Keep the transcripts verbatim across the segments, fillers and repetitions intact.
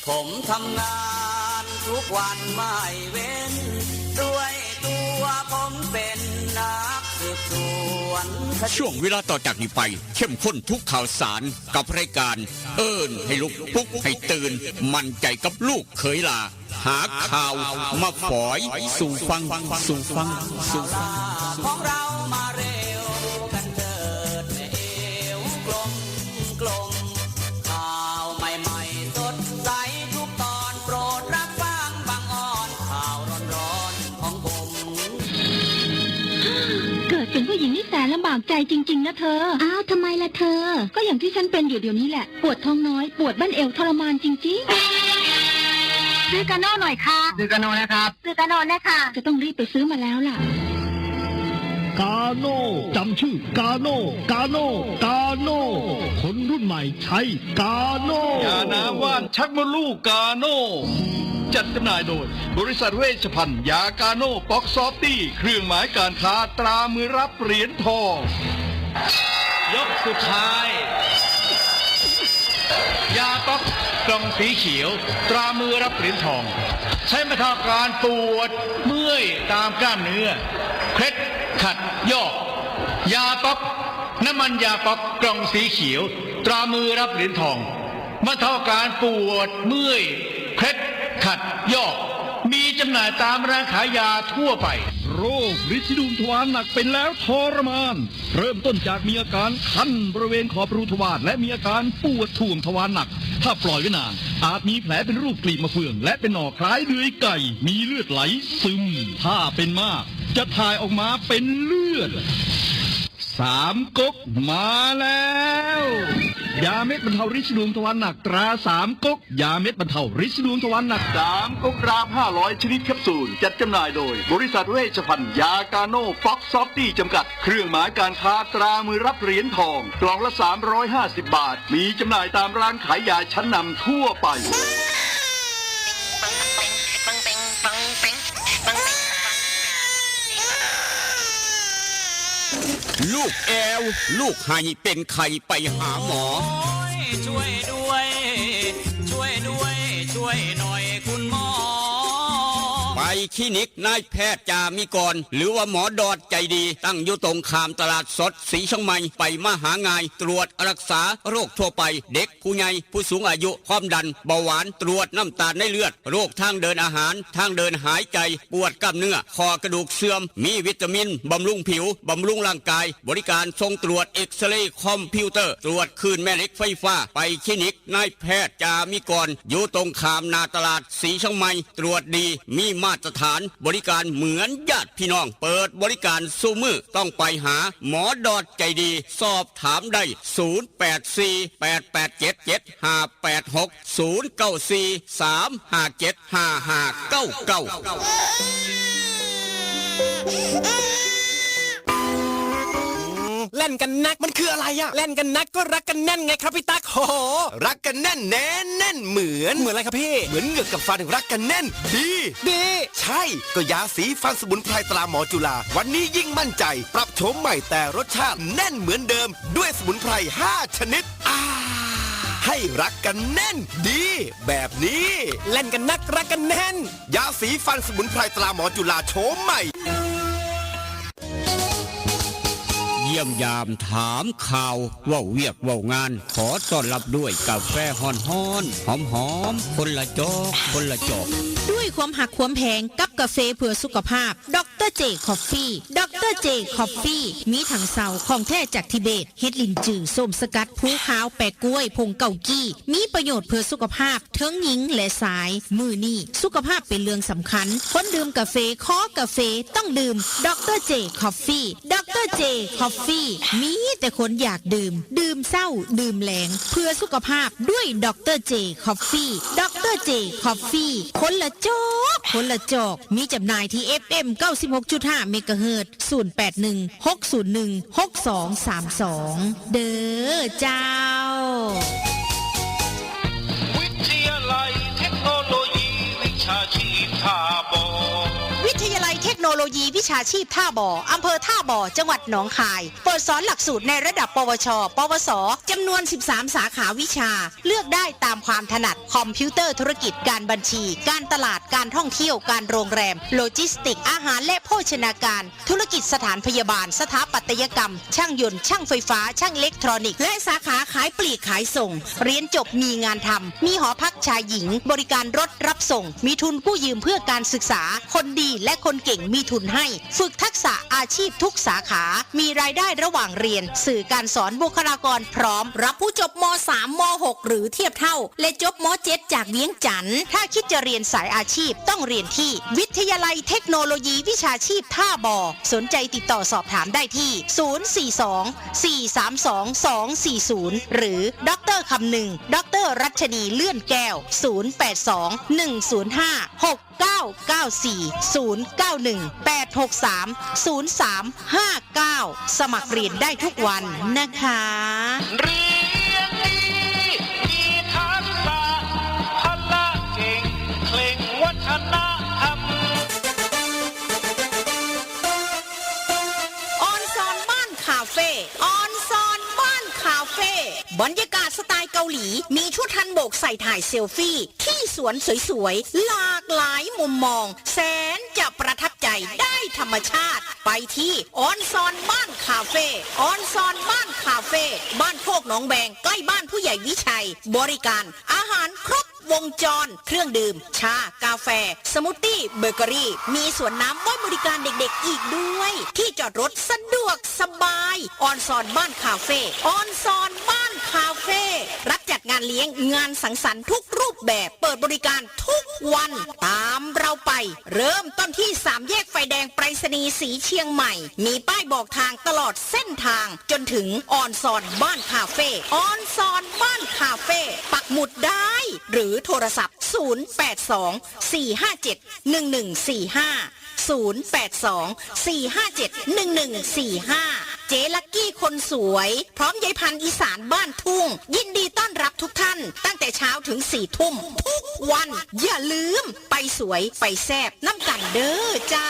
ผมทำงานทุกวันไม่เว้น ด้วยตัวผมเป็นนักสืบสวนคดี ช่วงเวลาต่อจากนี้ไป เข้มข้นทุกข่าวสารกับรายการ เอิ้นให้ลุก ปลุกให้ตื่น มั่นใจกับลูกเขยหล้า หาข่าวมาฝอยสู่ฟัง สู่ฟัง สู่ฟัง ของเรามาเร็วกันเถิดแม่เอวกลมกลม ข่าวใหม่ๆสดใสทุกตอน โปรดรับฟังบางออน ข่าวร้อนๆของผม เกิดเป็นผู้หญิงนี่แสนลำบากใจจริงๆนะเธอ อ้าว ทำไมล่ะเธอ ก็อย่างที่ฉันเป็นอยู่เดี๋ยวนี้แหละ ปวดท้องน้อย ปวดบั้นเอวทรมานจริงๆ ซื้อกาโน่หน่อยค่ะ ซื้อกาโน่นะครับ ซื้อกาโน่นะคะ จะต้องรีบไปซื้อมาแล้วล่ะ กาโน่ จำชื่อกาโน่ กาโน่ กาโน่ คนรุ่นใหม่ใช้กาโน่ ยาน้ำว่านชักมดลูกกาโน่ จัดจำหน่ายโดย บริษัทเวชภัณฑ์ยากาโน่ป๊อกซอฟตี้ เครื่องหมายการค้าตรามือรับเหรียญทอง ยกสุดท้าย ยาป๊อกกล่องสีเขียว ตรามือรับเหรียญทอง ใช้บรรเทาอาการปวดเมื่อยตามกล้ามเนื้อ เคล็ดขัดยอก ยาป๊อก น้ำมันยาป๊อกกล่องสีเขียว ตรามือรับเหรียญทอง บรรเทาอาการปวดเมื่อย เคล็ดขัดยอก มีจำหน่ายตามร้านขายยาทั่วไป โรคริดสีดวงทวารหนักเป็นแล้วทรมาน เริ่มต้นจากมีอาการคันบริเวณขอบรูทวาร และมีอาการปวดถ่วงทวารหนัก ถ้าปล่อยไว้นาน อาจมีแผลเป็นรูปกลีบมะเฟือง และเป็นหนองคล้ายเดือยไก่ มีเลือดไหลซึม ถ้าเป็นมาก จะถ่ายออกมาเป็นเลือด สามก๊กมาแล้ว ยาเม็ดบรรเทาริดสีดวงทวารหนักตราสามก๊ก ยาเม็ดบรรเทาริดสีดวงทวารหนัก สามก๊กรามห้าร้อยชนิดแคปซูล จัดจำหน่ายโดย บริษัทเวชภัณฑ์ยากาโน่ป๊อกซอฟตี้จำกัด เครื่องหมายการค้าตรามือรับเหรียญทอง กล่องละสามร้อยห้าสิบบาท มีจำหน่ายตามร้านขายยาชั้นนำทั่วไป ลูกแอว ลูกไห้เป็นไข้ไปหาหมอ โอ้ย ช่วยด้วย ช่วยด้วย ช่วยหน่อยคุณหมอ ไปคลินิกนายแพทย์จามิกร หรือว่าหมอดอดใจดี ตั้งอยู่ตรงข้ามตลาดสดสีเชียงใหม่ ไปมาหาง่าย ตรวจรักษาโรคทั่วไป เด็ก ผู้ใหญ่ ผู้สูงอายุ ความดัน เบาหวาน ตรวจน้ำตาลในเลือด โรคทางเดินอาหาร ทางเดินหายใจ ปวดกล้ามเนื้อ ข้อกระดูกเสื่อม มีวิตามิน บำรุงผิว บำรุงร่างกาย บริการส่งตรวจเอ็กซเรย์คอมพิวเตอร์ ตรวจคลื่นแม่เหล็กไฟฟ้า ไปคลินิกนายแพทย์จามิกร อยู่ตรงข้ามหน้าตลาดสีเชียงใหม่ ตรวจดี มีมาตรฐาน บริการเหมือนญาติพี่น้อง เปิดบริการซุมื้อ ต้องไปหาหมอดอดใจดี สอบถามได้ ศูนย์แปดสี่ แปดแปดเจ็ด เจ็ดห้าแปดหก ศูนย์เก้าสี่ สามห้าเจ็ด ห้าห้าเก้าเก้า แล่นกันนักมันคืออะไรอะ แล่นกันนักก็รักกันแน่นไงครับพี่ตั๊ก โห รักกันแน่นแน่นแน่นเหมือน เหมือนอะไรครับพี่ เหมือนเหงือกกับฟันรักกันแน่น ดี ดี ใช่ ก็ยาสีฟันสมุนไพรตราหมอจุฬา วันนี้ยิ่งมั่นใจ ปรับโฉมใหม่แต่รสชาติแน่นเหมือนเดิม ด้วยสมุนไพรห้าชนิด อ่า ให้รักกันแน่น ดี แบบนี้ แล่นกันนักรักกันแน่น ยาสีฟันสมุนไพรตราหมอจุฬาโฉมใหม่ เยี่ยมยามถามข่าว เว้าเวียกเว้างาน ขอต้อนรับด้วยกาแฟฮ้อนๆ หอมๆ คนละจอก คนละจอก ด้วยความหักความแพงกับกาแฟเพื่อสุขภาพ ดอกเตอร์เจคอฟฟี่ ดอกเตอร์เจคอฟฟี่ มีถังเซาของแท้จากทิเบต เห็ดหลินจือ ส้มสกัด ภูขาว แปะกล้วย ผงเกากี้ มีประโยชน์เพื่อสุขภาพ เทิงหญิงและชาย มื้อนี้สุขภาพเป็นเรื่องสำคัญ คนดื่มกาแฟ คอกาแฟ ต้องดื่ม ดอกเตอร์เจคอฟฟี่ ดอกเตอร์เจคอฟฟี่ มีแต่คนอยากดื่ม ดื่มเช้า ดื่มแลง เพื่อสุขภาพด้วยดอกเตอร์เจคอฟฟี่ ดอกเตอร์เจคอฟฟี่ คนละจอก คนละจอก มีจำหน่ายที่ เอฟเอ็ม เก้าสิบหกจุดห้า เมกะเฮิรตซ์ ศูนย์แปดหนึ่ง หกศูนย์หนึ่ง หกสองสามสอง เด้อเจ้า วิทยาลัยเทคโนโลยีวิชาชีพท่าบ่อ วิท ทยาลัยเทคโนโลยีวิชาชีพท่าบ่อ อำเภอท่าบ่อ จังหวัดหนองคาย เปิดสอนหลักสูตรในระดับ ปวช ปวส จำนวน สิบสาม สาขาวิชา เลือกได้ตามความถนัด คอมพิวเตอร์ธุรกิจ การบัญชี การตลาด การท่องเที่ยว การโรงแรม โลจิสติกส์ อาหารและโภชนาการ ธุรกิจสถานพยาบาล สถาปัตยกรรม ช่างยนต์ ช่างไฟฟ้า ช่างอิเล็กทรอนิกส์ และสาขาขายปลีกขายส่ง เรียนจบมีงานทำ มีหอพักชายหญิง บริการรถรับส่ง มีทุนกู้ยืมเพื่อการศึกษา คนดีและคนเก่งมีทุนให้ ฝึกทักษะอาชีพทุกสาขา มีรายได้ระหว่างเรียน สื่อการสอน บุคลากรพร้อม รับผู้จบ ม.สาม ม.หก หรือเทียบเท่า และจบ ม.เจ็ด จากเวียงจันทน์ ถ้าคิดจะเรียนสายอาชีพต้องเรียนที่วิทยาลัยเทคโนโลยีวิชาชีพท่าบ่อ สนใจติดต่อสอบถามได้ที่ ศูนย์สี่สอง สี่สามสอง สองสี่ศูนย์ หรือ ดอกเตอร์คำนึง ดอกเตอร์รัชนีเลื่อนแก้ว ศูนย์แปดสอง หนึ่งศูนย์ห้า หกเก้าเก้าสี่ ศูนย์เก้าหนึ่ง แปดหกสาม ศูนย์สามห้าเก้า สมัครเรียนได้ทุกวันนะคะ เรียนดี มีทักษะ พละเก่ง เคร่งวัฒนธรรม ออนซอนบ้านคาเฟ่ ออนซอนบ้านคาเฟ่ บรรยากาศสไตล์เกาหลี มีชุดฮันบกใส่ถ่ายเซลฟี่ ที่สวนสวยๆ หลากหลายมุมมอง แสนจะประทับใจ ได้ธรรมชาติ ไปที่ออนซอนบ้านคาเฟ่ ออนซอนบ้านคาเฟ่ บ้านโคกหนองแบง ใกล้บ้านผู้ใหญ่วิชัย บริการอาหารครบวงจร เครื่องดื่ม ชา กาแฟ สมูทตี้ เบเกอรี่ มีสวนน้ำไว้บริการเด็กๆ อีกด้วย ที่จอดรถสะดวกสบาย ออนซอนบ้านคาเฟ่ ออนซอนบ้านคาเฟ่ รับจัดงานเลี้ยง งานสังสรรค์ทุกรูปแบบ เปิดบริการทุกวัน ตามเราไป เริ่มต้นที่สามแยกไฟแดงไปรษณีย์สีเชียงใหม่ มีป้ายบอกทางตลอดเส้นทาง จนถึงออนซอนบ้านคาเฟ่ ออนซอนบ้านคาเฟ่ ปักหมุดได้ หรือโทรศัพท์ ศูนย์แปดสอง สี่ห้าเจ็ด หนึ่งหนึ่งสี่ห้า ศูนย์แปดสอง สี่ห้าเจ็ด หนึ่งหนึ่งสี่ห้า เจ๊ลักกี้คนสวย พร้อมยายพันธุ์อีสานบ้านทุ่ง ยินดีต้อนรับทุกท่าน ตั้งแต่เช้าถึงสี่ทุ่ม ทุกวัน อย่าลืม ไปสวย ไปแซ่บ นำกันเด้อจ้า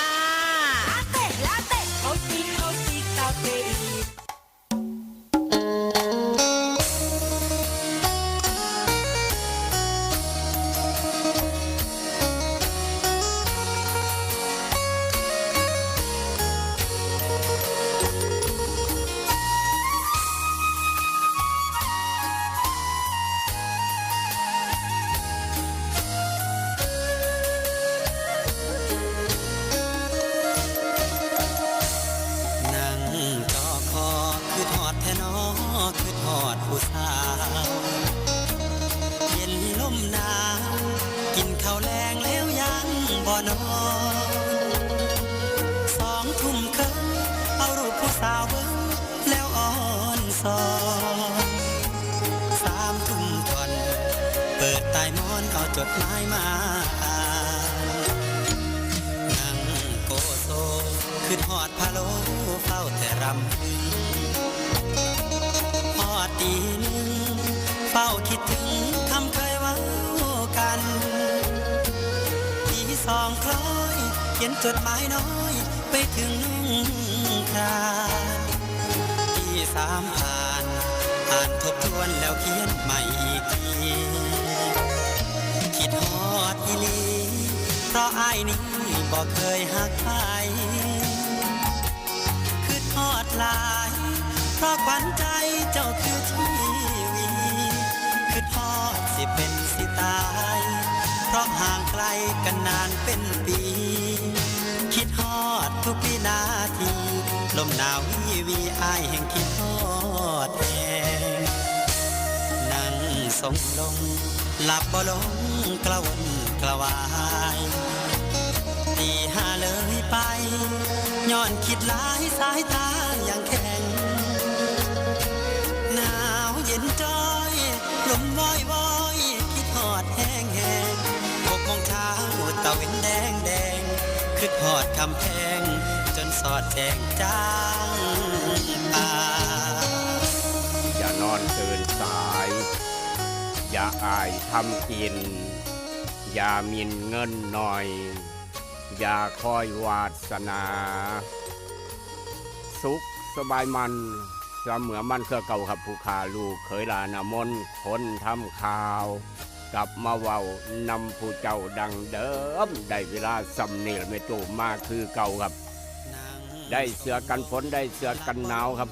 นั่งจ่อคอ คิดฮอดแท้น้อ คิดฮอดผู้สาว เย็นลมหนาว กินข้าวแลงแล้วยังบ่นอน สองทุ่มครึ่ง เอารูปผู้สาวเบิ่ง แล้วอ่อนซอน สามทุ่มท่อน เปิดใต้หมอน เอาจดหมายมาอ่าน นั่งโกโซ คิดฮอดพะโล้ เฝ้าแต่รำพึง ฮอดตีหนึ่ง เฝ้าคิดถึงคำเคยเว้ากัน ตีสองคล้อย เขียนจดหมายน้อย ไปถึงน้องคราน ตีสามผ่าน อ่านทบทวนแล้วเขียนใหม่อีกที คิดฮอดอีหลี เพราะอ้ายนี้บ่เคยฮักใคร คิดฮอดหลาย เพราะขวัญใจเจ้าคือชีวี คิดฮอดสิเป็นสิตาย เพราะห่างไกลกันนานเป็นปี คิดฮอดทุกวินาที ลมหนาววีวี อ้ายแห่งคิดฮอดแฮง นั่งทรงลง หลับบ่ลง กระวนกระวาย ตีห้าเลยไป ย้อนคิดหลาย สายตายังแข็ง หนาวเย็นจ้อย ลมวอยวอย คิดฮอดแฮงแฮง หกโมงเช้า ตะเว็นแดงแดง คิดฮอดคำแพง จนสอดแจ้งจางป่า อย่านอนตื่นสาย อย่าอ้ายทำกิน อย่าหมิ่นเงินหน่อย อย่าคอยวาสนา สุขสบายมันเสมอมันคือเก่าครับ ผู้ข้าลูกเขยหลานอามน คนทำข่าว กลับมาเว้านำผู้เจ้าดังเดิม ได้เวลาส่ำนี้ละแม่ตู้มาคือเก่าครับ ได้เสื้อกันฝนได้เสื้อกันหนาวครับ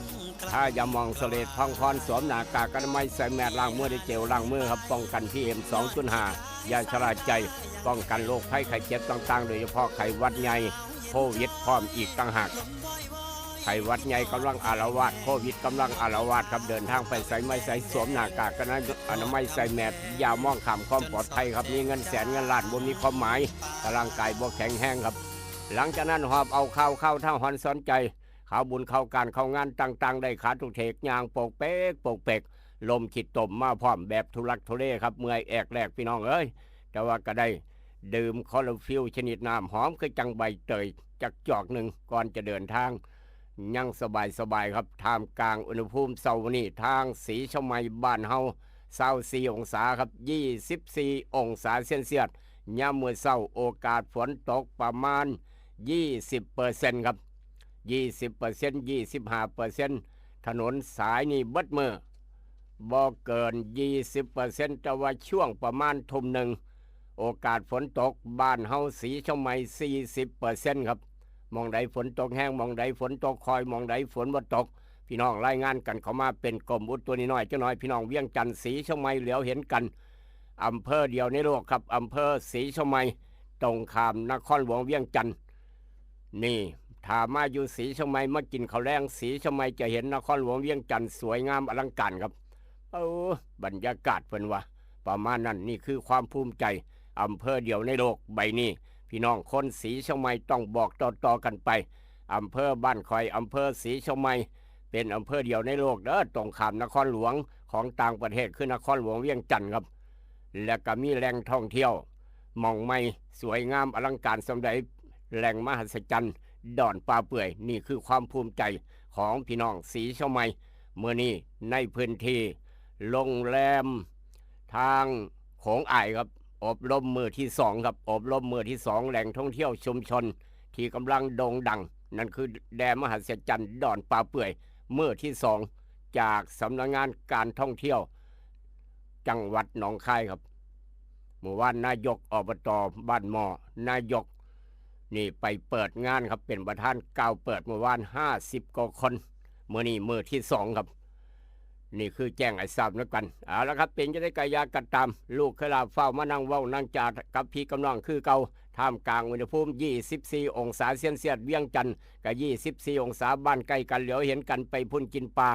ถ้าอย่ามองสเลดพังพรสวมหน้ากากอนามัยใส่แมสล้างมือด้วยเจลล้างมือครับ ป้องกันพีเอ็มสองจุดห้า อย่าชะล่าใจ ป้องกันโรคภัยไข้เจ็บต่างๆ โดยเฉพาะไข้หวัดใหญ่โควิดพร้อมอีกต่างหาก ไข้หวัดใหญ่กำลังอาละวาด โควิดกำลังอาละวาดครับ เดินทางไปไสมาไสสวมหน้ากากอนามัยใส่แมส อย่ามองข้ามความปลอดภัยครับ มีเงินแสนเงินล้านบ่มีความหมาย ถ้าร่างกายบ่แข็งแรงครับ หลังจากนั้นหอบเอาข่าวข่าวทางหอนสอนใจ ข่าวบุญข่าวการข่าวงานต่างๆ ได้ขาทุกเทกย่างโปกเปกโปกเปก ลมขีดตมมาพร้อมแบบทุลักทุเลครับ เมื่อยแอกแลกพี่น้องเอ้ย แต่ว่าก็ได้ดื่มคอลลาฟิลชนิดน้ำหอมคือจังใบเตยจักจอกหนึ่งก่อนจะเดินทาง ยังสบายสบายครับ ท่ามกลางอุณหภูมิเช้าวันนี้ทางสีเชียงใหม่บ้านเฮาซาวสี่องศาครับ ยี่สิบสี่องศาเซลเซียส ยามมื้อเช้าโอกาสฝนตกประมาณ ยี่สิบเปอร์เซ็นต์ครับ ยี่สิบเปอร์เซ็นต์ ยี่สิบห้าเปอร์เซ็นต์ ถนนสายนี้เบิดมื้อบ่เกิน ยี่สิบเปอร์เซ็นต์ แต่ว่าช่วงประมาณทุ่มหนึ่ง โอกาสฝนตกบ้านเฮาสีเชียงใหม่ สี่สิบเปอร์เซ็นต์ ครับ หม่องใดฝนตกแฮง หม่องใดฝนตกค่อย หม่องใดฝนบ่ตก พี่น้องรายงานกันเข้ามาเป็นกรมอุตุน้อยๆจักหน่อย พี่น้องเวียงจันทน์สีเชียงใหม่เหลียวเห็นกัน อำเภอเดียวในโลกครับ อำเภอสีเชียงใหม่ ตรงข้ามนครหลวงเวียงจันทน์ นี่ ถ้ามาอยู่สีเชียงใหม่มากินข้าวแลงสีเชียงใหม่จะเห็นนครหลวงเวียงจันทน์สวยงามอลังการครับ เออ บรรยากาศเพิ่นว่า ประมาณนั้น นี่คือความภูมิใจ อำเภอเดียวในโลกใบนี้ พี่น้องคนสีเชียงใหม่ต้องบอกต่อๆกันไป อำเภอบ้านข่อย อำเภอสีเชียงใหม่ เป็นอำเภอเดียวในโลกเด้อ ตรงข้ามนครหลวงของต่างประเทศคือนครหลวงเวียงจันทน์ครับ และก็มีแหล่งท่องเที่ยวหม่องใหม่สวยงามอลังการส่ำใด แหล่งมหัศจรรย์ดอนป่าเปื่อย นี่คือความภูมิใจของพี่น้องสีเชียงใหม่ มื้อนี้ในพื้นที่โรงแรมทางโขงอ้ายครับ อบรมมื้อที่สองครับ อบรมมื้อที่สอง แหล่งท่องเที่ยวชุมชนที่กำลังโด่งดัง นั่นคือแดนมหัศจรรย์ดอนป่าเปื่อย มื้อที่สอง จากสำนักงานการท่องเที่ยวจังหวัดหนองคายครับ เมื่อวานนายก อบต บ้านหม้อ นายก นี่ไปเปิดงานครับ เป็นประธานกล่าวเปิดเมื่อวาน ห้าสิบกว่าคน มื้อนี้มื้อที่สองครับ นี่คือแจ้งให้ทราบนำกัน เอาละครับ เป็นจั่งใดก็อย่ากะตาม ลูกเขยหลานฟ้าวมานั่งเว้านั่งจากับพี่กับน้องคือเก่า ท่ามกลางอุณหภูมิ ยี่สิบสี่องศาเซลเซียส เวียงจันทน์ก็ ยี่สิบสี่องศา บ้านใกล้กันเหลียวเห็นกัน ไปพุ้นกินปลา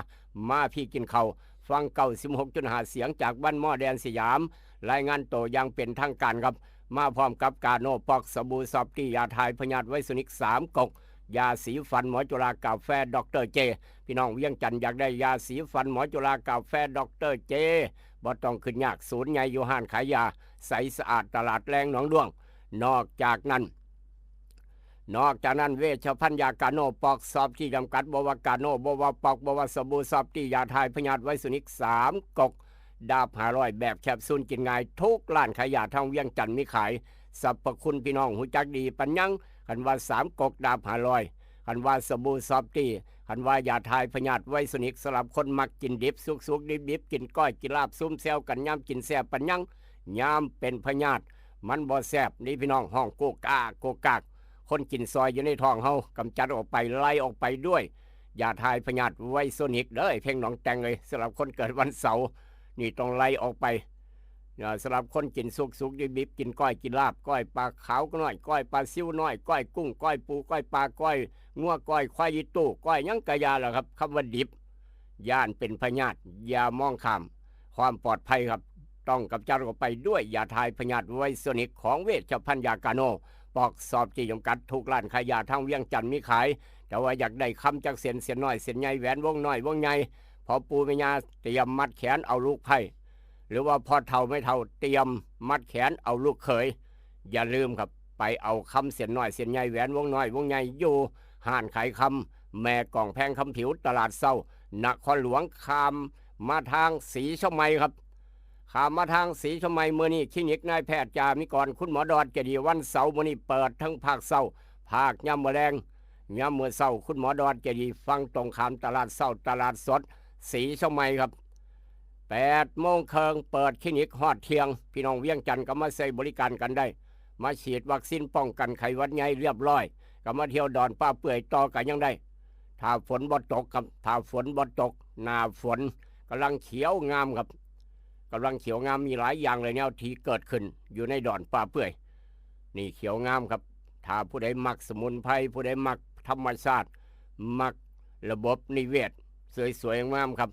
มาพี้กินข้าว ฟัง เก้าสิบหกจุดห้า เสียงจากบ้านหม้อแดนสยาม รายงานโตอย่างเป็นทางการครับ มาพร้อมกับกาโนป๊อก สบู่ซอฟตี้ ยาถ่ายพยาธิไวรัสนิก สามก๊ก ยาสีฟันหมอจุฬา กาแฟดอกเตอร์เจ พี่น้องเวียงจันทน์อยากได้ยาสีฟันหมอจุฬา กาแฟดอกเตอร์เจ บ่ต้องขึ้นยาก ศูนย์ใหญ่อยู่ห้านขายยา ใสสะอาด ตลาดแลงหนองด้วง นอกจากนั้น นอกจากนั้น เวชภัณฑ์ยากาโนป๊อก ซอฟตี้ จำกัด บ่ว่ากาโน บ่ว่าป๊อก บ่ว่าสบู่ซอฟตี้ ยาถ่ายพยาธิไวรัสนิก สามก๊ก ดาบห้าร้อย แบบแคปซูลกินง่าย ทุกร้านขายยาทางเวียงจันทน์มีขาย สรรพคุณพี่น้องฮู้จักดีปานยัง คันว่าสามก๊ก ดาบห้าร้อย คันว่าสบู่ซอฟตี้ คันว่ายาถ่ายพยาธิไวรัสนิก สำหรับคนมักกินดิบ สุกๆ ดิบๆ กินก้อย กินลาบ ซุ่มแซวกันยามกินแซ่บปานยัง ยามเป็นพยาธิ มันบ่แซ่บนี่พี่น้อง ฮ้องโกกากโกกาก คนกินซอยอยู่ในท้องเฮากำจัดออกไป ไล่ออกไปด้วย ยาถ่ายพยาธิไวรัสนิกเด้อ เพลงหนองแตงเลย สำหรับคนเกิดวันเสาร์ นี่ต้องไล่ออกไป อ่า สำหรับคนกินสุกๆ ดิบๆ กินก้อยกินลาบ ก้อยปลาขาวน้อย ก้อยปลาซิวน้อย ก้อยกุ้ง ก้อยปู ก้อยปลา ก้อยงัว ก้อยควายอีตู้ ก้อยหยังกะยาล่ะครับ คำว่าดิบ ย่านเป็นพยาธิ อย่ามองข้าม ความปลอดภัยครับ ต้องกำจัดออกไปด้วยยาถ่ายพยาธิไวรัสนิกของเวชภัณฑ์ยากาโนป๊อก ซอฟตี้ จำกัด ทุกร้านขายยาทางเวียงจันทน์มีขาย แต่ว่าอยากได้คำจักเส้น เส้นน้อย เส้นใหญ่ แหวนวงน้อย วงใหญ่ พ่อปู่แม่ย่าเตรียมมัดแขนเอาลูกไพร่ หรือว่าพ่อเฒ่าแม่เฒ่าเตรียมมัดแขนเอาลูกเขย อย่าลืมครับ ไปเอาคำเส้นน้อย เส้นใหญ่ แหวนวงน้อย วงใหญ่ อยู่ห้านขายคำแม่กองแพง คำผิว ตลาดเช้า นครหลวง ข้ามมาทางสีเชียงใหม่ครับ ข้ามมาทางศรีชลไม มื้อนี้คลินิกนายแพทย์จามิกร คุณหมอดอนเจดีย์ วันเสาร์มื้อนี้เปิดทั้งภาคเช้า ภาคยามมื้อแลง ยามมื้อเช้า คุณหมอดอนเจดีย์ ฝั่งตรงข้ามตลาดเช้า ตลาดสดศรีชลไมครับ แปดโมงครึ่งเปิดคลินิกฮอดเที่ยง พี่น้องเวียงจันทน์ก็มาใช้บริการกันได้ มาฉีดวัคซีนป้องกันไข้หวัดใหญ่เรียบร้อย ก็มาเที่ยวดอนป่าเปื่อยต่อกันยังได้ ถ้าฝนบ่ตกครับ ถ้าฝนบ่ตก หน้าฝนกำลังเขียวงามครับ กำลังเขียวงาม มีหลายอย่างเลยแนวที่เกิดขึ้นอยู่ในดอนป่าเปื่อย นี่เขียวงามครับ ถ้าผู้ใดมักสมุนไพร ผู้ใดมักธรรมชาติ มักระบบนิเวศ สวยๆงามครับ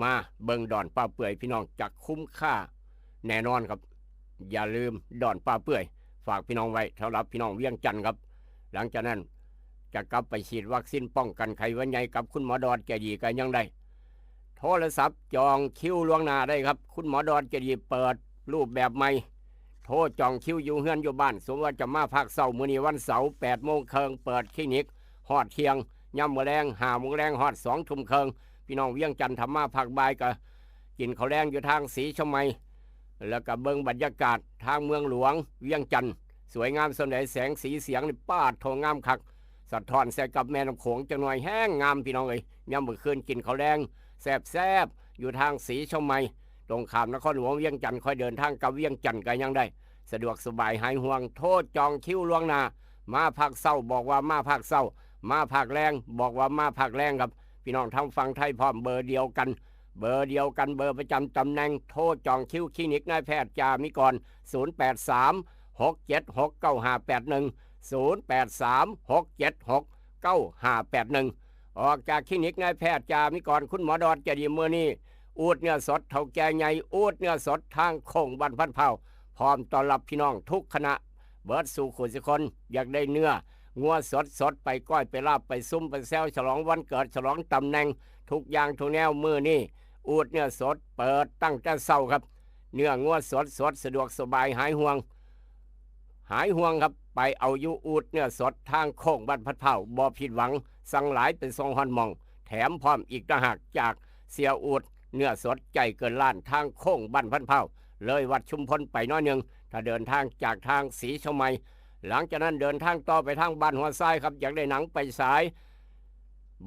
มาเบิ่งดอนป่าเปื่อย พี่น้องจะคุ้มค่าแน่นอนครับ อย่าลืมดอนป่าเปื่อย ฝากพี่น้องไว้สำหรับพี่น้องเวียงจันทน์ครับ หลังจากนั้นจะกลับไปฉีดวัคซีนป้องกันไข้หวัดใหญ่กับคุณหมอดอนเจดีย์กันยังได้ โทรศัพท์จองคิวล่วงหน้าได้ครับ คุณหมอดอนเจดีย์เปิดรูปแบบใหม่ โทรจองคิวอยู่เฮือนอยู่บ้าน สมมติว่าจะมาภาคเช้า มื้อนี้วันเสาร์ แปดโมงครึ่งเปิดคลินิก ฮอดเที่ยง ยามมื้อแลง ห้าโมงแลง ฮอดสองทุ่มครึ่ง พี่น้องเวียงจันทน์ถ้ามาภาคบ่ายก็กินข้าวแลงอยู่ทางศรีชลไม แล้วก็เบิ่งบรรยากาศทางเมืองหลวงเวียงจันทน์ สวยงามส่ำใด แสงสีเสียงนี่ ป๊าดโธ่ งามคัก สะท้อนใส่กับแม่น้ำโขงจักหน่อย แฮงงามพี่น้องเอ้ย ยามมื้อคืนกินข้าวแลงแซ่บๆ อยู่ทางศรีชลไม ตรงข้ามนครหลวงเวียงจันทน์ ค่อยเดินทางกลับเวียงจันทน์ก็ยังได้ สะดวกสบายหายห่วง โทรจองคิวล่วงหน้า มาภาคเช้าบอกว่ามาภาคเช้า มาภาคแลงบอกว่ามาภาคแลงครับ พี่น้องทางฝั่งไทยพร้อม เบอร์เดียวกัน เบอร์เดียวกัน เบอร์ประจำตำแหน่ง โทรจองคิวคลินิกนายแพทย์จามิกร ศูนย์แปดสามหกเจ็ดหกเก้าห้าแปดหนึ่ง ศูนย์แปดสามหกเจ็ดหกเก้าห้าแปดหนึ่ง ออกจากคลินิกนายแพทย์จามิกร คุณหมอดอนเจดีย์ มื้อนี้ อูดเนื้อสดเฒ่าแก่ใหญ่ อูดเนื้อสดทางโค้งบ้านพันธุ์พร้าว พร้อมต้อนรับพี่น้องทุกคณะ เบิดสู่คู่สุคน อยากได้เนื้องัวสดๆ ไปก้อยไปลาบไปซุ่มไปแซว ฉลองวันเกิดฉลองตำแหน่ง ทุกอย่างทุกแนว มื้อนี้ อูดเนื้อสดเปิดตั้งแต่เช้าครับ เนื้องัวสดๆ สะดวกสบายหายห่วง หายห่วงครับ ไปเอาอยู่อูดเนื้อสดทางโค้งบ้านพันธุ์พร้าว บ่ผิดหวัง สั่งหลายไปส่งฮอดหม่อง แถมพร้อมอีกต่างหาก จากเสียอูดเนื้อสดใจเกินล้าน ทางโค้งบ้านพันธุ์พร้าว เลยวัดชุมพลไปน้อยหนึ่ง ถ้าเดินทางจากทางศรีชลไม หลังจากนั้นเดินทางต่อไปทางบ้านหัวทรายครับ อยากได้หนังไปสาย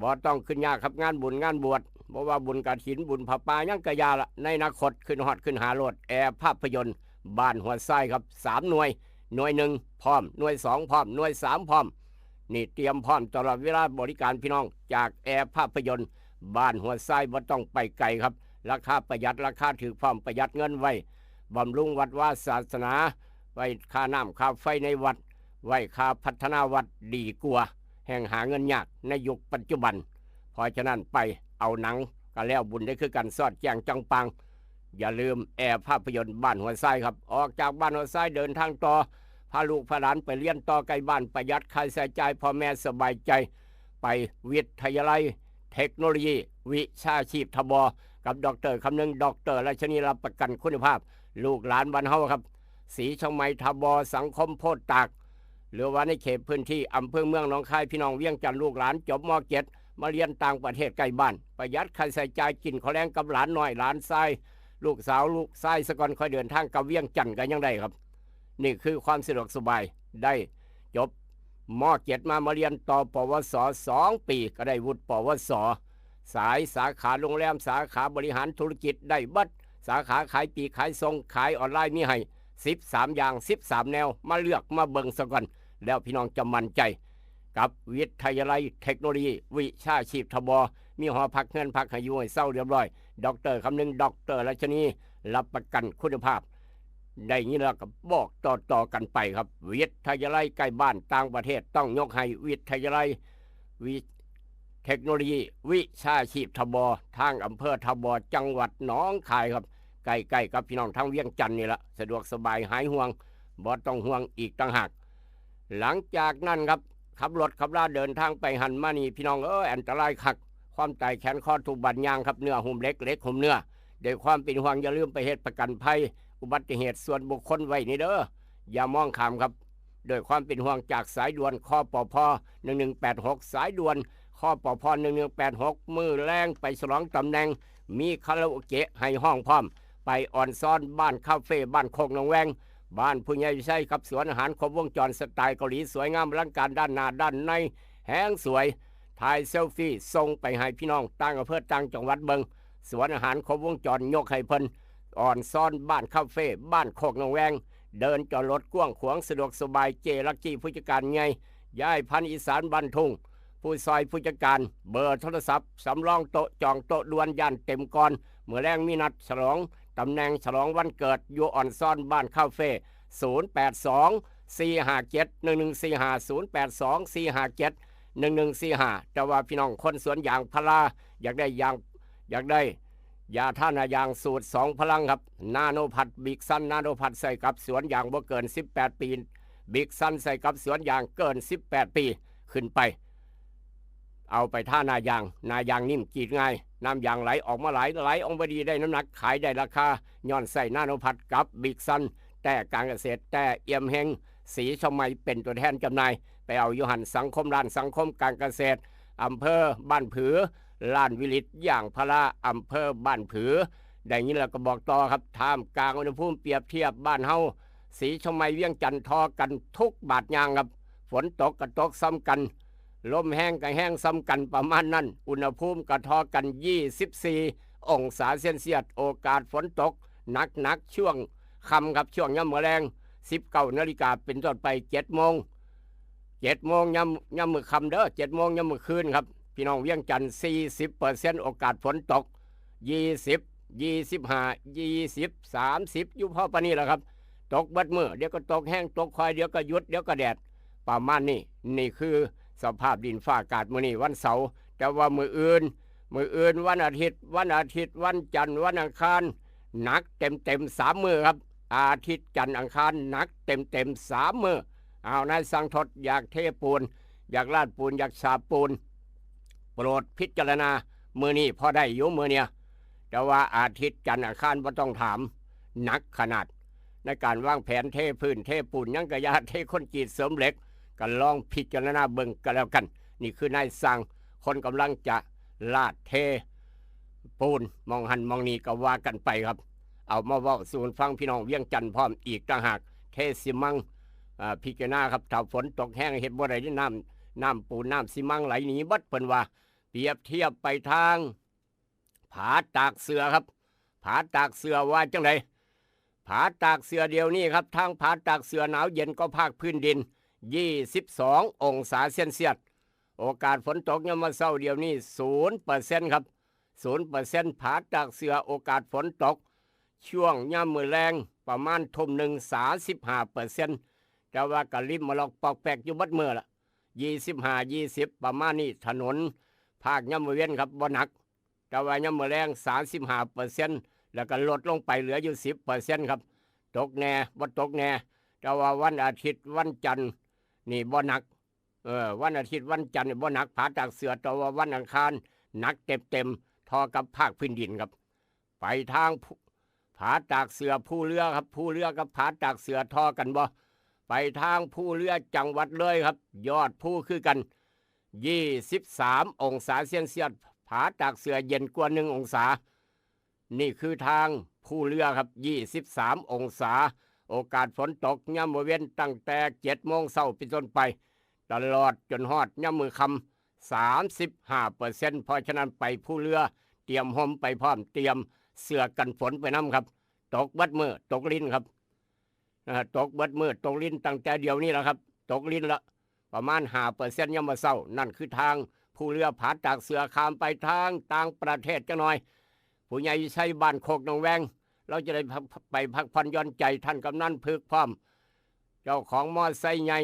บ่ต้องขึ้นยากครับ งานบุญงานบวช บ่ว่าบุญกฐิน บุญผ้าป่า หยังกะยาละ ในอนาคตขึ้นฮอดขึ้นหาโลด แอร์ภาพยนตร์บ้านหัวทรายครับ สามหน่วย หน่วยหนึ่งพร้อม หน่วยสองพร้อม หน่วยสามพร้อม นี่เตรียมพร้อมตลอดเวลา บริการพี่น้องจากแอร์ภาพยนตร์บ้านหัวทราย บ่ต้องไปไกลครับ ราคาประหยัด ราคาถูกพร้อม ประหยัดเงินไว้บำรุงวัดวาศาสนา ไว้ค่าน้ำค่าไฟในวัด ไว้ค่าพัฒนาวัดดีกว่า แฮ่งหาเงินยากในยุคปัจจุบัน เพราะฉะนั้นไปเอาหนังก็แล้วบุญได้คือกัน สอดแจ้งจ่องป่าง อย่าลืมแอร์ภาพยนตร์บ้านหัวทรายครับ ออกจากบ้านหัวทรายเดินทางต่อ พาลูกพาหลานไปเรียนต่อใกล้บ้าน ประหยัดค่าใช้จ่าย พ่อแม่สบายใจ ไปวิทยาลัยเทคโนโลยีวิชาชีพ ทบ กับดอกเตอร์คำนึง ดอกเตอร์ราชนี รับประกันคุณภาพ ลูกหลานบ้านเฮาครับ ศรีชลไม ทบ สังคมโพธิ์ตาก หรือว่าในเขตพื้นที่อำเภอเมืองหนองคาย พี่น้องเวียงจันทน์ ลูกหลานจบ ม.เจ็ด มาเรียนต่างประเทศใกล้บ้าน ประหยัดค่าใช้จ่าย กินข้าวแลงกับหลานน้อยหลานชาย ลูกสาวลูกชายซะก่อน ค่อยเดินทางกลับเวียงจันทน์ก็ยังได้ครับ นี่คือความสะดวกสบาย ได้จบ ม.เจ็ด มา มาเรียนต่อ ปวส สองปี ก็ได้วุฒิ ปวส สายสาขาโรงแรม สาขาบริหารธุรกิจได้เบิด สาขาขายปลีกขายส่ง ขายออนไลน์มีให้ สิบสาม อย่าง สิบสาม แนว มาเลือกมาเบิ่งซะก่อน แล้วพี่น้องจะมั่นใจ กับวิทยาลัยเทคโนโลยีวิชาชีพ ทบ มีหอพักเฮือนพักให้อยู่ให้เช่าเรียบร้อย ดอกเตอร์คำนึง ดอกเตอร์ราชนี รับประกันคุณภาพ ได้ยินแล้วก็บอกต่อๆกันไปครับ วิทยาลัยใกล้บ้านต่างประเทศต้องยกให้วิทยาลัยวิ เทคโนโลยีวิชาชีพ ทบ ทางอำเภอ ทบ จังหวัดหนองคายครับ ใกล้ๆกับพี่น้องทางเวียงจันทน์นี่ละ สะดวกสบายหายห่วง บ่ต้องห่วงอีกต่างหาก หลังจากนั้นครับ ขับรถขับลาเดินทางไปหั้นมานี่ พี่น้องเอ้ย อันตรายคัก ความตายแขวนคอทุกบั้นยางครับ เนื้อหุ้มเหล็ก เหล็กหุ้มเนื้อ ด้วยความเป็นห่วงอย่าลืมไปเฮ็ดประกันภัยอุบัติเหตุส่วนบุคคลไว้นี่เด้อ อย่ามองข้ามครับ ด้วยความเป็นห่วงจากสายด่วน คปพ หนึ่งหนึ่งแปดหก สายด่วน คปพ หนึ่งหนึ่งแปดหก มื้อแลงไปฉลองตำแหน่ง มีคาราโอเกะให้ฮ้องพร้อม ไปออนซอนบ้านคาเฟ่บ้านโคกหนองแวง บ้านผู้ใหญ่วิชัยครับ สวนอาหารครบวงจรสไตล์เกาหลี สวยงามอลังการด้านหน้าด้านใน แฮงสวย ถ่ายเซลฟี่ส่งไปให้พี่น้องต่างอำเภอต่างจังหวัดเบิ่ง สวนอาหารครบวงจรยกให้เพิ่น ออนซอนบ้านคาเฟ่บ้านโคกหนองแวง เดินจอดรถกว้างขวางสะดวกสบาย เจลักกี้ผู้จัดการใหญ่ ยายพันธุ์อีสานบ้านทุ่ง ผู้ซอยผู้จัดการ เบอร์โทรศัพท์สำรองโต๊ะจองโต๊ะด่วนย่านเต็มก่อน มื้อแลงมีนัดฉลองตำแหน่งฉลองวันเกิดอยู่ออนซอนบ้านคาเฟ่ ศูนย์แปดสอง สี่ห้าเจ็ด หนึ่งหนึ่งสี่ห้า ศูนย์แปดสอง สี่ห้าเจ็ด หนึ่งหนึ่งสี่ห้า แต่ว่าพี่น้องคนสวนยางพารา อยากได้ยาง อยากได้ยาทาหน้ายางสูตรสองพลังครับ นาโนพัด บิกซัน นาโนพัดใส่กับสวนยางบ่เกินสิบแปดปี บิกซันใส่กับสวนยางเกินสิบแปดปีขึ้นไป เอาไปทาหน้ายาง หน้ายางนิ่มกรีดง่าย น้ำยางไหลออกมาหลาย ไหลออกมาดี ได้น้ำหนัก ขายได้ราคา ย้อนใส่นาโนพัดกับบิกซัน แต่การเกษตร แต่เอี่ยมเฮง สีชมัยเป็นตัวแทนจำหน่าย ไปเอาอยู่หั่น สังคม ร้านสังคมการเกษตร อำเภอบ้านผือ ร้านวิลิตยางพารา อำเภอบ้านผือ ได้ยินแล้วก็บอกต่อครับ ท่ามกลางอุณหภูมิเปรียบเทียบบ้านเฮา สีชมัยเวียงจันทน์ทอกันทุกบาทยางครับ ฝนตกก็ตกซ้ำกัน ลมแฮงก็แฮงซ้ำกันประมาณนั้น อุณหภูมิก็ทอกัน ยี่สิบสี่ องศาเซลเซียส โอกาสฝนตกหนักๆ ช่วงค่ำครับ ช่วงยามมื้อแลง สิบเก้านาฬิกาเป็นต้นไป เจ็ดโมง เจ็ดโมงยาม ยามมื้อค่ำเด้อ เจ็ดโมงยามมื้อคืนครับ พี่น้องเวียงจันทน์ สี่สิบเปอร์เซ็นต์ โอกาสฝนตก ยี่สิบ ยี่สิบห้า ยี่สิบ สามสิบ อยู่พอปานนี้แหละครับ ตกเบิดมื้อ เดี๋ยวก็ตกแฮง ตกค่อย เดี๋ยวก็หยุด เดี๋ยวก็แดด ประมาณนี้ นี่คือสภาพดินฟ้าอากาศมื้อนี้วันเสาร์ แต่ว่ามื้ออื่น มื้ออื่นวันอาทิตย์ วันอาทิตย์ วันจันทร์ วันอังคาร หนักเต็มๆ สามมื้อครับ อาทิตย์ จันทร์ อังคาร หนักเต็มๆ สามมื้อ เอา นายสั่งทด อยากเทปูน อยากลาดปูน อยากฉาบปูน โปรดพิจารณา มื้อนี้พอได้อยู่มื้อเนี่ย แต่ว่าอาทิตย์ จันทร์ อังคาร บ่ต้องถาม หนักขนาด ในการวางแผนเทพื้น เทปูน หยังกะยา เทคอนกรีต เสริมเหล็ก ก็ลองพิจารณาเบิ่งก็แล้วกัน นี่คือนายสั่ง คนกำลังจะลาดเทปูน หม่องหั่นหม่องนี่ก็ว่ากันไปครับ เอามาเว้าสู่ฟังพี่น้องเวียงจันทน์พร้อมอีกต่างหาก เทซีเมนต์ อ่า พิจารณาครับ ถ้าฝนตกแฮงเฮ็ดบ่ได้เด้ น้ำ น้ำปูน น้ำซีเมนต์ไหลหนีเบิด เพิ่นว่า เปรียบเทียบไปทาง ผาตากเสื้อครับ ผาตากเสื้อว่าจั่งใด ผาตากเสื้อเดี๋ยวนี้ครับ ทางผาตากเสื้อหนาวเย็นกว่าภาคพื้นดิน ยี่สิบสอง องศาเซลเซียส โอกาสฝนตกยามมื้อเช้าเดี๋ยวนี้ ศูนย์เปอร์เซ็นต์ ครับ ศูนย์เปอร์เซ็นต์ ผาตากเสื้อ โอกาสฝนตก ช่วงยามมื้อแลง ประมาณทุ่มหนึ่ง สามสิบห้าเปอร์เซ็นต์ แต่ว่าก็ริมมาลอกปอกแปกอยู่เบิดมื้อละ ยี่สิบห้า ยี่สิบ ประมาณนี้ ถนนภาคยามมื้อเย็นครับ บ่หนัก แต่ว่ายามมื้อแลง สามสิบห้าเปอร์เซ็นต์ แล้วก็ลดลงไปเหลืออยู่ สิบเปอร์เซ็นต์ ครับ ตกแน่ บ่ตกแน่ แต่ว่าวันอาทิตย์ วันจันทร์ นี่บ่หนัก เออ วันอาทิตย์ วันจันทร์นี่บ่หนัก ผาตากเสื้อ แต่ว่าวันอังคาร หนักเต็มๆ เท่ากับภาคพื้นดินครับ ไปทางภู ผาตากเสื้อ ภูเรือครับ ภูเรือกับผาตากเสื้อเท่ากันบ่ ไปทางภูเรือ จังหวัดเลยครับ ยอดภูคือกัน ยี่สิบสาม องศาเซลเซียส ผาตากเสื้อเย็นกว่า หนึ่ง องศา นี่คือทางภูเรือครับ ยี่สิบสาม องศา โอกาสฝนตกยามมื้อเย็นตั้งแต่ เจ็ดโมงเช้าเป็นต้นไป ตลอดจนฮอดยามมื้อค่ำ สามสิบห้าเปอร์เซ็นต์ เพราะฉะนั้นไปภูเรือ เตรียมห่มไปพร้อม เตรียมเสื้อกันฝนไปนำครับ ตกเบิดมื้อ ตกรินครับ นะฮะ ตกเบิดมื้อ ตกรินตั้งแต่เดี๋ยวนี้แล้วครับ ตกรินละ ประมาณ ห้าเปอร์เซ็นต์ ยามมื้อเช้า นั่นคือทางภูเรือ ผาตากเสื้อ ข้ามไปทางต่างประเทศจักหน่อย ผู้ใหญ่วิชัย บ้านโคกหนองแวง เราจะได้พัก ไปพักผ่อนหย่อนใจ ท่านกำนันพึกพร้อม เจ้าของมอไซค์ใหญ่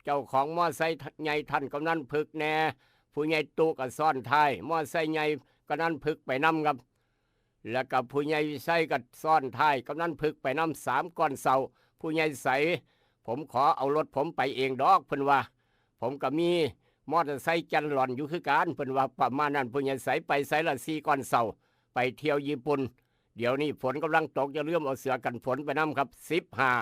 เจ้าของมอไซค์ใหญ่ ท่านกำนันพึกแน่ ผู้ใหญ่ตุ๊ก็ซ้อนท้ายมอไซค์ใหญ่ กำนันพึกไปนำครับ แล้วก็ผู้ใหญ่วิชัยก็ซ้อนท้ายกำนันพึกไปนำ สามก้อนเซ้า ผู้ใหญ่ใส ผมขอเอารถผมไปเองดอก เพิ่นว่า ผมก็มีมอเตอร์ไซค์จันหล่อนอยู่คือกัน เพิ่นว่าประมาณนั้น ผู้ใหญ่ใส ไปไสละ สี่ก้อนเซ้า ไปเที่ยวญี่ปุ่น เดี๋ยวนี้ฝนกำลังตก อย่าลืมเอาเสื้อกันฝนไปนำครับ สิบห้า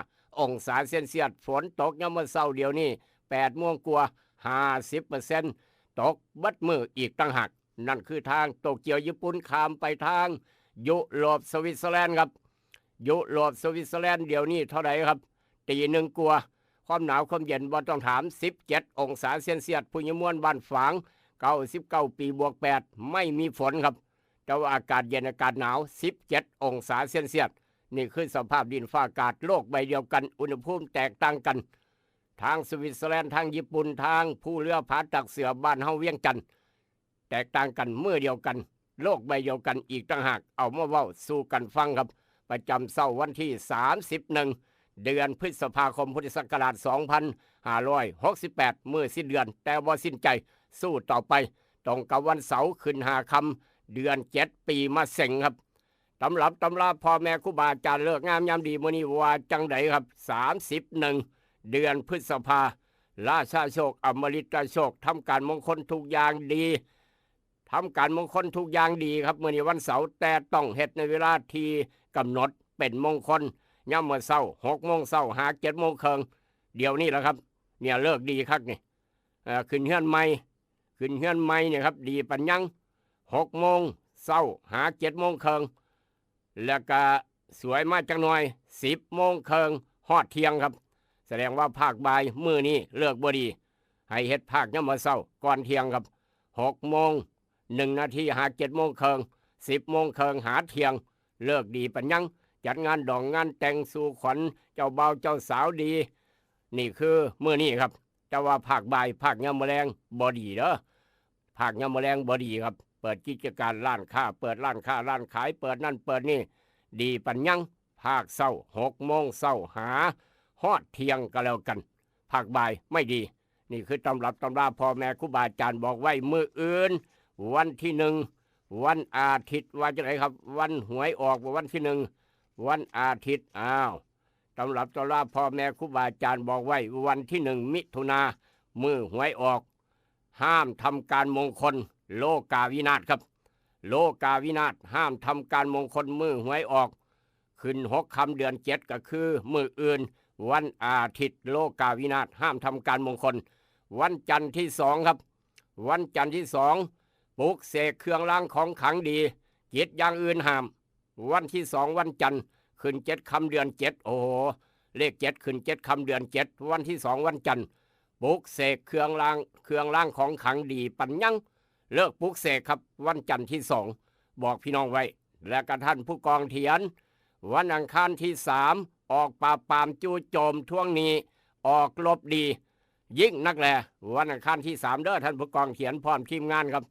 องศาเซลเซียส ฝนตกยามมื้อเช้าเดี๋ยวนี้ แปดโมงกว่า ห้าสิบเปอร์เซ็นต์ ตกเบิดมื้ออีกต่างหาก นั่นคือทางโตเกียวญี่ปุ่น ข้ามไปทาง ยุโรปสวิตเซอร์แลนด์ครับ ยุโรปสวิตเซอร์แลนด์เดี๋ยวนี้เท่าไหร่ครับ ตีหนึ่งกว่า ความหนาวความเย็นบ่ต้องถาม สิบเจ็ดองศาเซลเซียส ผู้ใหญ่มวลบ้านฝาง เก้าสิบเก้าปีบวกแปด ไม่มีฝนครับ แต่ว่าอากาศเย็นอากาศหนาว สิบเจ็ดองศาเซลเซียส นี่คือสภาพดินฟ้าอากาศโลกใบเดียวกัน อุณหภูมิแตกต่างกัน ทางสวิตเซอร์แลนด์ ทางญี่ปุ่น ทางภูเรือผาตักเสือ บ้านเฮาเวียงจันทน์ แตกต่างกัน มื้อเดียวกัน โลกใบเดียวกันอีกต่างหาก เอามาเว้าสู่กันฟังครับ ประจำเช้าวันที่ สามสิบเอ็ด เดือนพฤษภาคม พุทธศักราช สองพันห้าร้อยหกสิบแปด มื้อสิ้นเดือน แต่บ่สิ้นใจ สู้ต่อไป ตรงกับวันเสาร์ขึ้นห้าค่ำ เดือนเจ็ด ปีมะเสงครับ ตำรับตำราพ่อแม่ครูบาอาจารย์ ฤกษ์งามยามดีมื้อนี้ว่าจังใดครับ สามสิบเอ็ด เดือนพฤษภา ราชาโชค อมฤตโชค ทำการมงคลทุกอย่างดี ทำการมงคลทุกอย่างดีครับ มื้อนี้วันเสาร์ แต่ต้องเฮ็ดในเวลาที่กำหนดเป็นมงคล ยามมื้อเช้า หกโมงเช้า หาเจ็ดโมงครึ่ง เดี๋ยวนี้แหละครับ เนี่ยฤกษ์ดีคักนี่ เอ่อ ขึ้นเฮือนใหม่ ขึ้นเฮือนใหม่เนี่ยครับ ดีปานหยัง หกโมงเช้า หาเจ็ดโมงครึ่ง แล้วก็สวยมาจักหน่อย สิบโมงครึ่ง ฮอดเที่ยงครับ แสดงว่าภาคบ่ายมื้อนี้ฤกษ์บ่ดี ให้เฮ็ดภาคยามมื้อเช้าก่อนเที่ยงครับ หกโมง หนึ่งนาที หาเจ็ดโมงครึ่ง สิบโมงครึ่ง หาเที่ยง ฤกษ์ดีปานหยัง จัดงานดองงานแต่งสู่ขวัญเจ้าบ่าวเจ้าสาวดี นี่คือมื้อนี้ครับ แต่ว่าภาคบ่าย ภาคยามมื้อแลงบ่ดีเด้อ ภาคยามมื้อแลงบ่ดีครับ เปิดกิจการร้านค้า เปิดร้านค้าร้านขาย เปิดนั่นเปิดนี่ ดีปานหยัง ภาคเช้า หกโมงเช้า หาฮอดเที่ยงก็แล้วกัน ภาคบ่ายไม่ดี นี่คือตำรับตำราพ่อแม่ครูบาอาจารย์บอกไว้ มื้ออื่น วันที่หนึ่ง วันอาทิตย์ ว่าจังไดครับ วันหวยออกบ่ วันที่หนึ่ง วันอาทิตย์ อ้าว ตำรับตำราพ่อแม่ครูบาอาจารย์บอกไว้ วันที่หนึ่ง มิถุนา มื้อหวยออก ห้ามทำการมงคล โลกาวินาศครับ โลกาวินาศ ห้ามทำการมงคลมื้อหวยออก ขึ้นหกค่ำเดือนเจ็ด ก็คือมื้ออื่น วันอาทิตย์ โลกาวินาศ ห้ามทำการมงคล วันจันทร์ที่สองครับ วันจันทร์ที่สอง ปลุกเสกเครื่องรางของขลังดี กิจอย่างอื่นห้าม วันที่สอง วันจันทร์ ขึ้นเจ็ดค่ำเดือนเจ็ด โอ้โห เลขเจ็ด ขึ้นเจ็ดค่ำเดือนเจ็ด วันที่สอง วันจันทร์ ปลุกเสกเครื่องราง เครื่องรางของขลังดีปานหยัง ฤกษ์ปลุกเสกครับ วันจันทร์ที่สอง บอกพี่น้องไว้ และกระท่านผู้กองเถียน วันอังคารที่สาม ออกปราบปรามจู่โจมทวงหนี้ ออกรบดี ยิ่งนักแล วันอังคารที่สาม เด้อท่านผู้กองเถียนพร้อมทีมงานครับ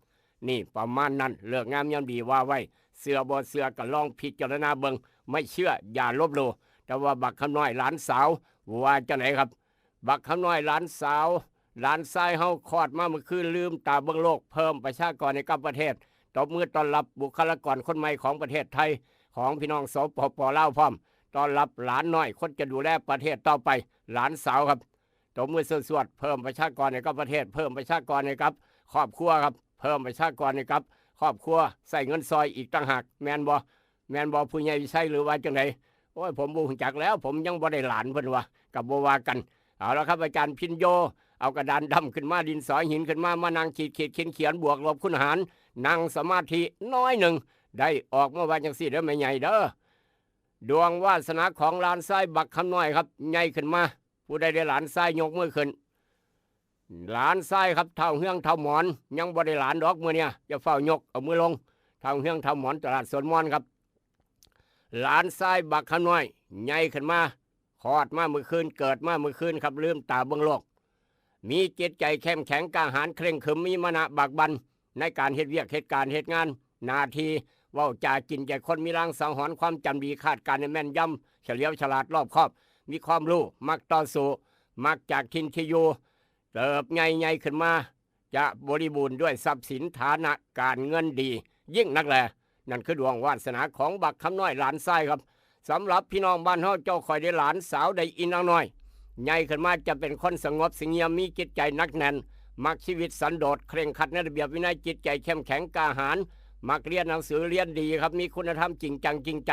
นี่ประมาณนั้น ฤกษ์งามยามดีว่าไว้ เชื่อบ่เชื่อก็ลองพิจารณาเบิ่ง ไม่เชื่ออย่าลบหลู่ แต่ว่าบักคำน้อยหลานสาว ว่าจังไดครับ บักคำน้อยหลานสาว หลานชายเฮาคลอดมาเมื่อคืน ลืมตาเบิ่งโลก เพิ่มประชากรให้กับประเทศ ตบมือต้อนรับบุคลากรคนใหม่ของประเทศไทย ของพี่น้อง สปป ลาว พร้อม ต้อนรับหลานน้อย คนจะดูแลประเทศต่อไป หลานสาวครับ ตบมือสวดๆ เพิ่มประชากรให้กับประเทศ เพิ่มประชากรให้กับครอบครัวครับ เพิ่มประชากรให้กับครอบครัว ใช้เงินซอยอีกต่างหาก แม่นบ่ แม่นบ่ ผู้ใหญ่วิชัย หรือว่าจังได โอ้ย ผมบ่ฮู้จักแล้ว ผมยังบ่ได้หลาน เพิ่นว่า ก็บ่ว่ากัน เอาละครับ อาจารย์พินโย เอากระดานดำขึ้นมา ดินสอหินขึ้นมา มานั่งขีดขีดเขียนเขียน บวกลบคูณหาร นั่งสมาธิน้อยหนึ่ง ได้ออกมาว่าจังซี่เด้อแม่ใหญ่เด้อ ดวงวาสนาของหลานชายบักคำน้อยครับ ใหญ่ขึ้นมา ผู้ใดได้หลานชายยกมือขึ้น หลานชายครับ เฒ่าเฮืองเฒ่าหมอน ยังบ่ได้หลานดอกมื้อเนี่ย อย่าฟ้าวยก เอามือลง เฒ่าเฮืองเฒ่าหมอน ตลาดสวนมอนครับ หลานชายบักคำน้อย ใหญ่ขึ้นมา คลอดมามื้อคืน เกิดมามื้อคืนครับ ลืมตาเบิ่งโลก มีจิตใจเข้มแข็งกล้าหาญเคร่งขรึม มีมานะบากบั่น ในการเฮ็ดเวียกเฮ็ดการเฮ็ดงาน หน้าที่ เว้าจากินใจคน มีลางสังหรณ์ความจำดี คาดการณ์ได้แม่นยำ เฉลียวฉลาดรอบคอบ มีความรู้ มักต่อสู้ มักจากถิ่นที่อยู่ เติบใหญ่ใหญ่ขึ้นมา จะบริบูรณ์ด้วยทรัพย์สิน ฐานะการเงินดี ยิ่งนักแล นั่นคือดวงวาสนาของบักคำน้อยหลานชายครับ สำหรับพี่น้องบ้านเฮา เจ้าข้อยได้หลานสาวได้อีนางน้อย ใหญ่ขึ้นมาจะเป็นคนสงบเสงี่ยม มีจิตใจหนักแน่น มักชีวิตสันโดษ เคร่งครัดในระเบียบวินัย จิตใจเข้มแข็งกล้าหาญ มักเรียนหนังสือเรียนดีครับ มีคุณธรรมจริงจังจริงใจ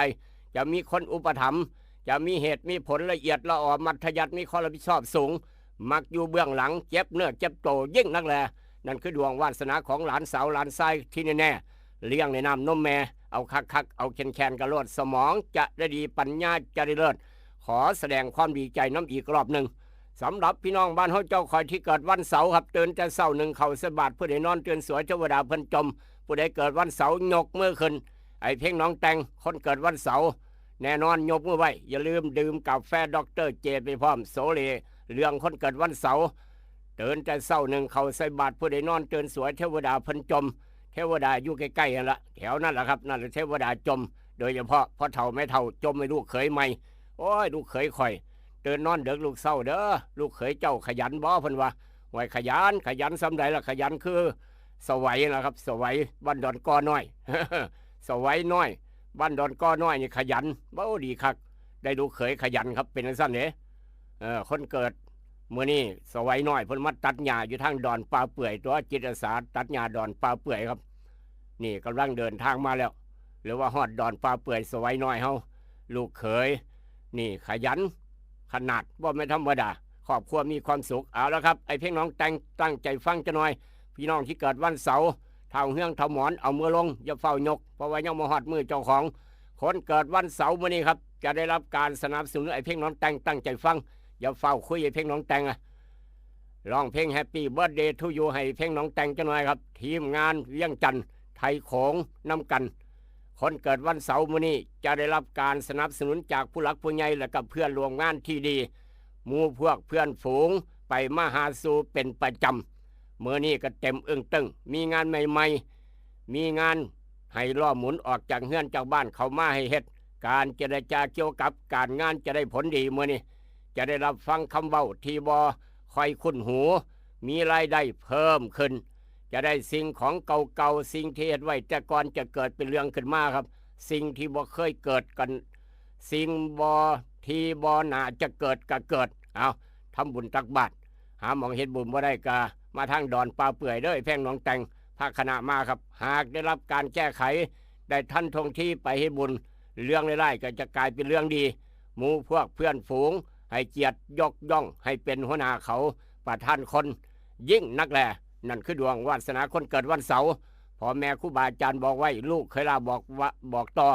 จะมีคนอุปถัมภ์ จะมีเหตุมีผลละเอียดละออมัธยัสถ์ มีความรับผิดชอบสูง มักอยู่เบื้องหลัง เจ็บเนื้อเจ็บตัวยิ่งนักแล นั่นคือดวงวาสนาของหลานสาวหลานชายที่แน่ เลี้ยงในน้ำนมแม่ เอาคักๆ เอาแคนๆ กะโลด สมองจะได้ดี ปัญญาจะได้เลิศ ขอแสดงความดีใจน้ำอีกรอบหนึ่ง สำหรับพี่น้องบ้านเฮาเจ้าคอยที่เกิดวันเสาร์ครับ ตื่นแต่เช้าหนึ่งเข้าใส่บาตร ผู้ใดนอนตื่นสวยเทวดาเพิ่นจม ผู้ใดเกิดวันเสาร์ยกมือขึ้น ไอ้เพ่งน้องแต่ง คนเกิดวันเสาร์ แน่นอนยกมือไว้ อย่าลืมดื่มกาแฟดอกเตอร์เจไปพร้อม โสเล เรื่องคนเกิดวันเสาร์ ตื่นแต่เช้าหนึ่งเข้าใส่บาตร ผู้ใดนอนตื่นสวยเทวดาเพิ่นจม เทวดาอยู่ใกล้ๆนั่นละ แถวนั่นแหละครับ นั่นแหละเทวดาจม โดยเฉพาะพ่อเฒ่าแม่เฒ่าจมให้ลูกเขยใหม่ โอ้ย ลูกเขยข่อย ตื่นนอนเดิกลูกเศร้าเด้อ ลูกเขยเจ้าขยันบ่ เพิ่นว่า ไหวขยัน ขยันส่ำใดล่ะ ขยันคือสวัยนะครับ สวัยบ้านดอนก้อน้อย สวัยน้อย บ้านดอนก้อน้อยนี่ขยัน เบ้าดีคัก ได้ลูกเขยขยันครับ เป็นจั่งซั่นเด้ เออ คนเกิดมื้อนี้ สวัยน้อย เพิ่นมาตัดหญ้าอยู่ทางดอนป่าเปื่อย ตัวจิตอาสาตัดหญ้าดอนป่าเปื่อยครับ นี่กำลังเดินทางมาแล้ว หรือว่าฮอดดอนป่าเปื่อย สวัยน้อยเฮา ลูกเขย นี่ขยันขนาด บ่แม่นธรรมดา ครอบครัวมีความสุข เอาละครับ ไอ้เพ่งน้องแต่ง ตั้งใจฟังจักหน่อย พี่น้องที่เกิดวันเสาร์ เฒ่าเฮืองเฒ่าหมอน เอามือลง อย่าเฝ้ายก เพราะว่ายังบ่ฮอดมื้อเจ้าของ คนเกิดวันเสาร์มื้อนี้ครับ จะได้รับการสนับสนุน ไอ้เพ่งน้องแต่ง ตั้งใจฟัง อย่าเฝ้าคุย ไอ้เพ่งน้องแต่งอะ ร้องเพลง Happy Birthday to You ให้เพ่งน้องแต่งจักหน่อยครับ ทีมงานเวียงจันทน์ ไทยโขงนำกัน คนเกิดวันเสาร์มื้อนี้ จะได้รับการสนับสนุนจากผู้หลักผู้ใหญ่ และกับเพื่อนร่วมงานที่ดี หมู่พวกเพื่อนฝูง ไปมาหาสู่เป็นประจำ มื้อนี้ก็เต็มอึ้งตึง มีงานใหม่ๆ มีงานให้ล้อหมุนออกจากเฮือนจากบ้านเข้ามาให้เฮ็ด การเจรจาเกี่ยวกับการงานจะได้ผลดีมื้อนี้ จะได้รับฟังคำเว้าที่บ่ค่อยคุ้นหู มีรายได้เพิ่มขึ้น จะได้สิ่งของเก่าๆ สิ่งที่เฮ็ดไว้แต่ก่อนจะเกิดเป็นเรื่องขึ้นมาครับ สิ่งที่บ่เคยเกิดกัน สิ่งบ่ ที่บ่น่าจะเกิดก็เกิด เอา ทำบุญตักบาตร หาหม่องเฮ็ดบุญบ่ได้ก็มาทางดอนป่าเปื่อยเด้อ ไอ้เพ่งน้องแต่ง พาคณะมาครับ หากได้รับการแก้ไข ได้ทันท่วงทีไปเฮ็ดบุญ เรื่องร้ายๆก็จะกลายเป็นเรื่องดี หมู่พวกเพื่อนฝูง ให้เกียรติยกย่อง ให้เป็นหัวหน้าเขา ประทานคน ยิ่งนักแล นั่นคือดวงวาสนาคนเกิดวันเสาร์ พ่อแม่ครูบาอาจารย์บอกไว้ ลูกเขยลาบอกว่า บอกต่อ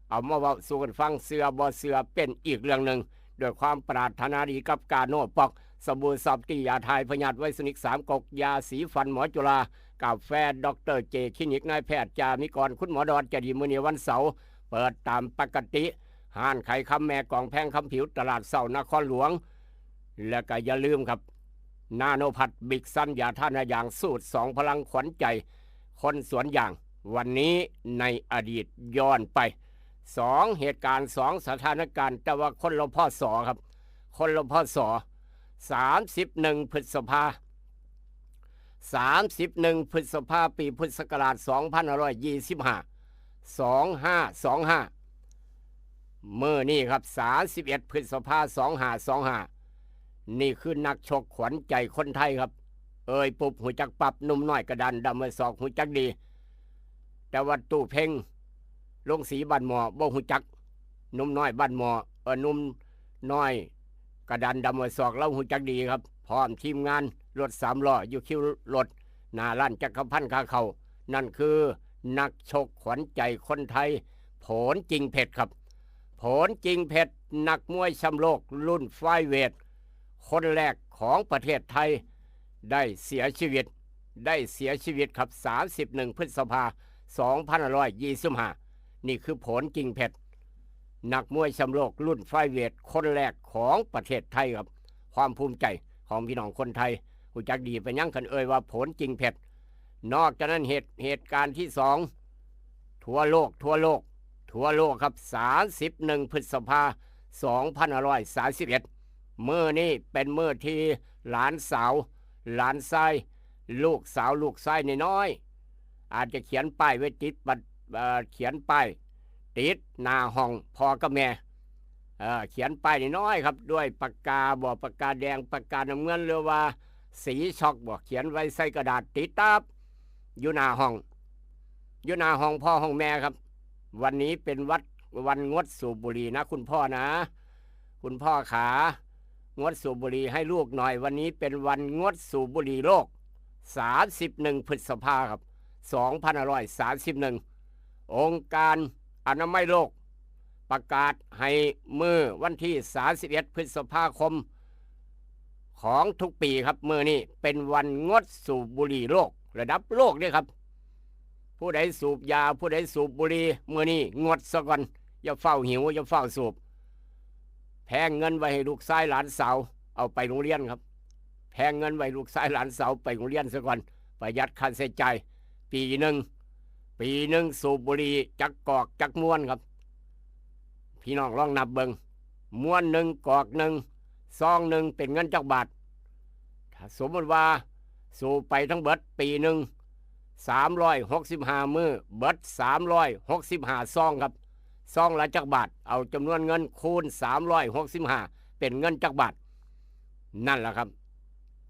เอามาเว้าสู่กันฟัง เชื่อบ่เชื่อเป็นอีกเรื่องหนึ่ง ด้วยความปรารถนาดีกับกาโนปอก สบู่ซอฟตี้ ยาถ่ายพยาธิไวรัสนิกสามก๊ก ยาสีฟันหมอจุฬา กาแฟดอกเตอร์เจคลินิก นายแพทย์จามิกร คุณหมอดอน จะดีมื้อนี้วันเสาร์ เปิดตามปกติ ห้านไขคำแม่กองแพง คำผิว ตลาดเช้านครหลวง และก็อย่าลืมครับ นาโนพัท บิ๊กซัน ยาทาหน้ายางสูตรสองพลัง ขวัญใจคนสวนยาง วันนี้ในอดีตย้อนไป สองเหตุการณ์ สองสถานการณ์ แต่ว่าคนละ พ.ศ. ครับ คนละ พ.ศ. สามสิบเอ็ด พฤษภา สามสิบเอ็ด พฤษภา ปีพุทธศักราช สองพันห้าร้อยยี่สิบห้า สองห้าสองห้า มื้อนี้ครับ สามสิบเอ็ด พฤษภา สองห้าสองห้า นี่คือนักชกขวัญใจคนไทยครับ เอ่ยปุ๊บฮู้จักปั๊บ หนุ่มน้อยกระดานดำไว้ศอกฮู้จักดี แต่ว่าตู้เพ็ง ลงสีบ้านหม้อบ่ฮู้จัก หนุ่มน้อยบ้านหม้อ เอ่อ หนุ่มน้อยกระดานดำไว้ศอก ลาวฮู้จักดีครับ พร้อมทีมงานรถสามล้อ อยู่คิวรถ หน้าร้านจักรพันธ์ขาเข้า นั่นคือนักชกขวัญใจคนไทย โผนจริงเพชรครับ โผนจริงเพชร นักมวยแชมป์โลกรุ่นไฟเวท คนแรกของประเทศไทย ได้เสียชีวิต ได้เสียชีวิตครับ สามสิบเอ็ด พฤษภา สองพันห้าร้อยยี่สิบห้า นี่คือโผนจริงเพชร นักมวยแชมป์โลกรุ่นไฟเวท คนแรกของประเทศไทยครับ ความภูมิใจของพี่น้องคนไทย ฮู้จักดีไปยังคันเอ่ยว่าโผนจริงเพชร นอกจากนั้นเหตุ เหตุการณ์ที่สอง ทั่วโลก ทั่วโลก ทั่วโลกครับ สามสิบเอ็ด พฤษภา สองพันห้าร้อยสามสิบเอ็ด มื้อนี้เป็นมื้อที่หลานสาว หลานชาย ลูกสาว ลูกชายน้อยๆ อาจจะเขียนป้ายไว้ติดบัตร เอ่อ เขียนป้ายติดหน้าห้องพ่อกับแม่ เอ่อ เขียนป้ายน้อยๆครับ ด้วยปากกาบ่ ปากกาแดง ปากกาน้ำเงิน หรือว่าสีช็อกบ่ เขียนไว้ใส่กระดาษติดตับ อยู่หน้าห้อง อยู่หน้าห้องพ่อห้องแม่ครับ วันนี้เป็นวัด วันงดสูบบุหรี่นะคุณพ่อนะ คุณพ่อขา งดสูบบุหรี่ให้ลูกหน่อย วันนี้เป็นวันงดสูบบุหรี่โลก สามสิบเอ็ด พฤษภาครับ สองพันห้าร้อยสามสิบเอ็ด องค์การอนามัยโลกประกาศให้มื้อวันที่สามสิบเอ็ดพฤษภาคมของทุกปีครับ มื้อนี้เป็นวันงดสูบบุหรี่โลก ระดับโลกเด้ครับ ผู้ใดสูบยา ผู้ใดสูบบุหรี่ มื้อนี้งดซะก่อน อย่าฟ้าวหิว อย่าฟ้าวสูบ แพงเงินไว้ให้ลูกชายหลานสาวเอาไปโรงเรียนครับ แพงเงินไว้ลูกชายหลานสาวไปโรงเรียนซะก่อน ประหยัดค่าใช้จ่าย ปีหนึ่ง ปีหนึ่งสูบบุหรี่จักกอกจักมวนครับ พี่น้องลองนับเบิ่ง มวนหนึ่ง กอกหนึ่ง ซองหนึ่งเป็นเงินจักบาท ถ้าสมมติว่าสูบไปทั้งเบิดปีหนึ่ง สามร้อยหกสิบห้ามื้อ เบิดสามร้อยหกสิบห้าซองครับ ซองละจักบาท เอาจำนวนเงินคูณสามร้อยหกสิบห้าเป็นเงินจักบาท นั่นแหละครับ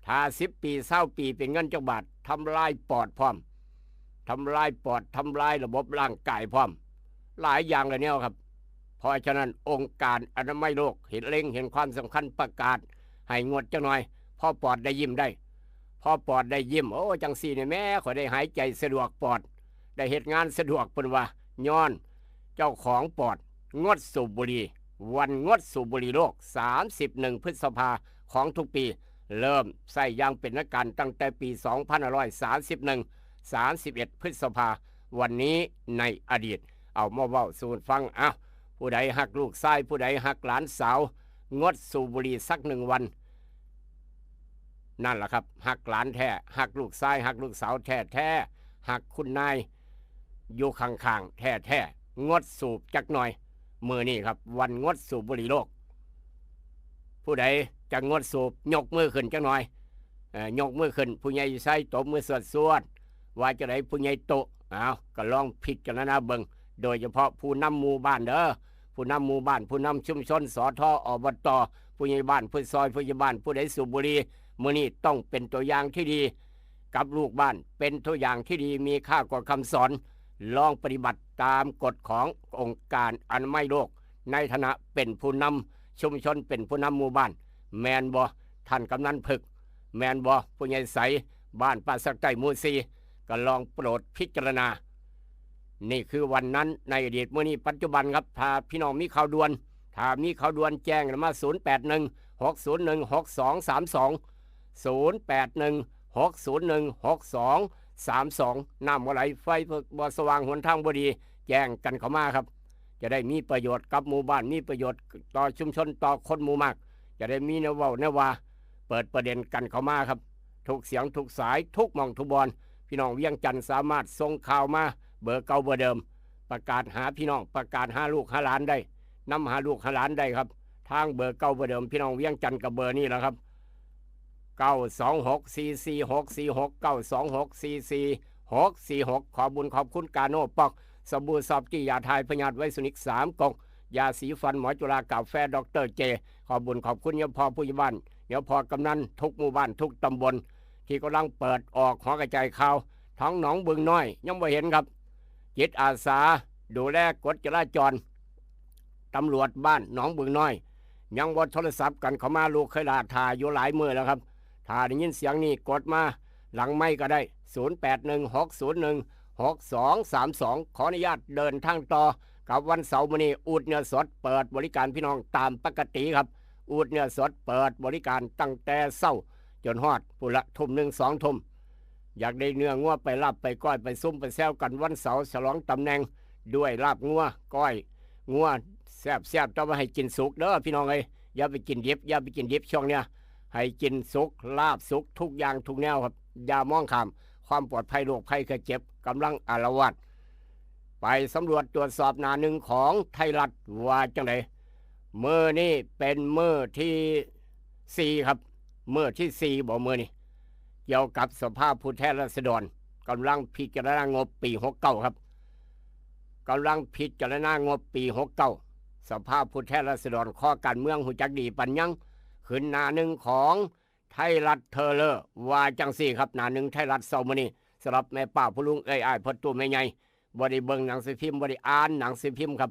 ถ้าสิบปีซาวปีเป็นเงินจักบาท ทำลายปอดพร้อม ทำลายปอด ทำลายระบบร่างกายพร้อม หลายอย่างเลยเนี่ยครับ เพราะฉะนั้นองค์การอนามัยโลกเห็นเล็งเห็นความสำคัญประกาศให้งดจักหน่อย พอปอดได้ยิ้มได้ พอปอดได้ยิ้ม โอ้ จังซี่นี่แหม ข้อยได้หายใจสะดวกปอด ได้เฮ็ดงานสะดวก เพิ่นว่า ย้อนเจ้าของปอดงดสูบบุหรี่ วันงดสูบบุหรี่โลก สามสิบเอ็ดพฤษภาของทุกปี เริ่มใช้อย่างเป็นทางการตั้งแต่ปีสองพันห้าร้อยสามสิบเอ็ด สามสิบเอ็ดพฤษภา วันนี้ในอดีต เอามาเว้าสู่ฟัง อ้าว ผู้ใดฮักลูกชาย ผู้ใดฮักหลานสาว งดสูบบุหรี่สักหนึ่งวัน นั่นแหละครับ ฮักหลานแท้ ฮักลูกชาย ฮักลูกสาวแท้ๆ ฮักคุณนายอยู่ข้างๆ แท้ๆ งดสูบจักหน่อย มื้อนี้ครับ วันงดสูบบุหรี่โลก ผู้ใดจะงดสูบ ยกมือขึ้นจักหน่อย เอ่อ ยกมือขึ้น ผู้ใหญ่ไซตบมือสวดๆ ว่าจังได๋ผู้ใหญ่โต อ้าว ก็ลองพิจารณาเบิ่ง โดยเฉพาะผู้นำหมู่บ้านเด้อ ผู้นำหมู่บ้าน ผู้นำชุมชน สท อบต ผู้ใหญ่บ้าน ผู้ซอย ผู้ใหญ่บ้าน ผู้ใดสูบบุหรี่ มื้อนี้ต้องเป็นตัวอย่างที่ดี กับลูกบ้าน เป็นตัวอย่างที่ดี มีค่ากว่าคำสอน ลองปฏิบัติตามกฎขององค์การอนามัยโลก ในฐานะเป็นผู้นำชุมชน เป็นผู้นำหมู่บ้าน แม่นบ่ ท่านกำนันผึก แม่นบ่ ผู้ใหญ่ใส บ้านป่าสักใต้หมู่สี่ ก็ลองโปรดพิจารณา นี่คือวันนั้นในอดีต มื้อนี้ปัจจุบันครับ ถ้าพี่น้องมีข่าวด่วน ถ้ามีข่าวด่วนแจ้งมา ศูนย์แปดหนึ่ง หกศูนย์หนึ่ง หกสองสามสอง ศูนย์แปดหนึ่ง หกศูนย์หนึ่ง หกสองสามสอง น้ำบ่ไหล ไฟบ่สว่าง หนทางบ่ดี แจ้งกันเข้ามาครับ จะได้มีประโยชน์กับหมู่บ้าน มีประโยชน์ต่อชุมชน ต่อคนหมู่มาก จะได้มีแนวเว้าแนวว่า เปิดประเด็นกันเข้ามาครับ ทุกเสียงทุกสาย ทุกหม่องทุกบอน พี่น้องเวียงจันทน์สามารถส่งข่าวมา เบอร์เก่าเบอร์เดิม ประกาศหาพี่น้อง ประกาศหาลูกหาหลานได้ นำหาลูกหาหลานได้ครับ ทางเบอร์เก่าเบอร์เดิม พี่น้องเวียงจันทน์กับเบอร์นี้แหละครับ เก้าสองหก สี่สี่หกสี่หก เก้าสองหก สี่สี่หกสี่หก ขอบุญขอบคุณกาโน่ป๊อก สบู่ซอฟตี้ ยาถ่ายพยาธิไวรัสนิกสามก๊ก ยาสีฟันหมอจุฬา กาแฟดอกเตอร์เจ ขอบุญขอบคุณยมพ่อผู้ใหญ่บ้าน ยมพ่อกำนันทุกหมู่บ้านทุกตำบล ที่กำลังเปิดออกหอกระจายข่าว ทั้งหนองบึงน้อยยังบ่เห็นครับ จิตอาสาดูแลกฎจราจร ตำรวจบ้านหนองบึงน้อย ยังบ่โทรศัพท์กันเข้ามา ลูกเคยล่าถ่าอยู่หลายมื้อแล้วครับ ถ้าได้ยินเสียงนี้กดมาหลังไมค์ก็ได้ ศูนย์แปดหนึ่ง หกศูนย์หนึ่ง หกสองสามสอง ขออนุญาตเดินทางต่อกับวันเสาร์มื้อนี้ อูดเนื้อสดเปิดบริการพี่น้องตามปกติครับ อูดเนื้อสดเปิดบริการตั้งแต่เช้าจนฮอดพุ้นละทุ่มหนึ่ง สองทุ่ม อยากได้เนื้องัวไปลาบไปก้อยไปซุ่มไปแซวกันวันเสาร์ ฉลองตำแหน่งด้วยลาบงัว ก้อยงัว แซ่บๆ แต่ว่าให้กินสุกเด้อพี่น้องเอ้ย อย่าไปกินดิบ อย่าไปกินดิบช่วงเนี้ย ให้กินสุก ลาบสุก ทุกอย่างทุกแนวครับ อย่ามองข้าม ความปลอดภัย โรคภัยไข้เจ็บกำลังอาละวาด ไปสำรวจตรวจสอบหน้าหนึ่งของไทยรัฐว่าจังได๋ มื้อนี้เป็นมื้อที่สี่ครับ มื้อที่สี่บ่ มื้อนี้ เกี่ยวกับสภาผู้แทนราษฎร กำลังพิจารณางบปีหกเก้าครับ กำลังพิจารณางบปีหกเก้า สภาผู้แทนราษฎร คอการเมืองฮู้จักดีปานหยัง ขึ้นหน้าหนึ่งของไทยรัฐเทเลอร์ ว่าจังซี่ครับ หน้าหนึ่งไทยรัฐเช้ามื้อนี้ สำหรับแม่ป้าผู้ลุง เอื้อยอ้ายพ่อตู้แม่ใหญ่ บ่ได้เบิ่งหนังสือพิมพ์ บ่ได้อ่านหนังสือพิมพ์ครับ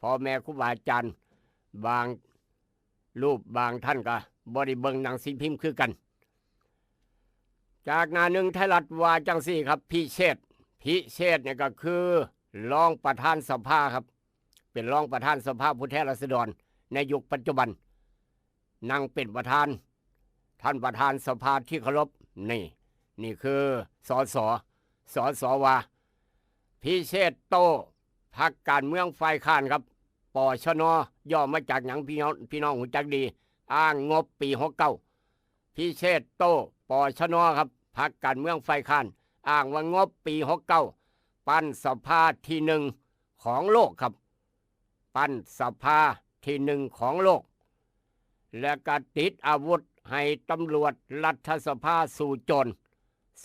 พ่อแม่ครูบาอาจารย์ บางรูปบางท่านก็บ่ได้เบิ่งหนังสือพิมพ์คือกัน จากหน้าหนึ่งไทยรัฐว่าจังซี่ครับ พิเชษ พิเชษเนี่ยก็คือ รองประธานสภาครับ เป็นรองประธานสภาผู้แทนราษฎรในยุคปัจจุบัน นั่งเป็นประธาน ท่านประธานสภาที่เคารพ นี่ นี่คือ สส สส ว่า พิเชษโต พรรคการเมืองฝ่ายค้านครับ ปชน ย่อมาจากหยัง พี่น้อง พี่น้องรู้จักดี อ้างงบปี หกเก้า พิเชษโต ปชน ครับ พรรคการเมืองฝ่ายค้าน อ้างว่างบปี หกเก้า ปั้นสภาที่หนึ่งของโลกครับ ปั้นสภาที่หนึ่งของโลก และก็ติดอาวุธให้ตำรวจรัฐสภาสู่โจร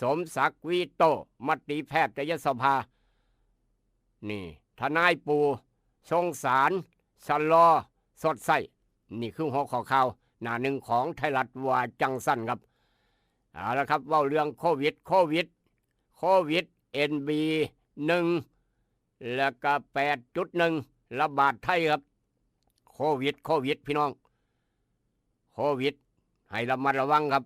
สมศักดิ์วีโต้ มติแพทยสภา นี่ ทนายปู ชงสาร ชะลอ สดใส นี่คือหัวข้อข่าวหน้าหนึ่งของไทยรัฐว่าจังซั่นครับ เอาละครับ เว้าเรื่องโควิด โควิด โควิด เอ็น บี หนึ่ง แล้วก็ แปดจุดหนึ่ง ระบาดไทยครับ โควิด โควิด พี่น้อง โควิด ให้ระมัดระวังครับ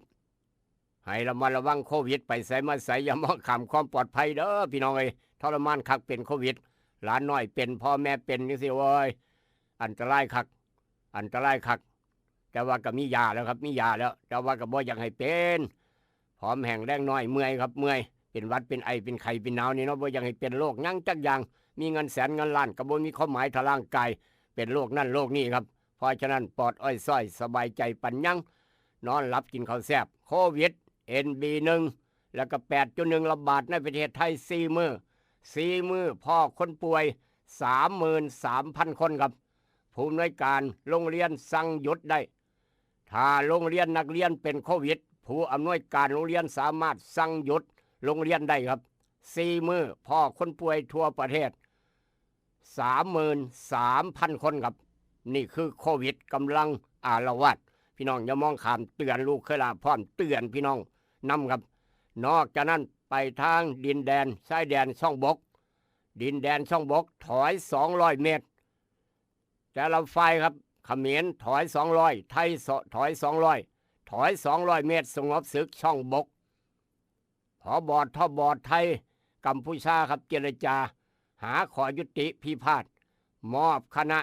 ให้ระมัดระวังโควิด ไปไสมาไส อย่ามองข้ามความปลอดภัยเด้อพี่น้องเอ้ย ทรมานคักเป็นโควิด หลานน้อยเป็น พ่อแม่เป็นจังซี้ โอ้ย อันตรายคัก อันตรายคัก แต่ว่าก็มียาแล้วครับ มียาแล้ว แต่ว่าก็บ่อยากให้เป็น ผอมแห้งแรงน้อย เมื่อยครับ เมื่อย เป็นหวัด เป็นไอ เป็นไข้ เป็นหนาวนี่เนาะ บ่อยากให้เป็นโรคหยังจักอย่าง มีเงินแสนเงินล้านก็บ่มีความหมายถ้าร่างกายเป็นโรคนั่นโรคนี้ครับ เพราะฉะนั้นปลอดอ้อยซ้อย สบายใจปานหยัง นอนหลับกินข้าวแซ่บ โควิด เอ็น บี หนึ่ง แล้วก็ แปดจุดหนึ่ง ระบาดในประเทศไทย สี่มื้อ สี่มื้อพ้อคนป่วย สามหมื่นสามพัน คนครับ ผู้อำนวยการโรงเรียนสั่งหยุดได้ ถ้าโรงเรียนนักเรียนเป็นโควิด ผู้อำนวยการโรงเรียนสามารถสั่งหยุดโรงเรียนได้ครับ สี่มื้อพ้อคนป่วยทั่วประเทศ สามหมื่นสามพัน คนครับ นี่คือโควิดกำลังอาละวาด พี่น้องอย่ามองข้าม เตือนลูกเคยลาพร้อมเตือนพี่น้องนำครับ นอกจากนั้นไปทางดินแดนชายแดนช่องบก ดินแดนช่องบกถอย สองร้อย เมตร แต่ละฝ่ายครับ เขมรถอย สองร้อย ไทยถอย สองร้อย ถอย สองร้อย เมตร สงบศึกช่องบก ผบ.ทบ.ไทย กัมพูชาครับ เจรจา หาข้อยุติพิพาท มอบคณะ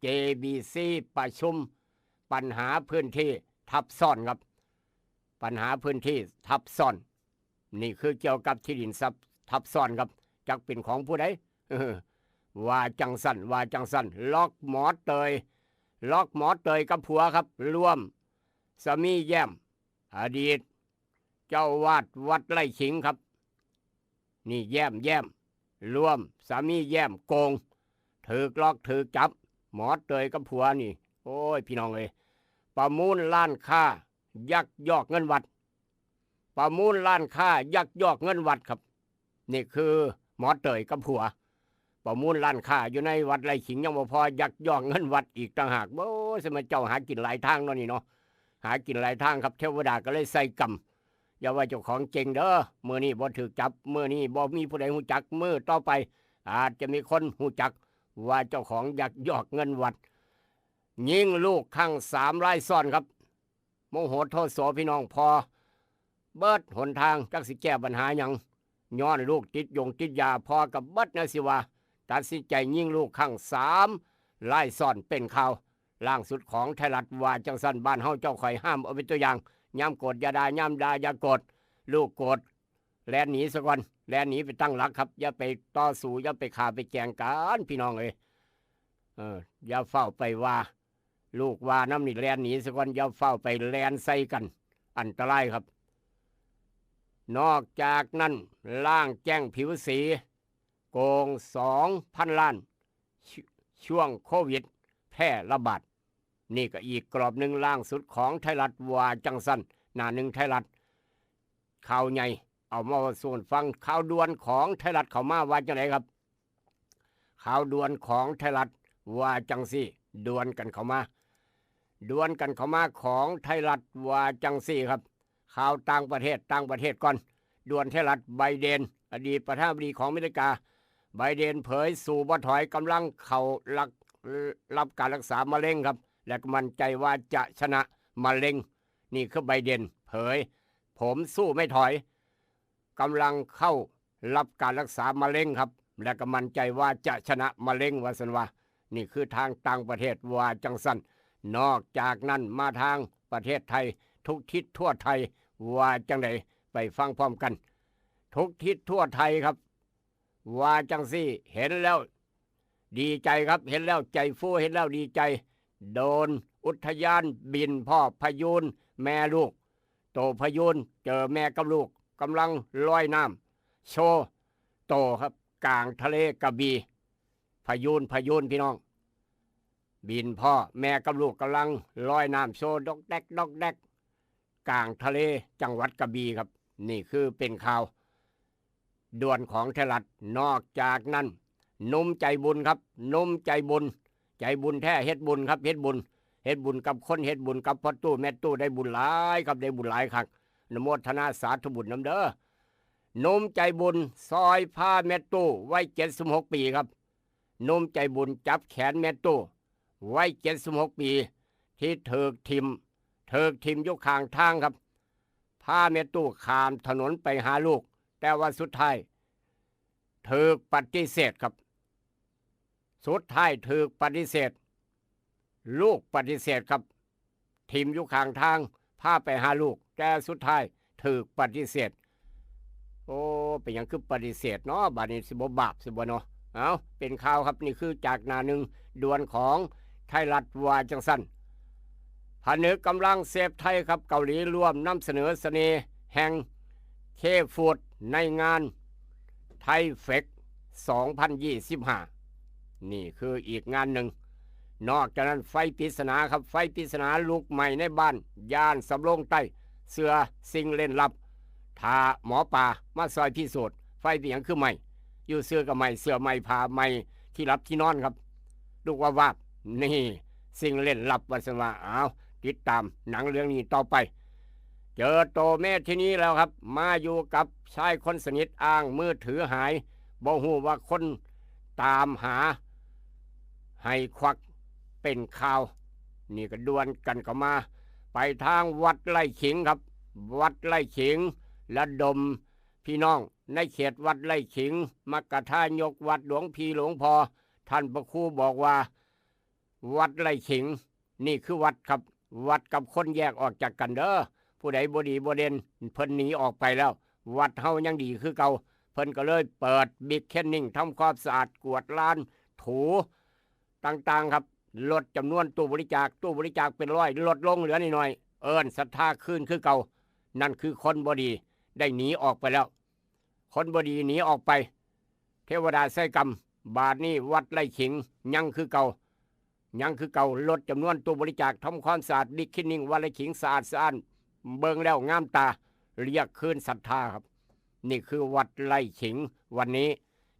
เจ บี ซี ประชุม ปัญหาพื้นที่ทับซ้อนครับ ปัญหาพื้นที่ทับซ้อน นี่คือเกี่ยวกับที่ดินทับซ้อนครับ จักเป็นของผู้ใด ว่าจังซั่น ว่าจังซั่น ล็อกหมอเตย ล็อกหมอเตยกับผัวครับ ร่วม สามีแย้ม อดีต เจ้าอาวาสวัดไร่ขิงครับ นี่แย้ม แย้ม ร่วม สามีแย้มโกง ถูกล็อก ถูกจับ หมอเตยกับผัวนี่ โอ้ย พี่น้องเอ้ย ประมูลร้านค้า ยักยอกเงินวัด ประมูลร้านค้า ยักยอกเงินวัดครับ นี่คือหมอเตยกับผัว ประมูลร้านค้าอยู่ในวัดไร่ขิงยังบ่พอ ยักยอกเงินวัดอีกต่างหาก โอ้ย สมัยเจ้าหากินหลายทางเนาะนี่เนาะ หากินหลายทางครับ เทวดาก็เลยใส่กรรม อย่าว่าเจ้าของเจ๋งเด้อ มื้อนี้บ่ถูกจับ มื้อนี้บ่มีผู้ใดฮู้จัก มื้อต่อไป อาจจะมีคนฮู้จักว่าเจ้าของยักยอกเงินวัด ยิงลูกครั้งสามรายซ้อนครับ โมโหโทโสพี่น้อง พอเบิดหนทาง จักสิแก้ปัญหาหยัง ย้อนลูกติดยงติดยา พอกับเบิดแนวสิว่า ตัดสินใจยิงลูกครั้งสามรายซ้อน เป็นข่าวล่างสุดของไทยรัฐว่าจังซั่น บ้านเฮาเจ้าข่อยห้ามเอาเป็นตัวอย่าง ยามโกรธอย่าด่า ยามด่าอย่าโกรธ ลูกโกรธ แล่นหนีซะก่อน แล่นหนีไปตั้งหลักครับ อย่าไปต่อสู้ อย่าไปฆ่าไปแกล้งกัน พี่น้องเอ้ย เออ อย่าฟ้าวไปว่า ลูกว่านำนี่ แล่นหนีซะก่อน อย่าฟ้าวไปแล่นใส่กัน อันตรายครับ นอกจากนั้น ล้างแจ้งผิวสี โกง สองพัน ล้าน ช- ช่วงโควิดแพร่ระบาด นี่ก็อีกกรอบหนึ่ง ล่างสุดของไทยรัฐว่าจังซั่น หน้าหนึ่งไทยรัฐ ข่าวใหญ่ เอามาสู่ฟัง ข่าวด่วนของไทยรัฐเข้ามาว่าจังไดครับ ข่าวด่วนของไทยรัฐว่าจังซี่ ด่วนกันเข้ามา ด่วนกันเข้ามาของไทยรัฐว่าจังซี่ครับ ข่าวต่างประเทศ ต่างประเทศก่อน ด่วนไทยรัฐ ไบเดน อดีตประธานาธิบดีของอเมริกา ไบเดนเผยสู้บ่ถอย กำลังเข้ารัก- รับการรักษามะเร็งครับ และมั่นใจว่าจะชนะมะเร็ง นี่คือไบเดนเผย ผมสู้ไม่ถอย กำลังเข้ารับการรักษามะเร็งครับ และก็มั่นใจว่าจะชนะมะเร็ง ว่าซั่นว่า นี่คือทางต่างประเทศว่าจั่งซั้น นอกจากนั้นมาทางประเทศไทย ทุกทิศทั่วไทยว่าจั่งใด ไปฟังพร้อมกัน ทุกทิศทั่วไทยครับ ว่าจั่งซี้ เห็นแล้วดีใจครับ เห็นแล้วใจฟู เห็นแล้วดีใจ โดรนอุทยานบินพ้อพยูนแม่ลูก โตพยูนเจอแม่กับลูกกำลังลอยน้ำโชว์โตครับ กลางทะเลกระบี่ พยูน พยูนพี่น้อง บินพ้อแม่กับลูกกำลังลอยน้ำโชว์ดอกแดกดอกแดก กลางทะเลจังหวัดกระบี่ครับ นี่คือเป็นข่าวด่วนของไทยรัฐ นอกจากนั้นหนุ่มใจบุญครับหนุ่มใจบุญ ใจบุญแท้เฮ็ดบุญครับเฮ็ดบุญ เฮ็ดบุญกับคนเฮ็ดบุญกับพ่อตู้แม่ตู้ได้บุญหลายครับได้บุญหลายคัก อนุโมทนาสาธุบุญนำเด้อ หนุ่มใจบุญซอยพาแม่ตู้วัยเจ็ดสิบหกปีครับ หนุ่มใจบุญจับแขนแม่ตู้วัยเจ็ดสิบหกปี ที่ถูกถิ่มถูกถิ่มอยู่ข้างทางครับ พาแม่ตู้ข้ามถนนไปหาลูก แต่ว่าสุดท้ายถูกปฏิเสธครับ สุดท้ายถูกปฏิเสธ ลูกปฏิเสธครับ ถิ่มอยู่ข้างทาง พาไปหาลูก แต่สุดท้ายถูกปฏิเสธ โอ้ เป็นหยังคือปฏิเสธเนาะ บาดนี้สิบ่บาปสิบ่เนาะ เอ้า เป็นข่าวครับ นี่คือจากหน้าหนึ่งด่วนของไทยรัฐว่าจั่งซั้น ผนึกกำลังเซฟไทยครับ เกาหลีร่วมนำเสนอเสน่ห์แห่งเคฟูดในงานไทเฟก สองพันยี่สิบห้า นี่คืออีกงานหนึ่ง นอกจากนั้นไฟปริศนาครับ ไฟปริศนาลุกไหม้ในบ้าน ย่านสำโรงใต้ เชื่อสิ่งเร้นลับ ถ้าหมอปลามาซอยพิสูจน์ ไฟเป็นหยังคือไหม้ อยู่ซื่อก็ไหม้ เสื้อไหม้ผ้าไหม้ ที่หลับที่นอนครับ ลุกวาบวาบ นี่สิ่งเร้นลับ ว่าซั่นว่า อ้าว ติดตามหนังเรื่องนี้ต่อไป เจอโตเมทินีแล้วครับ มาอยู่กับชายคนสนิท อ้างมือถือหาย บ่ฮู้ว่าคนตามหา ให้ควักเป็นข่าว นี่ก็ด่วนกันเข้ามา ไปทางวัดไร่ขิงครับ วัดไร่ขิง ระดมพี่น้องในเขตวัดไร่ขิง มัคคทายกวัด หลวงพี่หลวงพ่อ ท่านพระครูบอกว่า วัดไร่ขิง นี่คือวัดครับ วัดกับคนแยกออกจากกันเด้อ ผู้ใดบ่ดีบ่เด่น เพิ่นหนีออกไปแล้ว วัดเฮายังดีคือเก่า เพิ่นก็เลยเปิดบิ๊กเคนนิ่ง ทำความสะอาด กวาดลาน ถูต่างๆครับ ลดจำนวนตู้บริจาค ตู้บริจาคเป็นร้อย ลดลงเหลือน้อยๆ เอิ้นศรัทธาคืนคือเก่า นั่นคือคนบ่ดีได้หนีออกไปแล้ว คนบ่ดีหนีออกไป เทวดาไส้กรรม บาดนี้วัดไร่ขิงยังคือเก่า ยังคือเก่า ลดจำนวนตู้บริจาค ทำความสะอาด บิ๊กเคนนิ่ง วัดไร่ขิง สะอาดสะอ้าน เบิ่งแล้วงามตา เรียกคืนศรัทธาครับ นี่คือวัดไร่ขิง วันนี้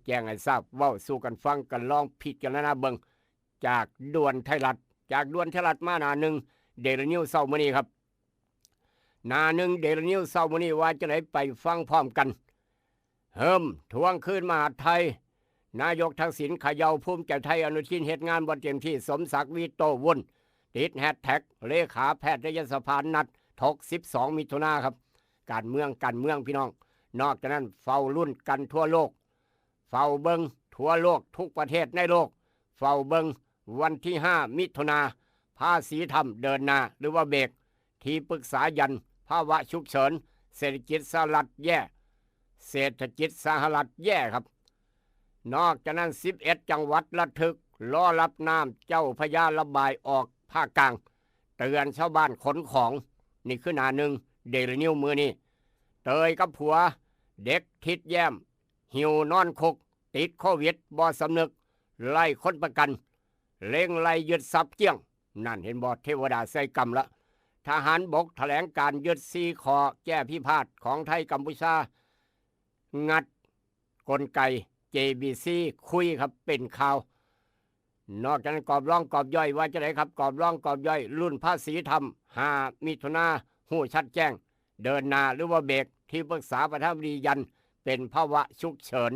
แจ้งให้ทราบ เว้าสู่กันฟัง กันลองพิจารณาเบิ่ง จากด่วนไทยรัฐ จากด่วนไทยรัฐมาหน้าหนึ่ง เดลินิวเช้ามื้อนี้ครับ หน้าหนึ่ง เดลินิวเช้ามื้อนี้ว่าจั่งใด ไปฟังพร้อมกัน เฮิม ทวงคืนมหาดไทย นายกทักษิณเขย่า ภูมิใจไทย อนุทินเฮ็ดงานบ่เต็มที่ สมศักดิ์วีโต้ วุ่น ติดแฮชแท็ก เลขาแพทยสภานัดถก สิบสอง มิถุนาครับ การเมือง การเมืองพี่น้อง นอกจากนั้นเฝ้าลุ้นกันทั่วโลก เฝ้าเบิ่งทั่วโลก ทุกประเทศในโลก เฝ้าเบิ่งวันที่ห้า มิถุนา ภาษีธรรมเดินหน้าหรือว่าเบรก ที่ปรึกษายันภาวะฉุกเฉิน เศรษฐกิจสหรัฐแย่ เศรษฐกิจสหรัฐแย่ครับ นอกจากนั้น สิบเอ็ด จังหวัดระทึก รอรับน้ำเจ้าพระยาระบายออกภาคกลาง เตือนชาวบ้านขนของ นี่คือหน้าหนึ่ง เดลินิวมื้อนี้ เตยกับผัว เด็กทิดแย้ม หิวนอนคุก ติดโควิด บ่สำนึก ไล่ค้นประกัน เร่งไล่ยึดทรัพย์เกลี้ยง นั่นเห็นบ่ เทวดาไส้กรรมละ ทหารบกแถลงการยึดสี่ข้อแก้พิพาทของไทยกัมพูชา งัดกลไก เจบีซี คุยครับ เป็นข่าว นอกจากนั้นกรอบร่องกรอบย่อยว่าจั่งใดครับ กรอบร่องกรอบย่อย ลุ้นภาษีธรรม ห้า มิถุนา ฮู้ชัดแจ้ง เดินหน้าหรือว่าเบรก ที่ปรึกษาประธานาธิบดียันเป็นภาวะฉุกเฉิน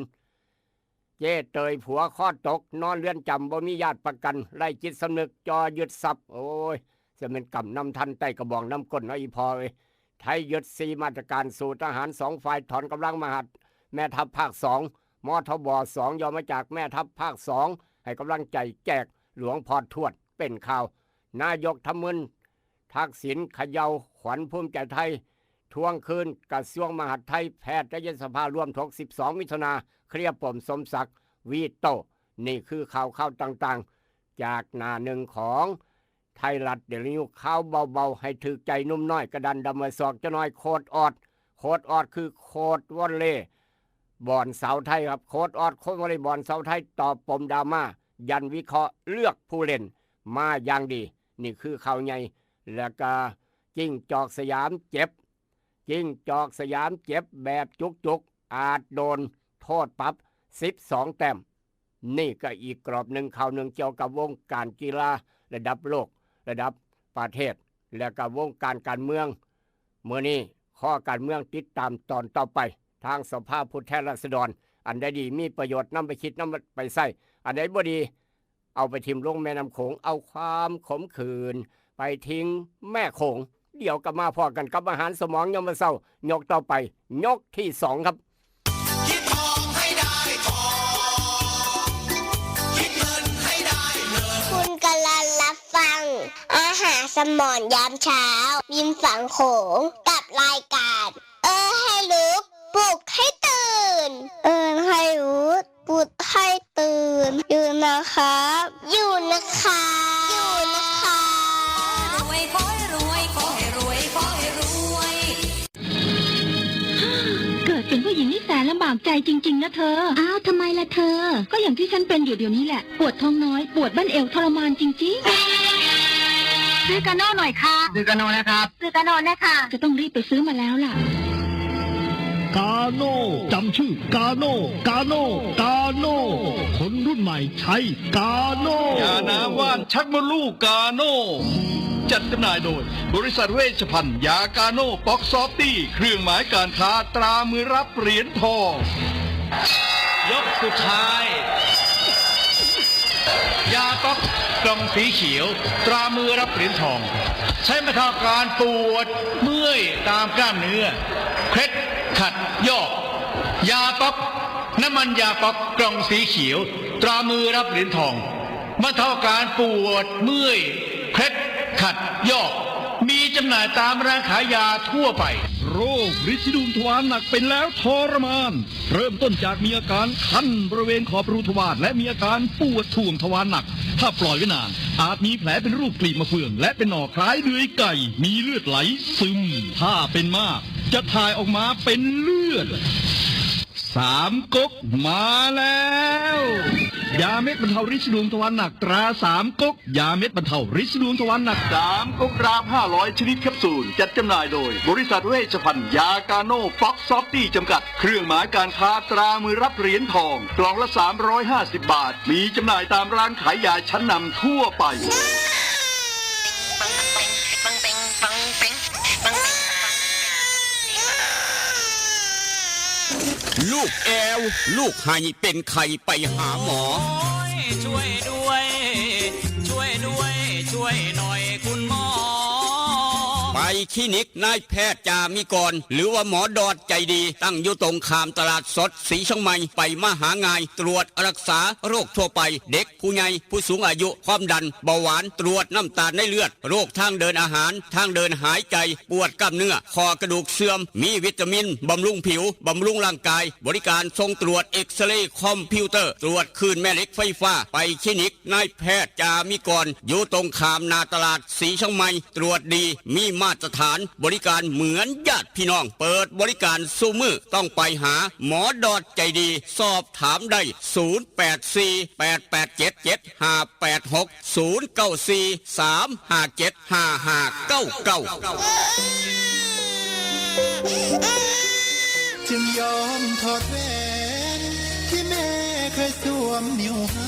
เจ้เตยผัวคอตก นอนเรือนจำ บ่มีญาติประกัน ไร้จิตสำนึก จ่อยึดทรัพย์ โอ้ย จะเป็นกำนำทัน ไต้กระบองนำก้นเนาะอีพ่อเอ้ย ไทยยึดสี่มาตรการ สู้ทหารสองฝ่าย ถอนกำลังมหาด แม่ทัพภาคสอง มทบสอง ย่อมาจากแม่ทัพภาคสอง ให้กำลังใจแจกหลวงพ่อทวด เป็นข่าว นายกทำมึน ทักษิณเขย่าขวัญภูมิใจไทย ทวงคืนกระทรวงมหาดไทย แพทยสภาร่วมถก สิบสอง มิถุนา เคลียร์ปมสมศักดิ์ วีโต้ นี่คือข่าวข่าวต่างๆ จากหน้าหนึ่งของไทยรัฐเดลี่นิวส์ ข่าวเบาๆ ให้ถืกใจหนุ่มน้อย กระดันดำเมือศอกจะน้อย โคดออด โคดออดคือโคดวอลเลย์ บ่อนสาวไทยครับ โคดออด โคดวอลเลย์บ่อนสาวไทย ตอบปมดราม่า ยันวิเคราะห์เลือกผู้เล่นมาอย่างดี นี่คือข่าวใหญ่ แล้วก็จิ้งจอกสยามเจ็บ จิ้งจอกสยามเจ็บแบบจุกๆ อาจโดนโทษปรับ สิบสอง แต้ม นี่ก็อีกกรอบหนึ่ง ข่าวหนึ่งเกี่ยวกับวงการกีฬาระดับโลก ระดับประเทศ และก็วงการการเมือง มื้อนี้ข้อการเมืองติดตามตอนต่อไป ทางสภาผู้แทนราษฎร อันใดดีมีประโยชน์นำไปคิดนำไปใช้ อันใดบ่ดีเอาไปถิ่มลงแม่น้ำโขง เอาความขมขื่นไปทิ้งแม่โขง เดี๋ยวกลับมาพ้อกันกับอาหารสมองยามมื้อเช้า ยกต่อไป ยกที่สองครับ คิดทองให้ได้ทอง คิดเงินให้ได้เงิน คุณกำลังรับฟัง อาหารสมองยามเช้า ริมฝั่งโขง กับรายการ เออให้ลุก ปลุกให้ตื่น เอินให้ลุก ปลุกให้ตื่น อยู่นะครับ อยู่นะครับ อยู่นะครับ รวยขอให้รวย ขอให้รวย ขอให้รวย เกิดเป็นผู้หญิงนี่แสนลำบากใจจริงๆ นะเธอ อ้าว ทำไมล่ะเธอ ก็อย่างที่ฉันเป็นอยู่เดี๋ยวนี้แหละ ปวดท้องน้อย ปวดบั้นเอวทรมานจริงๆ ซื้อกาโน่หน่อยค่ะ ซื้อกาโน่นะครับ ซื้อกาโน่นะคะ จะต้องรีบไปซื้อมาแล้วล่ะ กาโน่ จำชื่อกาโน่ กาโน่ กาโน่ คนรุ่นใหม่ใช้กาโน่ ยาน้ำว่านชักมดลูกกาโน่ จัดจำหน่ายโดย บริษัทเวชภัณฑ์ยากาโน่ ป๊อกซอฟตี้ เครื่องหมายการค้าตรามือรับเหรียญทอง ยกสุดท้าย ยาป๊อกกล่องสีเขียว ตรามือรับเหรียญทอง ใช้บรรเทาอาการปวดเมื่อยตามกล้ามเนื้อ เคล็ดขัดยอก ยาป๊อก น้ำมันยาป๊อกกล่องสีเขียว ตรามือรับเหรียญทอง บรรเทาอาการปวดเมื่อย เคล็ดขัดยอก มีจำหน่ายตามร้านขายยาทั่วไป โรคริดสีดวงทวารหนักเป็นแล้วทรมาน เริ่มต้นจากมีอาการคันบริเวณขอบรูทวาร และมีอาการปวดถ่วงทวารหนัก ถ้าปล่อยไว้นาน อาจมีแผลเป็นรูปกลีบมะเฟือง และเป็นหนองคล้ายเดือยไก่ มีเลือดไหลซึม ถ้าเป็นมาก จะถ่ายออกมาเป็นเลือด สามก๊กมาแล้ว ยาเม็ดบรรเทาริดสีดวงทวารหนักตราสามก๊ก ยาเม็ดบรรเทาริดสีดวงทวารหนัก สามก๊กรามห้าร้อยชนิดแคปซูล จัดจำหน่ายโดย บริษัทเวชภัณฑ์ยากาโน่ป๊อกซอฟตี้จำกัด เครื่องหมายการค้าตรามือรับเหรียญทอง กล่องละสามร้อยห้าสิบบาท มีจำหน่ายตามร้านขายยาชั้นนำทั่วไป ลูกแอว ลูกไห้เป็นไข้ไปหาหมอ ช่วยด้วย ช่วยด้วย ช่วยหน่อยคุณหมอ ไปคลินิกนายแพทย์จามิกร หรือว่าหมอดอดใจดี ตั้งอยู่ตรงข้ามตลาดสดสีเชียงใหม่ ไปมาหาง่าย ตรวจรักษาโรคทั่วไป เด็กผู้ใหญ่ผู้สูงอายุ ความดัน เบาหวาน ตรวจน้ำตาลในเลือด โรคทางเดินอาหาร ทางเดินหายใจ ปวดกล้ามเนื้อ ข้อกระดูกเสื่อม มีวิตามิน บำรุงผิว บำรุงร่างกาย บริการส่งตรวจเอ็กซเรย์คอมพิวเตอร์ ตรวจคลื่นแม่เหล็กไฟฟ้า ไปคลินิกนายแพทย์จามิกร อยู่ตรงข้ามหน้าตลาดสีเชียงใหม่ ตรวจดี มีมาตรฐาน บริการเหมือนญาติพี่น้อง เปิดบริการซุมื้อ ต้องไปหาหมอดอดใจดี สอบถามได้ ศูนย์แปดสี่ แปดแปดเจ็ด เจ็ดห้าแปดหก ศูนย์เก้าสี่ สามห้าเจ็ด ห้าห้าเก้าเก้า จึงยอมถอดแหวนที่แม่เคยสวมนิ้วให้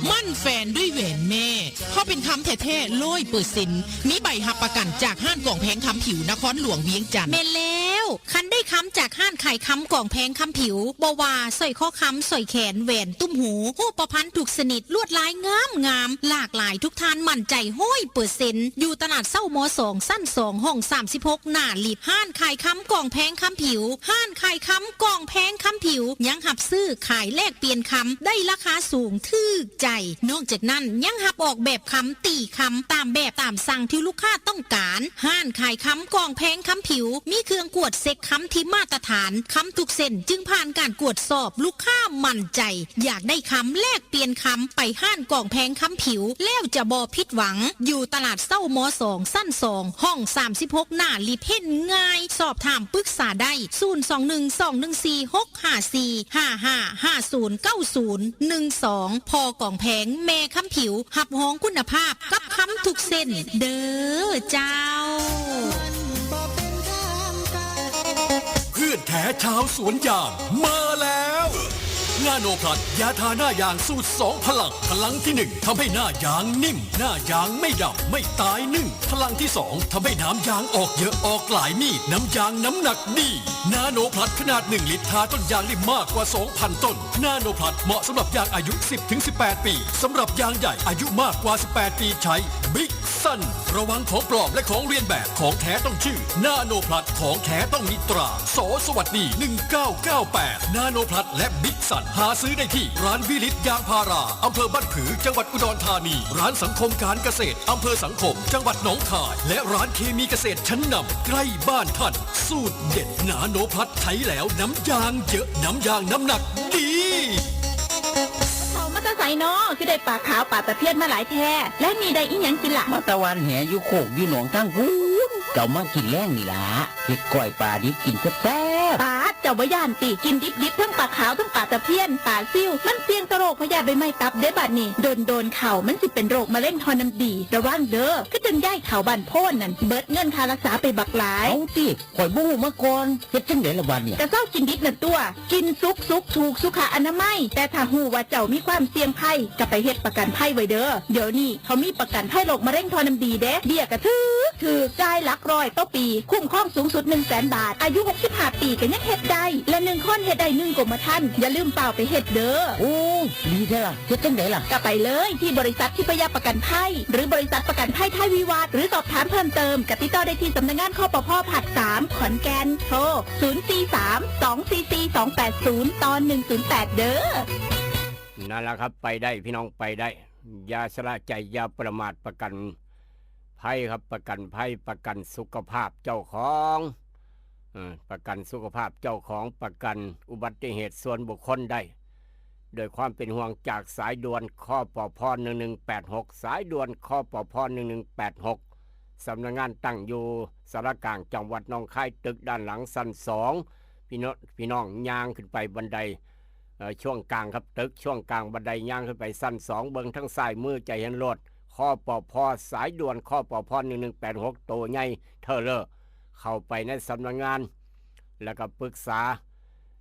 มั่นแฟนด้วยแหวนแม่ เพราะเป็นคำแท้ๆร้อยเปอร์เซ็นต์ มีใบรับประกันจากห้านกองแพงคำผิวนครหลวงเวียงจันทน์ แม่นแล้ว คันได้คำจากห้านขายคำกองแพงคำผิว บ่ว่าสร้อยคอคำ สร้อยแขน แหวน ตุ้มหู ฮูปพรรณทุกชนิด ลวดลายงามงาม หลากหลาย ทุกท่านมั่นใจร้อยเปอร์เซ็นต์ อยู่ตลาดเซ้า ม.สอง ชั้นสอง ห้องสามสิบหก หน้าลิฟต์ ห้านขายคำกองแพงคำผิว ห้านขายคำกองแพงคำผิว ยังรับซื้อขายแลกเปลี่ยนคำ ได้ราคาสูงถูกใจ นอกจากนั้นยังรับออกแบบคำ ตีคำ ตามแบบตามสั่งที่ลูกค้าต้องการ ห้านขายคำกองแพงคำผิว มีเครื่องกวดเช็คคำที่มาตรฐาน คำทุกเส้นจึงผ่านการกวดสอบ ลูกค้ามั่นใจ อยากได้คำแลกเปลี่ยนคำ ไปห้านกองแพงคำผิว แล้วจะบ่ผิดหวัง อยู่ตลาดเซ้า ม.สอง ชั้นสอง ห้องสามสิบหก หน้าลิฟต์ เห็นง่าย สอบถามปรึกษาได้ ศูนย์สองหนึ่ง สองหนึ่งสี่ หกห้าสี่ ห้าห้า ห้าศูนย์ เก้าศูนย์ หนึ่งสอง พ.กองแพง แม่คำผิว รับรองคุณภาพกับคำทุกเส้น เด้อเจ้า เพื่อนแท้ชาวสวนยางมาแล้ว นาโนพลัส ยาทาหน้ายางสูตรสองพลัง พลังที่หนึ่งทำให้หน้ายางนิ่ม หน้ายางไม่ดำ ไม่ตายนึ่ง พลังที่สองทำให้น้ำยางออกเยอะ ออกหลายมีด น้ำยางน้ำหนักดี นาโนพลัสขนาดหนึ่งลิตร ทาต้นยางได้มากกว่าสองพันต้น นาโนพลัสเหมาะสำหรับยางอายุ สิบถึงสิบแปด ปี สำหรับยางใหญ่อายุมากกว่า สิบแปด ปีใช้ Big Sun ระวังของปลอมและของเลียนแบบ ของแท้ต้องชื่อ นาโนพลัส ของแท้ต้องมีตรา ส.สวัสดี หนึ่งเก้าเก้าแปด นาโนพลัส และ Big Sun หาซื้อได้ที่ร้านวิลิตยางพารา อำเภอบ้านผือ จังหวัดอุดรธานี ร้านสังคมการเกษตร อำเภอสังคม จังหวัดหนองคาย และร้านเคมีเกษตรชั้นนำใกล้บ้านท่าน สูตรเด็ดนาโนพลัส ใช้แล้วน้ำยางเยอะ น้ำยางน้ำหนักดี เขามาแต่ไสน้อ คือได้ปลาขาวปลาตะเพียนมาหลายแท้ และนี่ได้อีหยังกินล่ะ มาตะวันแหอยู่โคกอยู่หนองทางพู้น เจ้ามากินแลงนี่ล่ะ เฮ็ดก้อยปลาดิบกินแซ่บๆ ปาด เจ้าบ่ย่านติ กินดิบๆ ทั้งปลาขาวทั้งปลาตะเพียน ปลาซิว มันเสี่ยงต่อโรคพยาธิใบไม้ตับเด้บัดนี้ โดนๆ เข้ามันสิเป็นโรคมะเร็งท่อน้ำดี ระวังเด้อ คือจั่งยายเฒ่าบ้านโพนนั่น เบิดเงินค่ารักษาไปบักหลาย เอาติ ข่อยบ่ฮู้มาก่อน เฮ็ดจั่งใดล่ะบัดเนี่ย ก็เซากินดิบนั่นตั่ว กินสุกๆ ถูกสุขอนามัย แต่ถ้าฮู้ว่าเจ้ามีความเสี่ยงภัย ก็ไปเฮ็ดประกันภัยไว้เด้อ เดี๋ยวนี้เขามีประกันภัยโรคมะเร็งท่อน้ำดีเด้ เบี้ยก็ถูก ถูก จ่ายหลักร้อยต่อปี คุ้มครองสูงสุด หนึ่งแสนบาท อายุ หกสิบห้า ปีก็ยังเฮ็ดได้ และหนึ่งคนเฮ็ดได้หนึ่งกรมธรรม์ อย่าลืมฟ้าวไปเฮ็ดเด้อ โอ้ ดีแท้ล่ะ เฮ็ดจั่งใดล่ะ ก็ไปเลยที่บริษัททิพยประกันภัย หรือบริษัทประกันภัยไทยวิวัฒน์ หรือสอบถามเพิ่มเติม ก็ติดต่อได้ที่สำนักงาน คปภ ภาค สาม ขอนแก่น โทร ศูนย์สี่สาม สองสี่สี่ สองแปดศูนย์ ต่อ หนึ่งศูนย์แปด เด้อ นั่นล่ะครับ ไปได้พี่น้อง ไปได้ อย่าชะล่าใจ อย่าประมาท ประกันภัยครับ ประกันภัย ประกันสุขภาพเจ้าของ เอ่อ ประกันสุขภาพเจ้าของ ประกันอุบัติเหตุส่วนบุคคลได้ โดยความเป็นห่วงจากสายด่วน คปภ หนึ่งหนึ่งแปดหก สายด่วน คปภ หนึ่งหนึ่งแปดหก สำนักงานตั้งอยู่สารกลางจังหวัดหนองคาย ตึกด้านหลังชั้นสอง พี่น้อง พี่น้องย่างขึ้นไปบันได เอ่อ ช่วงกลางครับ ตึกช่วงกลางบันไดย่างขึ้นไปชั้นสอง เบิ่งทางซ้ายมือจะเห็นรถ คปภ สายด่วน คปภ หนึ่งหนึ่งแปดหก โตใหญ่เทอเลอร์ เข้าไปในสำนักงาน แล้วก็ปรึกษา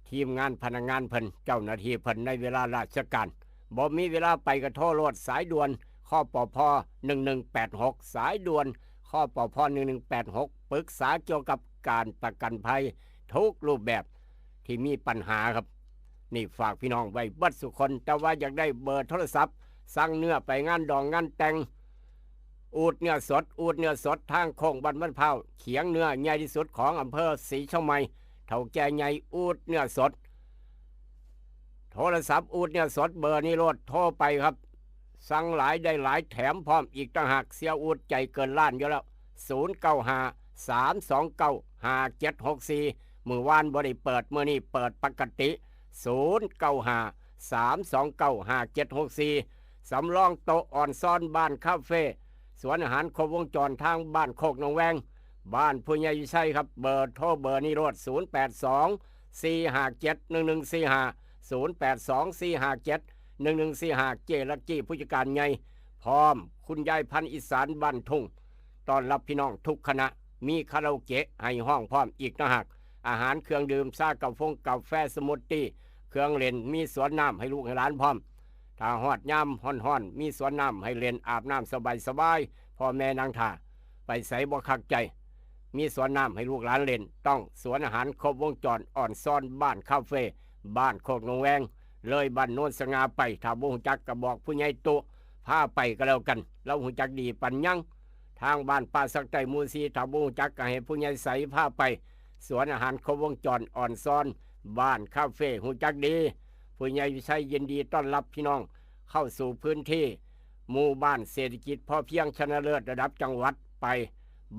ทีมงานพนักงานเพิ่น เจ้าหน้าที่เพิ่นในเวลาราชการ บ่มีเวลาไปก็โทรโลด สายด่วน คปภ หนึ่งหนึ่งแปดหก สายด่วน คปภ หนึ่งหนึ่งแปดหก ปรึกษาเกี่ยวกับการประกันภัยทุกรูปแบบที่มีปัญหาครับ นี่ฝากพี่น้องไว้เบิดสุคน แต่ว่าอยากได้เบอร์โทรศัพท์ สั่งเนื้อไปงานดองงานแต่ง อูดเนื้อสด อูดเนื้อสด ทางโค้งบ้านมันพร้าว เขียงเนื้อใหญ่ที่สุดของอำเภอศรีเชียงใหม่ เฒ่าแก่ใหญ่ อูดเนื้อสด โทรศัพท์ อูดเนื้อสด เบอร์นี้โลด โทรไปครับ สั่งหลายได้หลาย แถมพร้อมอีกต่างหาก เสียอูดใจเกินล้านอยู่แล้ว ศูนย์เก้าห้า สามสองเก้า ห้าเจ็ดหกสี่ มื้อวานบ่ได้เปิด มื้อนี้เปิดปกติ ศูนย์เก้าห้า สามสองเก้า ห้าเจ็ดหกสี่ สำรองโต๊ะอ่อนซ้อนบ้านคาเฟ่ สวนอาหารครบวงจรทางบ้านโคกหนองแวง บ้านผู้ใหญ่วิชัยครับ เบอร์โทรเบอร์นี้โลด ศูนย์แปดสอง สี่ห้าเจ็ด หนึ่งหนึ่งสี่ห้า ศูนย์แปดสอง สี่ห้าเจ็ด หนึ่งหนึ่งสี่ห้า เจ๊ลักกี้ผู้จัดการใหญ่ พร้อมคุณยายพันธุ์อีสานบ้านทุ่ง ต้อนรับพี่น้องทุกคณะ มีคาราโอเกะให้ฮ้องพร้อมอีกต่างหาก อาหารเครื่องดื่ม ชากาฟงกาแฟ สมูทตี้ เครื่องเล่น มีสวนน้ำให้ลูกให้หลานพร้อม ถ้าฮอดยามฮ้อนๆ มีสวนน้ำให้เล่นอาบน้ำสบายๆ พ่อแม่นั่งท่า ไปไสบ่คักใจ มีสวนน้ำให้ลูกหลานเล่น ต้องสวนอาหารครบวงจร อ่อนซ้อนบ้านคาเฟ่ บ้านโคกหนองแวง เลยบ้านโนนสง่าไป ถ้าบ่ฮู้จักก็บอกผู้ใหญ่ตุพาไปก็แล้วกัน เราฮู้จักดีปันยัง ทางบ้านป่าสักใต้หมู่สี่ ถ้าบ่ฮู้จักก็ให้ผู้ใหญ่ใสพาไป สวนอาหารครบวงจร อ่อนซ้อนบ้านคาเฟ่ ฮู้จักดี ผู้ใหญ่วิชัยยินดีต้อนรับพี่น้องเข้าสู่พื้นที่หมู่บ้านเศรษฐกิจพอเพียงชนะเลิศระดับจังหวัดไป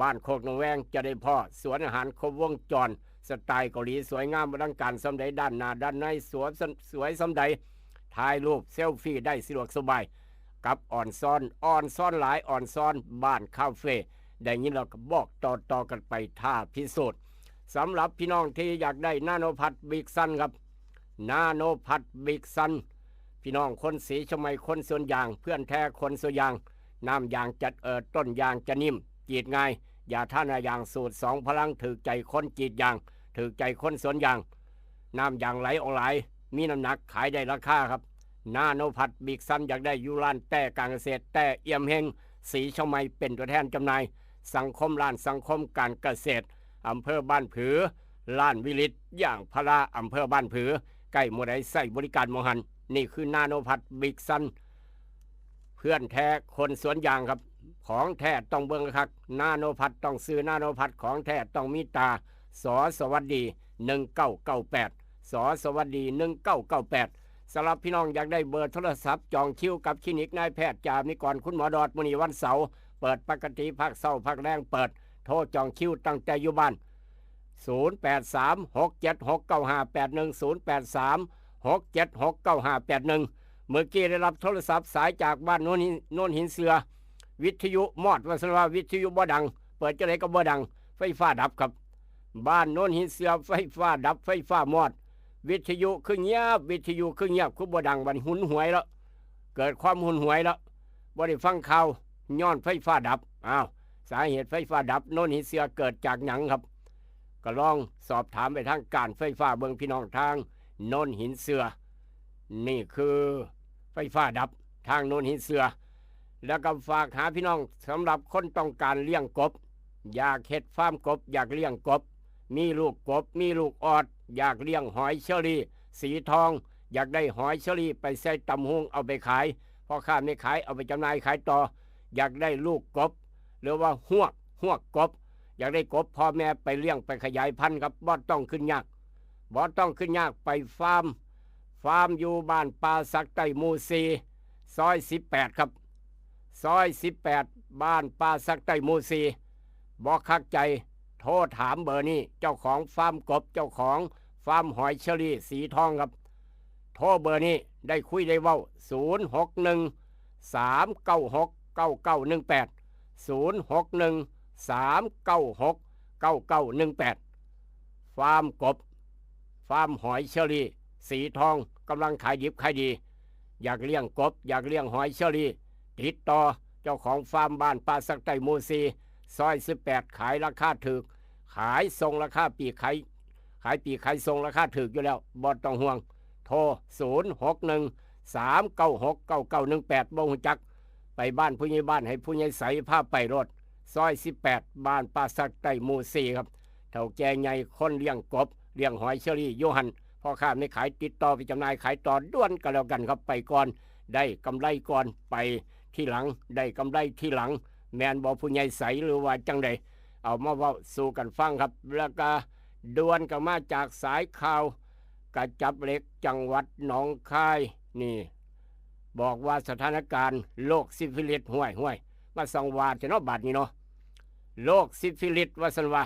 บ้านโคกหนองแวงจะได้พ้อสวนอาหารครบวงจร สไตล์เกาหลีสวยงามอลังการส่ำใด ด้านหน้าด้านในสวยส่ำสวยส่ำใด ถ่ายรูปเซลฟี่ได้สะดวกสบาย กับอ่อนซ้อน อ่อนซ้อนหลาย อ่อนซ้อนบ้านคาเฟ่ ได้ยินแล้วก็บอกต่อๆกันไป ท้าพิสูจน์ สำหรับพี่น้องที่อยากได้นาโนพัทบิ๊กซันครับ นาโนพัทบิ๊กซัน พี่น้องคนศรีเชียงใหม่ คนสวนยาง เพื่อนแท้คนสวนยาง น้ำยางจะเอ่อต้นยางจะนิ่ม กรีดง่าย ยาทาหน้ายางสูตรสองพลัง ถืกใจคนกรีดยาง ถืกใจคนสวนยาง น้ำยางไหลออกหลาย มีน้ำหนัก ขายได้ราคาครับ นาโนพัทบิ๊กซัน อยากได้อยู่ร้านแต้การเกษตร แต้เอี่ยมเฮง ศรีเชียงใหม่ เป็นตัวแทนจำหน่าย สังคม ร้านสังคมการเกษตร อำเภอบ้านผือ ร้านวิริตยางพารา อำเภอบ้านผือ ใกล้หมู่ใดใช้บริการหม่องหั้น นี่คือนาโนพัทบิ๊กซัน เพื่อนแท้คนสวนยางครับ ของแท้ต้องเบิ่งคัก นาโนพัทต้องซื้อ นาโนพัทของแท้ต้องมีตา สอ สวัสดี หนึ่งเก้าเก้าแปด สอ สวัสดี หนึ่งเก้าเก้าแปด สำหรับพี่น้องอยากได้เบอร์โทรศัพท์จองคิวกับคลินิกนายแพทย์จามนิกร คุณหมอดอด มื้อนี้วันเสาร์ เปิดปกติ ภาคเช้าภาคแลงเปิด โทรจองคิวตั้งแต่อยู่บ้าน ศูนย์แปดสาม หกเจ็ดหก เก้าห้าแปดหนึ่ง ศูนย์แปดสาม หกเจ็ดหก เก้าห้าแปดหนึ่ง เมื่อกี้ได้รับโทรศัพท์สายจากบ้านโนนหิน โนนหินเสือ วิทยุมอด ว่าซั่นว่า วิทยุบ่ดัง เปิดจั่งใดก็บ่ดัง ไฟฟ้าดับครับ บ้านโนนหินเสือ ไฟฟ้าดับ ไฟฟ้ามอด วิทยุคือเงียบ วิทยุคือเงียบ คือบ่ดัง บัดนี้หุนหวยแล้ว เกิดความหุนหวยแล้ว บ่ได้ฟังข่าว ย้อนไฟฟ้าดับ อ้าว สาเหตุไฟฟ้าดับโนนหินเสือเกิดจากหยังครับ ก็ลองสอบถามไปทางการไฟฟ้าเบิ่ง พี่น้องทางโนนหินเสือ นี่คือไฟฟ้าดับทางโนนหินเสือ แล้วก็ฝากหาพี่น้อง สำหรับคนต้องการเลี้ยงกบ อยากเฮ็ดฟาร์มกบ อยากเลี้ยงกบ มีลูกกบ มีลูกออด อยากเลี้ยงหอยเชอรี่สีทอง อยากได้หอยเชอรี่ไปใส่ตำฮุ่งเอาไปขาย พ่อค้าแม่ขายเอาไปจำหน่ายขายต่อ อยากได้ลูกกบ หรือว่าฮวก ฮวกกบ อยากได้กบพ่อแม่ไปเลี้ยงไปขยายพันธุ์ครับ บ่ต้องขึ้นยาก บ่ต้องขึ้นยาก ไปฟาร์ม ฟาร์มอยู่บ้านป่าสักใต้หมู่สี่ ซอยสิบแปดครับ ซอยสิบแปด บ้านป่าสักใต้หมู่สี่ บ่คักใจ โทรถามเบอร์นี้ เจ้าของฟาร์มกบ เจ้าของฟาร์มหอยเชอรี่สีทองครับ โทรเบอร์นี้ ได้คุยได้เว้า ศูนย์หกหนึ่ง สามเก้าหก เก้าเก้าหนึ่งแปด ศูนย์หกหนึ่ง สามเก้าหก เก้าเก้าหนึ่งแปด ฟาร์มกบ ฟาร์มหอยเชอรี่สีทอง กำลังขายดิบขายดี อยากเลี้ยงกบ อยากเลี้ยงหอยเชอรี่ ติดต่อเจ้าของฟาร์มบ้านป่าสักใต้หมู่สี่ ซอยสิบแปด ขายราคาถูก ขายส่งราคาปลีก ขาย ขายปลีกขายส่งราคาถูกอยู่แล้ว บ่ต้องห่วง โทร ศูนย์หกหนึ่ง สามเก้าหก เก้าเก้าหนึ่งแปด บ่ฮู้จัก ไปบ้านผู้ใหญ่บ้าน ให้ผู้ใหญ่ใสพาไปโลด ซอยสิบแปด บ้านป่าสักใต้หมู่สี่ครับ เฒ่าแก่ใหญ่คนเลี้ยงกบ เลี้ยงหอยเชอรี่อยู่หั่น พ่อค้าแม่ขายติดต่อไปจำหน่ายขายต่อด่วนก็แล้วกันครับ ไปก่อน ได้กำไรก่อน ไปทีหลัง ได้กำไรทีหลัง แม่นบ่ผู้ใหญ่ใส หรือว่าจั่งใด เอามาเว้าสู่กันฟังครับ แล้วก็ด่วนก็มาจากสายข่าวกระจับเหล็กจังหวัดหนองคาย นี่ บอกว่าสถานการณ์โรคซิฟิลิส ห้วยๆ มาสังวาสเนาะ บาดนี้เนาะ โรคซิฟิลิส ว่าซั่นว่า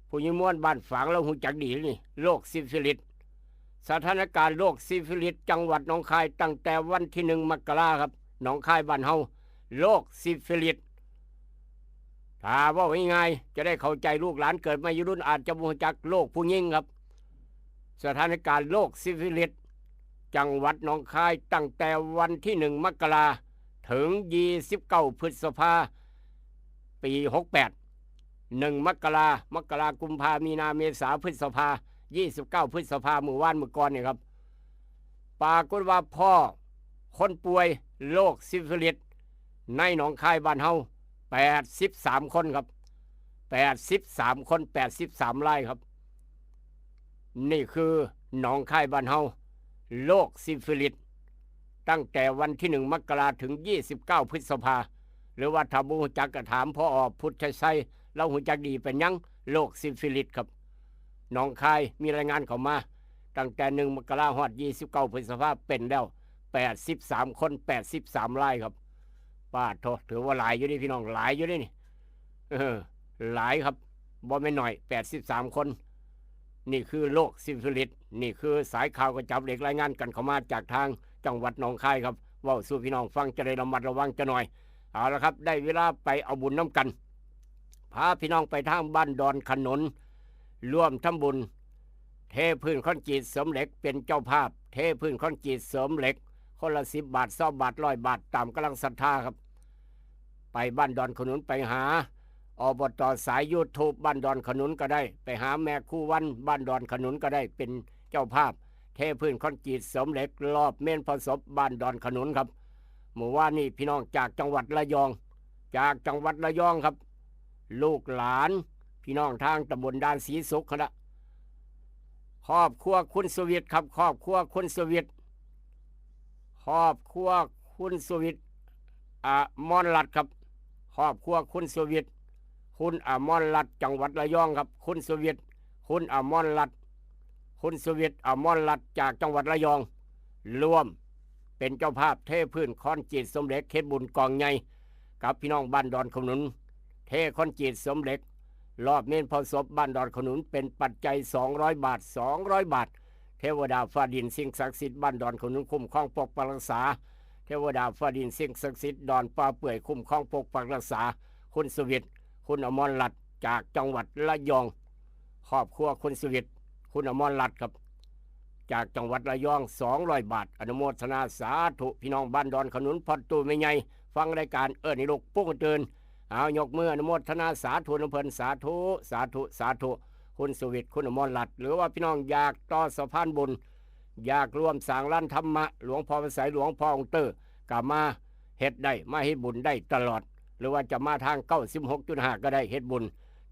ผู้ใหญ่ม่วนบ้านฝาง ลาวฮู้จักดีนี่ โรคซิฟิลิส สถานการณ์โรคซิฟิลิสจังหวัดหนองคาย ตั้งแต่วันที่หนึ่งมกราครับ หนองคายบ้านเฮา โรคซิฟิลิส ถ้าเว้าง่ายๆ จะได้เข้าใจ ลูกหลานเกิดมาอยู่รุ่นอาจจะบ่ฮู้จัก โรคผู้หญิงครับ สถานการณ์โรคซิฟิลิสจังหวัดหนองคาย ตั้งแต่วันที่หนึ่งมกราถึงยี่สิบเก้าพฤษภา ปีหกแปด หนึ่งมกรา มกรา กุมภา มีนา เมษา พฤษภา ยี่สิบเก้าพฤษภา มื้อวานมื้อก่อนนี่ครับ ปรากฏว่าพ้อคนป่วยโรคซิฟิลิสในหนองคายบ้านเฮา แปดสิบสามคนครับ แปดสิบสามคน แปดสิบสามรายครับ นี่คือหนองคายบ้านเฮา โรคซิฟิลิส ตั้งแต่วันที่หนึ่งมกราถึงยี่สิบเก้าพฤษภา หรือว่าถ้าบ่ฮู้จักก็ถามพ่อออพุทธชัย เราฮู้จักดี เป็นหยัง โรคซิฟิลิสครับ หนองคายมีรายงานเข้ามา ตั้งแต่หนึ่งมกราฮอดยี่สิบเก้าพฤษภา เป็นแล้วแปดสิบสามคน แปดสิบสามรายครับ ปาดโธ่ ถือว่าหลายอยู่เด้พี่น้อง หลายอยู่เด้นี่ เออ หลายครับ บ่แม่นน้อย แปดสิบสามคน นี่คือโรคซิฟิลิส นี่คือสายข่าวกระจับเหล็กรายงานกันเข้ามาจากทางจังหวัดหนองคายครับ เว้าสู่พี่น้องฟังจะได้ระมัดระวังจะหน่อย เอาละครับ ได้เวลาไปเอาบุญนำกัน พาพี่น้องไปทางบ้านดอนขนุน ร่วมทำบุญ เทพื้นคอนกรีตเสริมเหล็กเป็นเจ้าภาพ เทพื้นคอนกรีตเสริมเหล็ก คนละสิบบาท ซาวบาท ร้อยบาท ตามกำลังศรัทธาครับ ไปบ้านดอนขนุน ไปหา อบต.สาย YouTube บ้านดอนขนุนก็ได้ ไปหาแม่ครูวันบ้านดอนขนุนก็ได้ เป็นเจ้าภาพ เทพื้นคอนกรีตเสริมเหล็ก รอบเมนเผาศพบ้านดอนขนุนครับ เมื่อวานนี้พี่น้องจากจังหวัดระยอง จากจังหวัดระยองครับ ลูกหลานพี่น้องทางตำบลด่านศรีสุขนั่นละ ครอบครัวคุณสุวิทย์ครับ ครอบครัวคุณสุวิทย์ ครอบครัวคุณสุวิทย์ อมรรัตน์ครับ ครอบครัวคุณสุวิทย์ คุณอมรรัตน์ จังหวัดระยองครับ คุณสุวิทย์ คุณอมรรัตน์ คุณสุวิทย์ อมรรัตน์ จากจังหวัดระยอง ร่วมเป็นเจ้าภาพเทพื้นคอนกรีตเสริมเหล็ก เฮ็ดบุญกองใหญ่ กับพี่น้องบ้านดอนขนุน เทคอนกรีตเสริมเหล็ก รอบเมนเผาศพบ้านดอนขนุน เป็นปัจจัยสองร้อยบาท สองร้อยบาท เทวดาฟ้าดินสิ่งศักดิ์สิทธิ์บ้านดอนขนุนคุ้มครองปกปักรักษา เทวดาฟ้าดินสิ่งศักดิ์สิทธิ์ดอนป่าเปื่อยคุ้มครองปกปักรักษา คุณสุวิทย์ คุณอมรรัตน์ จากจังหวัดระยอง ครอบครัวคุณสุวิทย์ คุณอมรรัตน์ครับ จากจังหวัดระยอง สองร้อยบาท อนุโมทนาสาธุ พี่น้องบ้านดอนขนุน พ่อตู้แม่ใหญ่ ฟังรายการเอิ้นให้ลูกปลุกตื่น เอายกมืออนุโมทนาสาธุนำเพิ่น สาธุ สาธุ สาธุ คุณสุวิทย์ คุณอมรรัตน์ หรือว่าพี่น้องอยากต่อสะพานบุญ อยากร่วมสร้างลานธรรมะ หลวงพ่อพระไสย หลวงพ่อองค์เตอร์ ก็มาเฮ็ดได้ มาเฮ็ดบุญได้ตลอด หรือว่าจะมาทางเก้าสิบหกจุดห้าก็ได้ เฮ็ดบุญ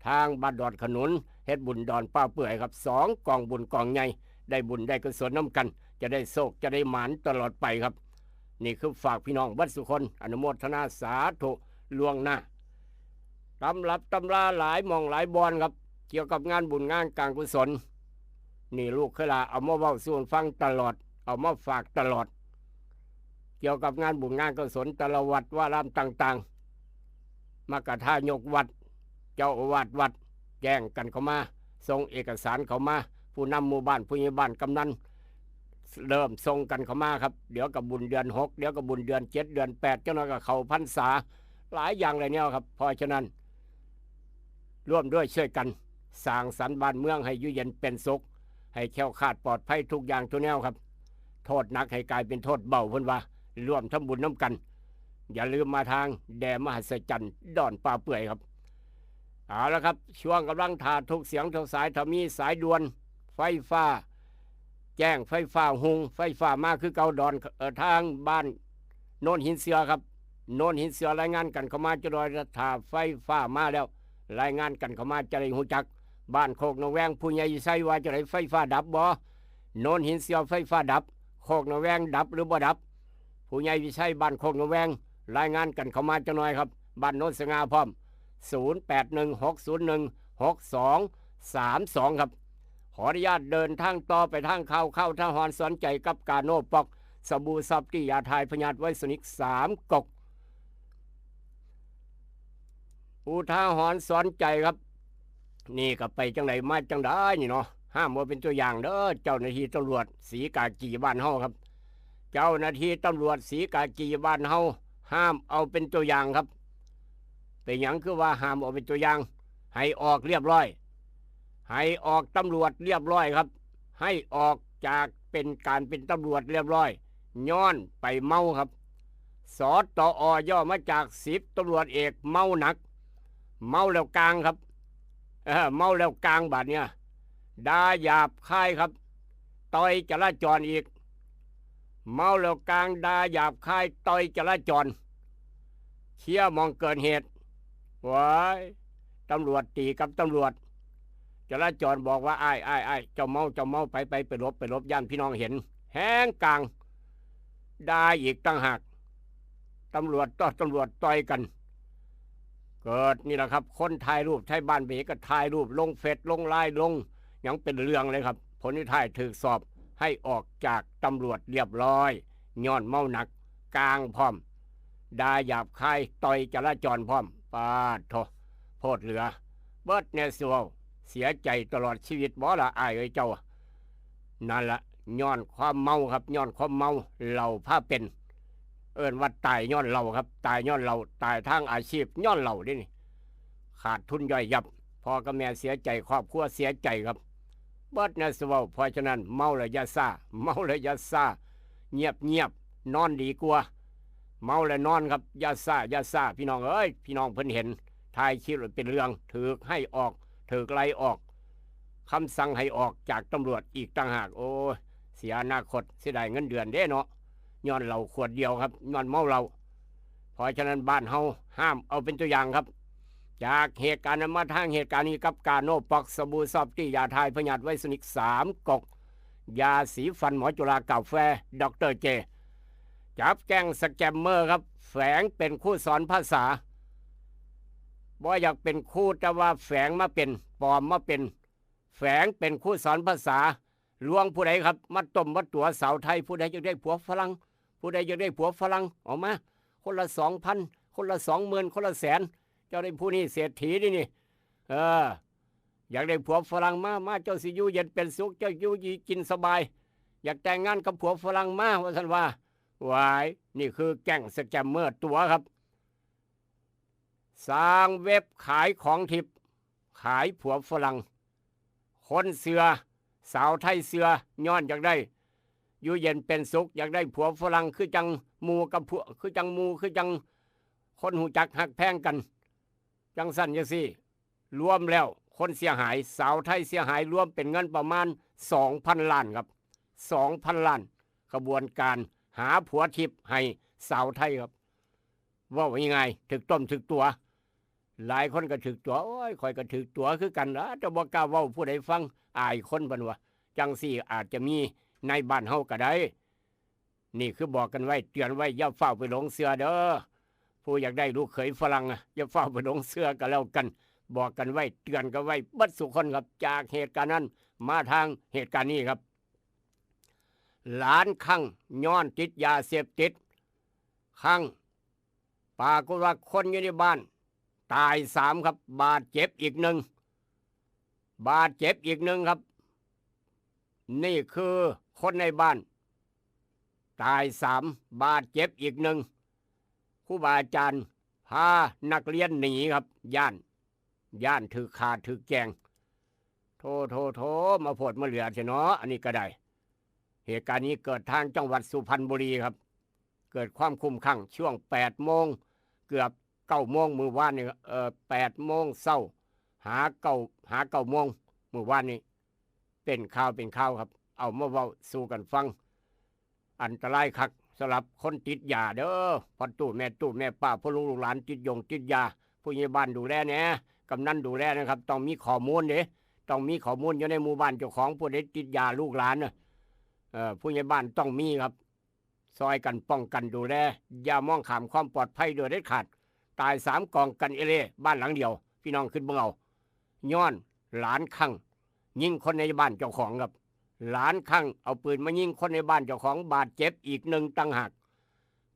ทางบ้านดอนขนุน เฮ็ดบุญดอนป่าเปื่อยครับ สองกองบุญกองใหญ่ ได้บุญได้กุศลนำกัน จะได้โชคจะได้หมานตลอดไปครับ นี่คือฝากพี่น้องเบิดสุคน อนุโมทนาสาธุล่วงหน้า ตำรับตำราหลายหม่องหลายบ่อนครับ เกี่ยวกับงานบุญงานการกุศล นี่ลูกเคยลาเอามาเว้าสู่ฟังตลอด เอามาฝากตลอด เกี่ยวกับงานบุญงานกุศลแต่ละวัดวารามต่างๆ มากระทายกวัด เจ้าอาวาสวัด แจ้งกันเข้ามา ส่งเอกสารเข้ามา ผู้นำหมู่บ้าน ผู้ใหญ่บ้าน กำนัน เริ่มส่งกันเข้ามาครับ เดี๋ยวก็บุญเดือนหก เดี๋ยวก็บุญเดือนเจ็ด เดือนแปด จักหน่อยก็เข้าพรรษา หลายอย่างหลายแนวครับ เพราะฉะนั้น ร่วมด้วยช่วยกัน สร้างสรรค์บ้านเมืองให้อยู่เย็นเป็นสุข ให้แคล้วคลาดปลอดภัยทุกอย่างทุกแนวครับ โทษหนักให้กลายเป็นโทษเบา เพิ่นว่า ร่วมทำบุญนำกัน อย่าลืมมาทางแด่มหัศจรรย์ดอนป่าเปื่อยครับ เอาละครับ ช่วงกำลังถ่าทุกเสียงทุกสาย ถ้ามีสายด่วนไฟฟ้า แจ้งไฟฟ้าหุง ไฟฟ้ามาคือเก่า ดอน เอ่อ ทางบ้านโนนหินเสือครับ โนนหินเสือรายงานกันเข้ามาจักหน่อย ถ้าไฟฟ้ามาแล้ว รายงานกันเข้ามาจะได้ฮู้จัก บ้านโคกหนองแวง ผู้ใหญ่วิชัยว่าจั่งใด ไฟฟ้าดับบ่ โนนหินเสือไฟฟ้าดับ โคกหนองแวงดับหรือบ่ดับ ผู้ใหญ่วิชัยบ้านโคกหนองแวง รายงานกันเข้ามาจักหน่อยครับ บ้านโนนสง่าพร้อม ศูนย์แปดหนึ่งหกศูนย์หนึ่งหกสองสามสอง ครับ ขออนุญาตเดินทางต่อไปทางข่าว ข่าวอุทาหรณ์สอนใจกับกาโนป๊อก สบู่ซอฟตี้ ยาถ่ายพยาธิไวรัสนิก สามก๊อก อุทาหรณ์สอนใจครับ นี่ก็ไปจั่งใดมาจั่งใดนี่เนาะ ห้ามเอาเป็นตัวอย่างเด้อ เจ้าหน้าที่ตำรวจสีกากีบ้านเฮาครับ เจ้าหน้าที่ตำรวจสีกากีบ้านเฮา ห้ามเอาเป็นตัวอย่างครับ เป็นหยังคือว่าห้ามเอาเป็นตัวอย่าง ให้ออกเรียบร้อย ให้ออกตำรวจเรียบร้อยครับ ให้ออกจากเป็นการเป็นตำรวจเรียบร้อย ย้อนไปเมาครับ สตอ ย่อมาจากสิบตำรวจเอกเมาหนัก เมาแล้วกลางครับ เออ เมาแล้วกลางบาดเนี่ย ด่าหยาบคายครับ ต่อยจราจรอีก เมาแล้วกลาง ด่าหยาบคาย ต่อยจราจร เคลียร์หม่องเกิดเหตุ ว้าย ตำรวจตีกับตำรวจ จราจรบอกว่า "อ้าย อ้าย อ้าย เจ้าเมา เจ้าเมา ไป ไป ไปหลบ ไปหลบ ย่านพี่น้องเห็น" แฮงกลาง ด่าอีกต่างหาก ตำรวจต่อตำรวจต่อยกัน เกิดนี่แหละครับ คนถ่ายรูป ไทบ้านเบก็ถ่ายรูปลงเฟซ ลงไลน์ ลงหยังเป็นเรื่องเลยครับ ผลสุดท้ายถูกสอบให้ออกจากตำรวจเรียบร้อย ย้อนเมาหนัก กลางพร้อม ด่าหยาบคาย ต่อยจราจรพร้อม ปาดโธ่ โพดเหลือ เบิดแน่สิเว้า เสียใจตลอดชีวิตบ่ล่ะอ้ายเอ้ยเจ้า นั่นละ ย้อนความเมาครับ ย้อนความเมา เหล้าพาเป็น เอิ้นว่าตายย้อนเหล้าครับ ตายย้อนเหล้า ตายทางอาชีพย้อนเหล้าเด้นี่ ขาดทุนย่อยยับ พ่อกับแม่เสียใจ ครอบครัวเสียใจครับ เบิดแน่สิเว้า เพราะฉะนั้นเมาแล้วอย่าซ่า เมาแล้วอย่าซ่า เงียบๆ นอนดีกว่า เมาแล้วนอนครับ อย่าซ่า อย่าซ่า พี่น้องเอ้ย พี่น้องเพิ่นเห็น ถ่ายคลิปแล้วเป็นเรื่อง ถูกให้ออก ถูกไล่ออก คำสั่งให้ออกจากตำรวจอีกต่างหาก โอ้ย เสียอนาคต เสียดายเงินเดือนเด้เนาะ ย้อนเหล้าขวดเดียวครับ ย้อนเมาเหล้า เพราะฉะนั้นบ้านเฮาห้ามเอาเป็นตัวอย่างครับ จากเหตุการณ์นั้นมาทางเหตุการณ์นี้กับกาโนป๊อก สบู่ซอฟตี้ ยาถ่ายพยาธิไวรัสนิก สามก๊ก ยาสีฟันหมอจุฬา กาแฟด็อกเตอร์เจ จับแก๊งสแกมเมอร์ครับ แฝงเป็นครูสอนภาษา บ่อยากเป็นครู แต่ว่าแฝงมาเป็น ปลอมมาเป็น แฝงเป็นครูสอนภาษา ลวงผู้ใดครับ มาต้มมาตั๋วสาวไทย ผู้ใดอยากได้ผัวฝรั่ง ผู้ใดอยากได้ผัวฝรั่ง ออกมา คนละสองพัน คนละสองหมื่น คนละแสน เจ้าได้ผู้นี้เศรษฐีนี่นี่ เออ อยากได้ผัวฝรั่งมา มา เจ้าสิอยู่เย็นเป็นสุข เจ้าอยู่ดีกินสบาย อยากแต่งงานกับผัวฝรั่งมา ว่าซั่นว่า หวาย นี่คือแก๊งสแกมเมอร์ตั๋วครับ สร้างเว็บขายของทิพย์ ขายผัวฝรั่ง คนเชื่อ สาวไทยเชื่อ ย้อนอยากได้ อยู่เย็นเป็นสุข อยากได้ผัวฝรั่ง คือจั่งหมู่กับผัว คือจั่งหมู่ คือจั่งคนฮู้จักฮักแพงกัน จั่งซั้นจั่งซี้ รวมแล้วคนเสียหาย สาวไทยเสียหายรวมเป็นเงินประมาณสองพันล้านครับ สองพันล้าน ขบวนการหาผัวทิพย์ให้สาวไทยครับ เว้าง่ายๆ ถูกต้มถูกตั๋ว หลายคนก็ถูกตั๋ว โอ้ย ข้อยก็ถูกตั๋วคือกันล่ะ แต่บ่กล้าเว้าผู้ใดฟัง อายคนเพิ่นว่า จั่งซี้อาจจะมีในบ้านเฮาก็ได้ นี่คือบอกกันไว้ เตือนไว้ อย่าฟ้าวไปหลงเชื่อเด้อ ผู้อยากได้ลูกเขยฝรั่งอะ อย่าฟ้าวไปหลงเชื่อก็แล้วกัน บอกกันไว้ เตือนกันไว้เบิดซุคนครับ จากเหตุการณ์นั้นมาทางเหตุการณ์นี้ครับ หลานคลั่งย้อนติดยาเสพติด คลั่ง ปรากฏว่าคนอยู่ในบ้านตายสามครับ บาดเจ็บอีกหนึ่ง บาดเจ็บอีกหนึ่งครับ นี่คือคนในบ้านตายสาม บาดเจ็บอีกหนึ่ง ครูบาอาจารย์พานักเรียนหนีครับ ย้าน ย้านถูกฆ่าถูกแกล้ง โธ่ โธ่ โธ่ มาโพดมาเหลือแท้เนาะ อันนี้ก็ได้ เหตุการณ์นี้เกิดทางจังหวัดสุพรรณบุรีครับ เกิดความคลุ้มคลั่งช่วงแปดโมง เกือบเก้าโมงมื้อวานนี่ เอ่อ แปดโมงเช้า หาเก้า หาเก้าโมงมื้อวานนี้ เป็นข่าว เป็นข่าวครับ เอามาเว้าสู่กันฟัง อันตรายคักสำหรับคนติดยาเด้อ พ่อตู้แม่ตู้แม่ป้า พ่อลูกลูกหลานติดยงติดยา ผู้ใหญ่บ้านดูแลแหน่ กำนันดูแลนะครับ ต้องมีข้อมูลเด้ ต้องมีข้อมูลอยู่ในหมู่บ้านเจ้าของ ผู้ใดติดยาลูกหลานน่ะ เอ่อ ผู้ใหญ่บ้านต้องมีครับ ซอยกันป้องกันดูแล อย่ามองข้ามความปลอดภัยโดยเด็ดขาด ตายสามกองกันเอเล่ บ้านหลังเดียว พี่น้องคิดเบิ่งเอา ย้อนหลานคลั่งยิงคนในบ้านเจ้าของครับ หลานคลั่งเอาปืนมายิงคนในบ้านเจ้าของ บาดเจ็บอีกหนึ่งต่างหาก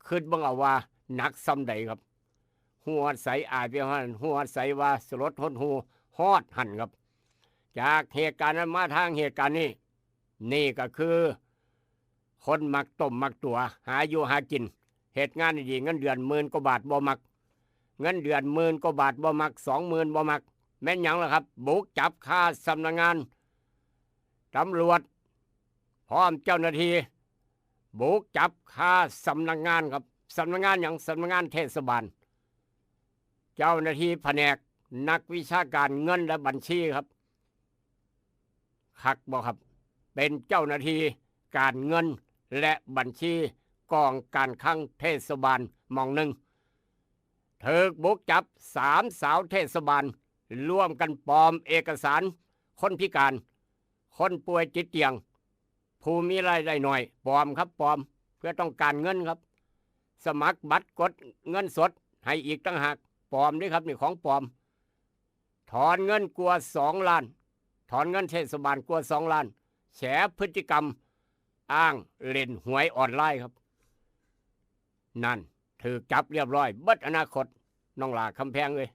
คิดเบิ่งเอาว่าหนักส่ำใดครับ ฮู้ฮอดไสอายไปฮอดหั้น ฮู้ฮอดไสว่าสลดหดหู่ฮอดหั้นครับ จากเหตุการณ์นั้นมาทางเหตุการณ์นี้ นี่ก็คือ คนมักต้มมักตั๋ว หาอยู่หากิน เฮ็ดงานดีๆ เงินเดือนหมื่นกว่าบาทบ่มัก เงินเดือนหมื่นกว่าบาทบ่มัก สองหมื่นบ่มัก แม่นหยังล่ะครับ บุกจับคาสำนักงานตำรวจ พร้อมเจ้าหน้าที่ บุกจับคาสำนักงานครับ สำนักงานหยัง สำนักงานเทศบาล เจ้าหน้าที่แผนก นักวิชาการเงินและบัญชีครับ คักบ่ครับ เป็นเจ้าหน้าที่การเงินและบัญชีกองการคลังเทศบาลหม่องหนึ่ง ถูกบุกจับสามสาวเทศบาล ร่วมกันปลอมเอกสารคนพิการ คนป่วยติดเตียง ผู้มีรายได้น้อย ปลอมครับ ปลอม เพื่อต้องการเงินครับ สมัครบัตรกดเงินสดให้อีกต่างหาก ปลอมด้วยครับ นี่ของปลอม ถอนเงินกว่าสองล้าน ถอนเงินเทศบาลกว่าสองล้าน แฉพฤติกรรมอ้างเล่นหวยออนไลน์ครับ นั่น ถืกจับเรียบร้อย เบิดอนาคต น้องหลาคำแพงเอ้ย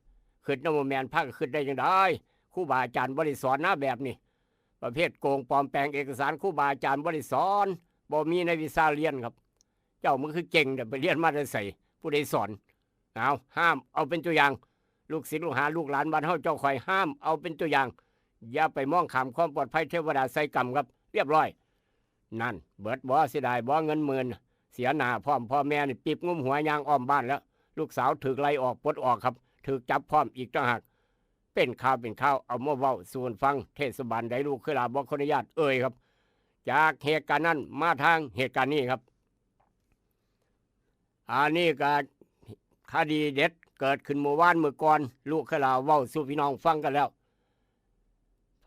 คิดนำบ่แม่น พากันคิดได้จั่งใด ครูบาอาจารย์บ่ได้สอนนะแบบนี้ ประเภทโกงปลอมแปลงเอกสาร ครูบาอาจารย์บ่ได้สอน บ่มีในวิชาเรียนครับ เจ้ามันคือเก่ง แต่ไปเรียนมาแต่ไส ผู้ใดสอน เอา ห้ามเอาเป็นตัวอย่าง ลูกศิษย์ลูกหาลูกหลานบ้านเฮาเจ้าข่อย ห้ามเอาเป็นตัวอย่าง อย่าไปมองข้ามความปลอดภัย เทวดาใส่กรรมครับ เรียบร้อย นั่น เบิดบ่ เสียดายบ่ เงินหมื่น เสียหน้าพร้อม พ่อแม่นี่ปิ๊บงุ้มหัวยางอ้อมบ้านแล้ว ลูกสาวถืกไล่ออกปลดออกครับ ถืกจับพร้อมอีกต่างหาก เป็นข่าวเป็นข่าว เอามาเว้าสู่กันฟัง เทศบาลใดลูกเคยลาบ่ขออนุญาตเอ่ยครับ จากเหตุการณ์นั้นมาทางเหตุการณ์นี้ครับ อันนี้ก็คดีเด็ดเกิดขึ้นเมื่อวานเมื่อก่อน ลูกเคยลาเว้าสู่พี่น้องฟังกันแล้ว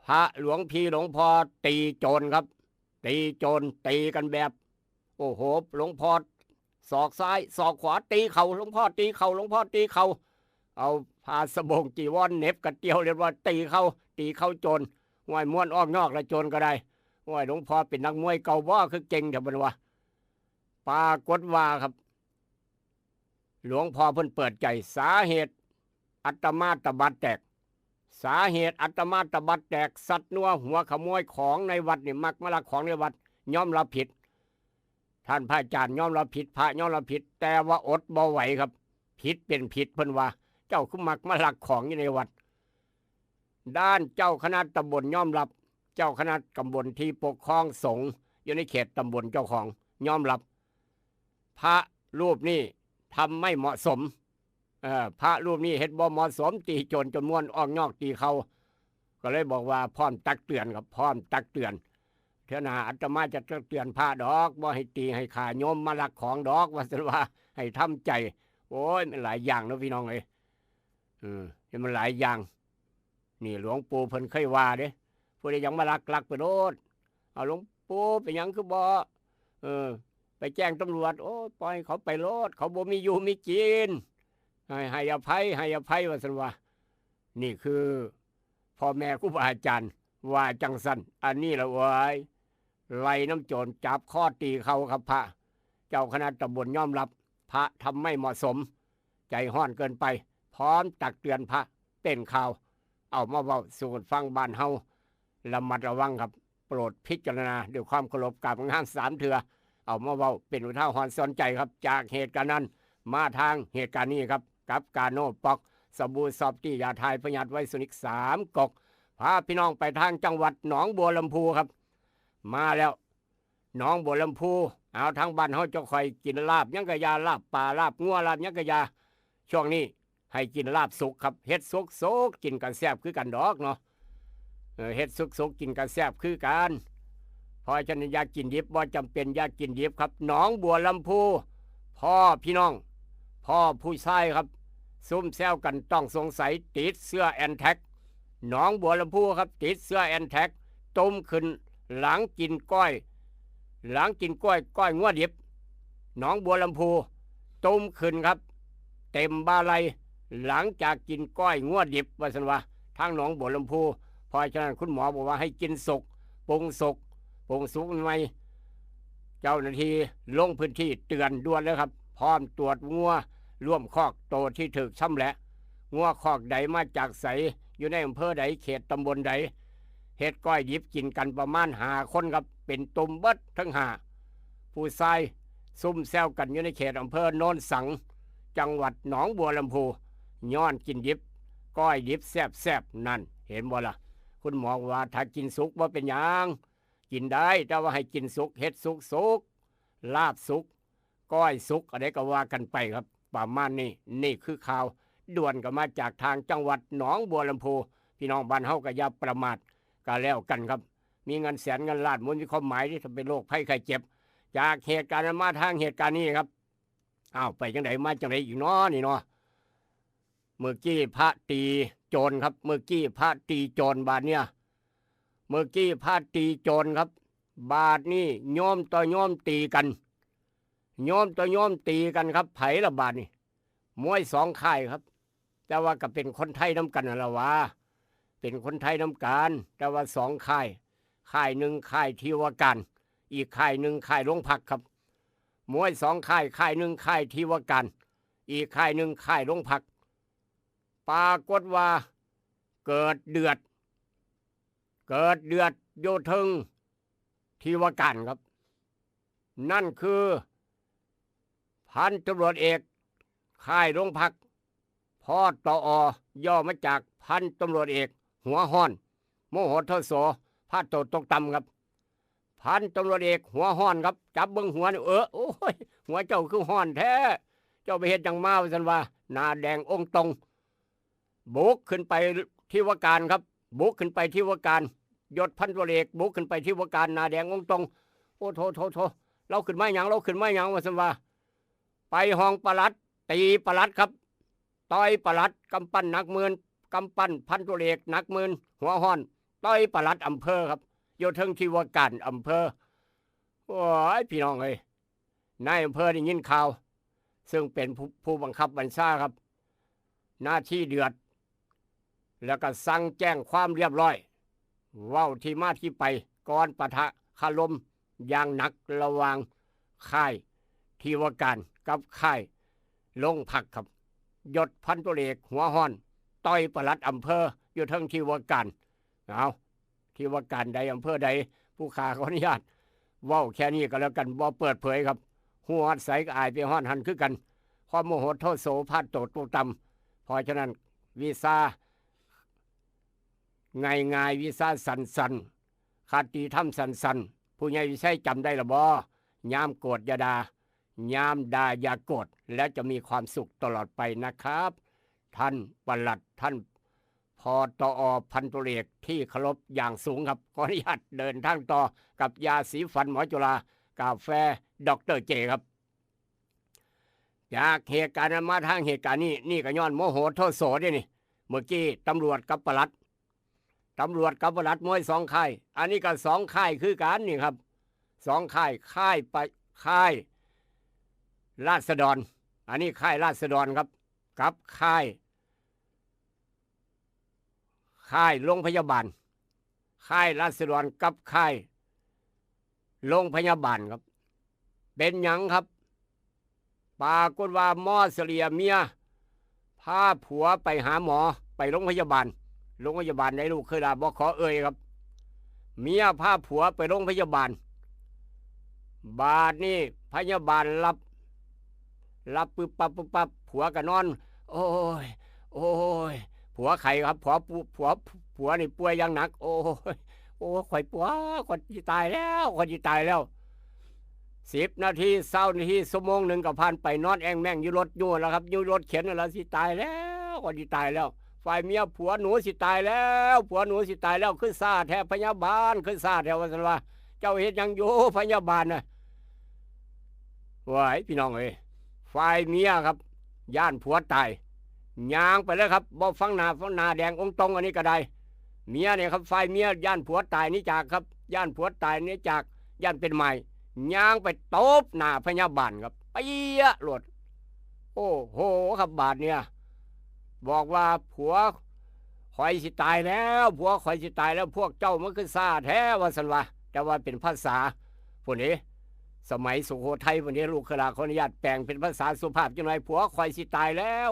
พระหลวงพี่หลวงพ่อตีโจรครับ ตีโจร ตีกันแบบ โอ้โห หลวงพ่อศอกซ้ายศอกขวา ตีเข่า หลวงพ่อตีเข่า หลวงพ่อตีเข่า เอาผ้าสบงจีวรเหน็บกระเตียวเรียกว่าตีเข่า ตีเข่าโจร ห้วย ม่วนออกนอกละโจรก็ได้ ห้วย หลวงพ่อเป็นนักมวยเก่าบ่ คือเก่งแท้บัดนี้วะ ปรากฏว่าครับ หลวงพ่อเพิ่นเปิดใจ สาเหตุอาตมาตะบัดแตก สาเหตุอาตมาตะบัดแตก สัตว์นัวหัวขโมยของในวัดนี่มักมาลักของในวัด ยอมรับผิด ท่านพระอาจารย์ยอมรับผิด พระยอมรับผิด แต่ว่าอดบ่ไหวครับ ผิดเป็นผิด เพิ่นว่า เจ้าคือมักมาลักของอยู่ในวัด ด้านเจ้าคณะตำบลยอมรับ เจ้าคณะตำบลที่ปกครองสงฆ์อยู่ในเขตตำบลเจ้าของยอมรับ พระรูปนี้ทำไม่เหมาะสม เอ่อ พระรูปนี้เฮ็ดบ่เหมาะสม ตีโจรจนม่วนออกนอก ตีเข่า ก็เลยบอกว่าพร้อมตักเตือนครับ พร้อมตักเตือน เทื่อหน้าอาตมาจะตักเตือนพระดอก บ่ให้ตีให้ฆ่าโยมมาลักของดอก ว่าซั่นว่า ให้ทำใจ โอ้ย มันหลายอย่างเนาะพี่น้องเอ้ย เออ มันหลายอย่าง นี่หลวงปู่เพิ่นเคยว่าเด้ ผู้ใดอยากมาลัก ลักไปโลด เอาหลวงปู่เป็นหยังคือบ่ เออ ไปแจ้งตำรวจ โอ้ย ปล่อยเขาไปโลด เขาบ่มีอยู่มีกิน ให้ ให้อภัย ให้อภัย ว่าซั่นว่า นี่คือพ่อแม่ครูบาอาจารย์ว่าจั่งซั่น อันนี้ละเว้ย ไล่นำโจร จับคอตีเข่าครับ พระเจ้าคณะตำบลยอมรับ พระทำไม่เหมาะสม ใจฮ้อนเกินไป พร้อมตักเตือนพระ เป็นข่าว เอามาเว้าสู่กันฟัง บ้านเฮาระมัดระวังครับ โปรดพิจารณาด้วยความเคารพ กราบงามสามเทื่อ เอามาเว้าเป็นอุทาหรณ์สอนใจครับ จากเหตุการณ์นั้นมาทางเหตุการณ์นี้ครับ กับกาโน่ป๊อก สบู่ซอฟตี้ ยาถ่ายพยาธิไวรัสนิกสามก๊อก พาพี่น้องไปทางจังหวัดหนองบัวลำพูครับ มาแล้ว หนองบัวลำพู เอา ทางบ้านเฮาเจ้าข่อยกินลาบหยังกะยา ลาบปลา ลาบงัว ลาบหยังกะยา ช่วงนี้ให้กินลาบสุกครับ เฮ็ดสุกๆ กินกะแซ่บคือกันดอกเนาะ เออ เฮ็ดสุกๆ กินกะแซ่บคือกัน เพราะฉะนั้นอย่ากินดิบ บ่จำเป็นอย่ากินดิบครับ หนองบัวลำพู พ่อพี่น้อง พ่อผู้ชายครับ ซุ่มแซวกันต้องสงสัย ติดเชื้อแอนแท็ก หนองบัวลำพูครับ ติดเชื้อแอนแท็ก ตุ่มขึ้นหลังกินก้อย หลังกินก้อย ก้อยงัวดิบ หนองบัวลำพู ตุ่มขึ้นครับ เต็มบ่าไหล่ หลังจากกินก้อยงัวดิบ ว่าซั่นว่า ทางหนองบัวลำพู เพราะฉะนั้นคุณหมอบอกว่าให้กินสุก ปรุงสุก ปรุงสุกใหม่ เจ้าหน้าที่ลงพื้นที่เตือนด่วนเลยครับ พร้อมตรวจงัว ร่วมคอกโตที่ถูกชำแหละ งัวคอกใดมาจากไส อยู่ในอำเภอใด เขตตำบลใด เฮ็ดก้อยดิบกินกันประมาณห้าคนครับ เป็นตุ่มเบิดทั้งห้า ผู้ชายซุ่มแซวกันอยู่ในเขตอำเภอโนนสัง จังหวัดหนองบัวลำพู ย้อนกินดิบ ก้อยดิบแซ่บๆ นั่น เห็นบ่ล่ะ คุณหมอว่าถ้ากินสุกบ่เป็นหยัง กินได้ แต่ว่าให้กินสุก เฮ็ดสุกสุก ลาบสุก ก้อยสุก อันใดก็ว่ากันไปครับ ประมาณนี้ นี่คือข่าวด่วนก็มาจากทางจังหวัดหนองบัวลำพู พี่น้องบ้านเฮาก็อย่าประมาทก็แล้วกันครับ มีเงินแสนเงินล้านบ่มีความหมายเด้ ถ้าเป็นโรคภัยไข้เจ็บ จากเหตุการณ์นั้นมาทางเหตุการณ์นี้ครับ อ้าว ไปจังใดมาจังใดอีกน้อนี่เนาะ เมื่อกี้พระตีโจรครับ เมื่อกี้พระตีโจร บาดเนี่ย เมื่อกี้พระตีโจรครับ บาดนี่โยมต่อโยมตีกัน โยมต่อโยมตีกันครับ ไผละบาดนี่ มวยสองค่ายครับ แต่ว่าก็เป็นคนไทยนำกันนั่นละวะ เป็นคนไทยนำกัน แต่ว่าสองค่าย ค่ายหนึ่งค่ายที่ว่าการ อีกค่ายหนึ่งค่ายโรงพักครับ มวยสองค่าย ค่ายหนึ่งค่ายที่ว่าการ อีกค่ายหนึ่งค่ายโรงพัก ปรากฏว่าเกิดเดือด เกิดเดือดอยู่เทิงที่ว่าการครับ นั่นคือ พันตำรวจเอก ค่ายโรงพัก พตอ ย่อมาจากพันตำรวจเอก หัวฮ้อน โมโหโทโส พาโตตกต่ำครับ พันตำรวจเอก หัวฮ้อนครับ จับเบิ่งหัวนี่ เออ โอ้ย หัวเจ้าคือฮ้อนแท้ เจ้าไปเฮ็ดหยังมา ว่าซั่นว่า หน้าแดงองค์ตรง บุกขึ้นไปที่ว่าการครับ บุกขึ้นไปที่ว่าการ ยศพันตำรวจเอก บุกขึ้นไปที่ว่าการ หน้าแดงองค์ตรง โอ้ โถ โถ โถ เราขึ้นมาหยัง เราขึ้นมาหยัง ว่าซั่นว่า ไปห้องปลัด ตีปลัดครับ ต่อยปลัด กำปั้นหนักหมื่น กำปั้นพันตำรวจเอกหนักหมื่น หัวฮ้อน ต่อยปลัดอำเภอครับ อยู่เทิงที่ว่าการอำเภอ โอ้ย พี่น้องเอ้ย นายอำเภอได้ยินข่าว ซึ่งเป็นผู้ ผู้บังคับบัญชาครับ หน้าที่เดือด แล้วก็สั่งแจ้งความเรียบร้อย เว้าที่มาที่ไป ก่อนปะทะคารมอย่างหนักระหว่างค่ายที่ว่าการกับค่ายโรงพักครับ ยศพันตำรวจเอก หัวฮ้อน ต่อยปลัดอำเภอ อยู่เทิงที่ว่าการ เอา ที่ว่าการใดอำเภอใด ผู้ข้าขออนุญาตเว้าแค่นี้ก็แล้วกัน บ่เปิดเผยครับ ฮู้ฮอดไสก็อายไปฮอดหั้นคือกัน ความโมโหโทโสพาโตตกต่ำ เพราะฉะนั้น วิชาง่ายๆ วิชาสั้นๆ คติธรรมสั้นๆ ผู้ใหญ่วิชัยจำได้ละบ่ ยามโกรธอย่าด่า ยามด่าอย่าโกรธ แล้วจะมีความสุขตลอดไปนะครับ ท่านปลัด ท่าน พตอ พันตำรวจเอกที่เคารพอย่างสูงครับ ขออนุญาตเดินทางต่อกับยาสีฟันหมอจุฬา กาแฟ ด็อกเตอร์เจ ครับ จากเหตุการณ์นั้นมาทางเหตุการณ์นี้ นี่ก็ย้อนโมโหโทโสเด้นี่ เมื่อกี้ตำรวจกับปลัด ตำรวจกับปลัด มวยสองค่าย อันนี้ก็สองค่ายคือกันนี่ครับ สองค่าย ค่ายไป ค่าย ราษฎร อันนี้ค่ายราษฎรครับ กับค่าย ค่ายโรงพยาบาล ค่ายราษฎรกับค่ายโรงพยาบาลครับ เป็นหยังครับ ปรากฏว่ามอเสลียเมีย พาผัวไปหาหมอ ไปโรงพยาบาล โรงพยาบาลใดลูกเคยลา บ่ขอเอ่ยครับ เมียพาผัวไปโรงพยาบาล บาดนี่พยาบาลรับ รับปึ๊บปั๊บปึ๊บปั๊บ ผัวก็นอน โอ้ย โอ้ย ผัวไข้ครับ ผัวป่ว- ผัว ผัวนี่ป่วยอย่างหนัก โอ้ย โอ้ย ข่อยป่วย ข่อยสิตายแล้ว ข่อยสิตายแล้ว สิบนาที ซาวนาที ชั่วโมงหนึ่งก็ผ่านไป นอนแอ่งแม่งอยู่รถอยู่แล้วครับ อยู่รถเข็นนั่นแหละ สิตายแล้ว ข่อยสิตายแล้ว ฝ่ายเมีย ผัวหนูสิตายแล้ว ผัวหนูสิตายแล้ว คือซ่าแท้พยาบาล คือซ่าแท้ ว่าซั่นว่า เจ้าเฮ็ดหยังอยู่พยาบาลน่ะ ว้าย พี่น้องเอ้ย ฝ่ายเมียครับ ย้านผัวตาย ย่างไปเลยครับ บ่ฟังหน้า ฟังหน้าแดงองค์ตรง อันนี้ก็ได้ เมียเนี่ยครับ ฝ่ายเมียย้านผัวตายหนีจากครับ ย้านผัวตายหนีจาก ย้านเป็นไม้ ย่างไปตบหน้าพยาบาลครับ เปี้ยะโลด โอ้โห ครับ บาดเนี่ย บอกว่า ผัวข่อยสิตายแล้ว ผัวข่อยสิตายแล้ว พวกเจ้ามันคือซ่าแท้ ว่าซั่นว่า แต่ว่าเป็นภาษาพุ้นเด้ สมัยสุโขทัยพุ้นเด้ ลูกเคยลา ขออนุญาตแปลงเป็นภาษาสุภาพจักหน่อย ผัวข่อยสิตายแล้ว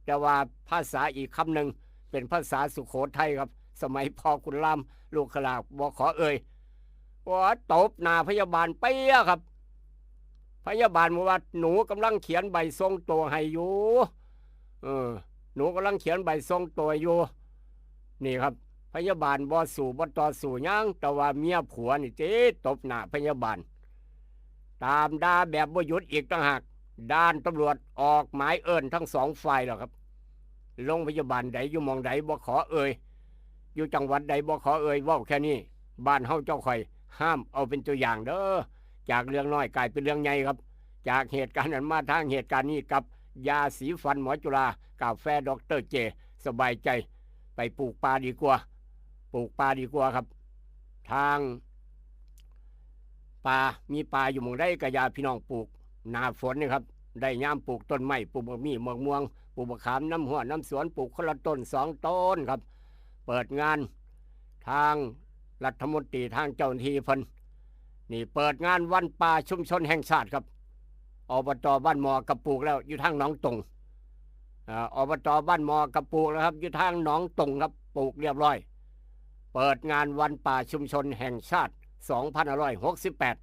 แต่ว่าภาษาอีกคำหนึ่ง เป็นภาษาสุโขทัยครับ สมัยพ่อขุนราม ลูกเคยลา บ่ขอเอ่ย โอ้ย ตบหน้าพยาบาลเปี้ยะครับ พยาบาลบอกว่า หนูกำลังเขียนใบส่งตัวให้อยู่ เออ หนูกำลังเขียนใบส่งตัวอยู่ นี่ครับ พยาบาลบ่สู้บ่ต่อสู้หยัง แต่ว่าเมียผัวนี่ติตบหน้าพยาบาล ตามด่าแบบบ่หยุดอีกต่างหาก ด้านตำรวจออกหมายเอิ้นทั้งสองฝ่ายแล้วครับ โรงพยาบาลใด อยู่หม่องใด บ่ขอเอ่ย อยู่จังหวัดใด บ่ขอเอ่ย เว้าแค่นี้ บ้านเฮาเจ้าข่อย ห้ามเอาเป็นตัวอย่างเด้อ จากเรื่องน้อยกลายเป็นเรื่องใหญ่ครับ จากเหตุการณ์นั้นมาทางเหตุการณ์นี้ กับ ยาสีฟันหมอจุฬา กาแฟดอกเตอร์เจ สบายใจ ไปปลูกป่าดีกว่า ปลูกป่าดีกว่าครับ ทางป่า มีป่าอยู่หม่องใดก็อย่าพี่น้องปลูก หน้าฝนนี่ครับ ได้ยามปลูกต้นไม้ ปลูกบักมี่ บักม่วง ปลูกบักขาม นำฮั้ว นำสวน ปลูกคนละต้นสองต้นครับ เปิดงาน ทางรัฐมนตรี ทางเจ้าหน้าที่เพิ่น นี่เปิดงานวันป่าชุมชนแห่งชาติครับ อบต.บ้านหมอก็ปลูกแล้ว อยู่ทางหนองตง อ่า อบต.บ้านหมอก็ปลูกแล้วครับ อยู่ทางหนองตงครับ ปลูกเรียบร้อย เปิดงานวันป่าชุมชนแห่งชาติ สองพันห้าร้อยหกสิบแปด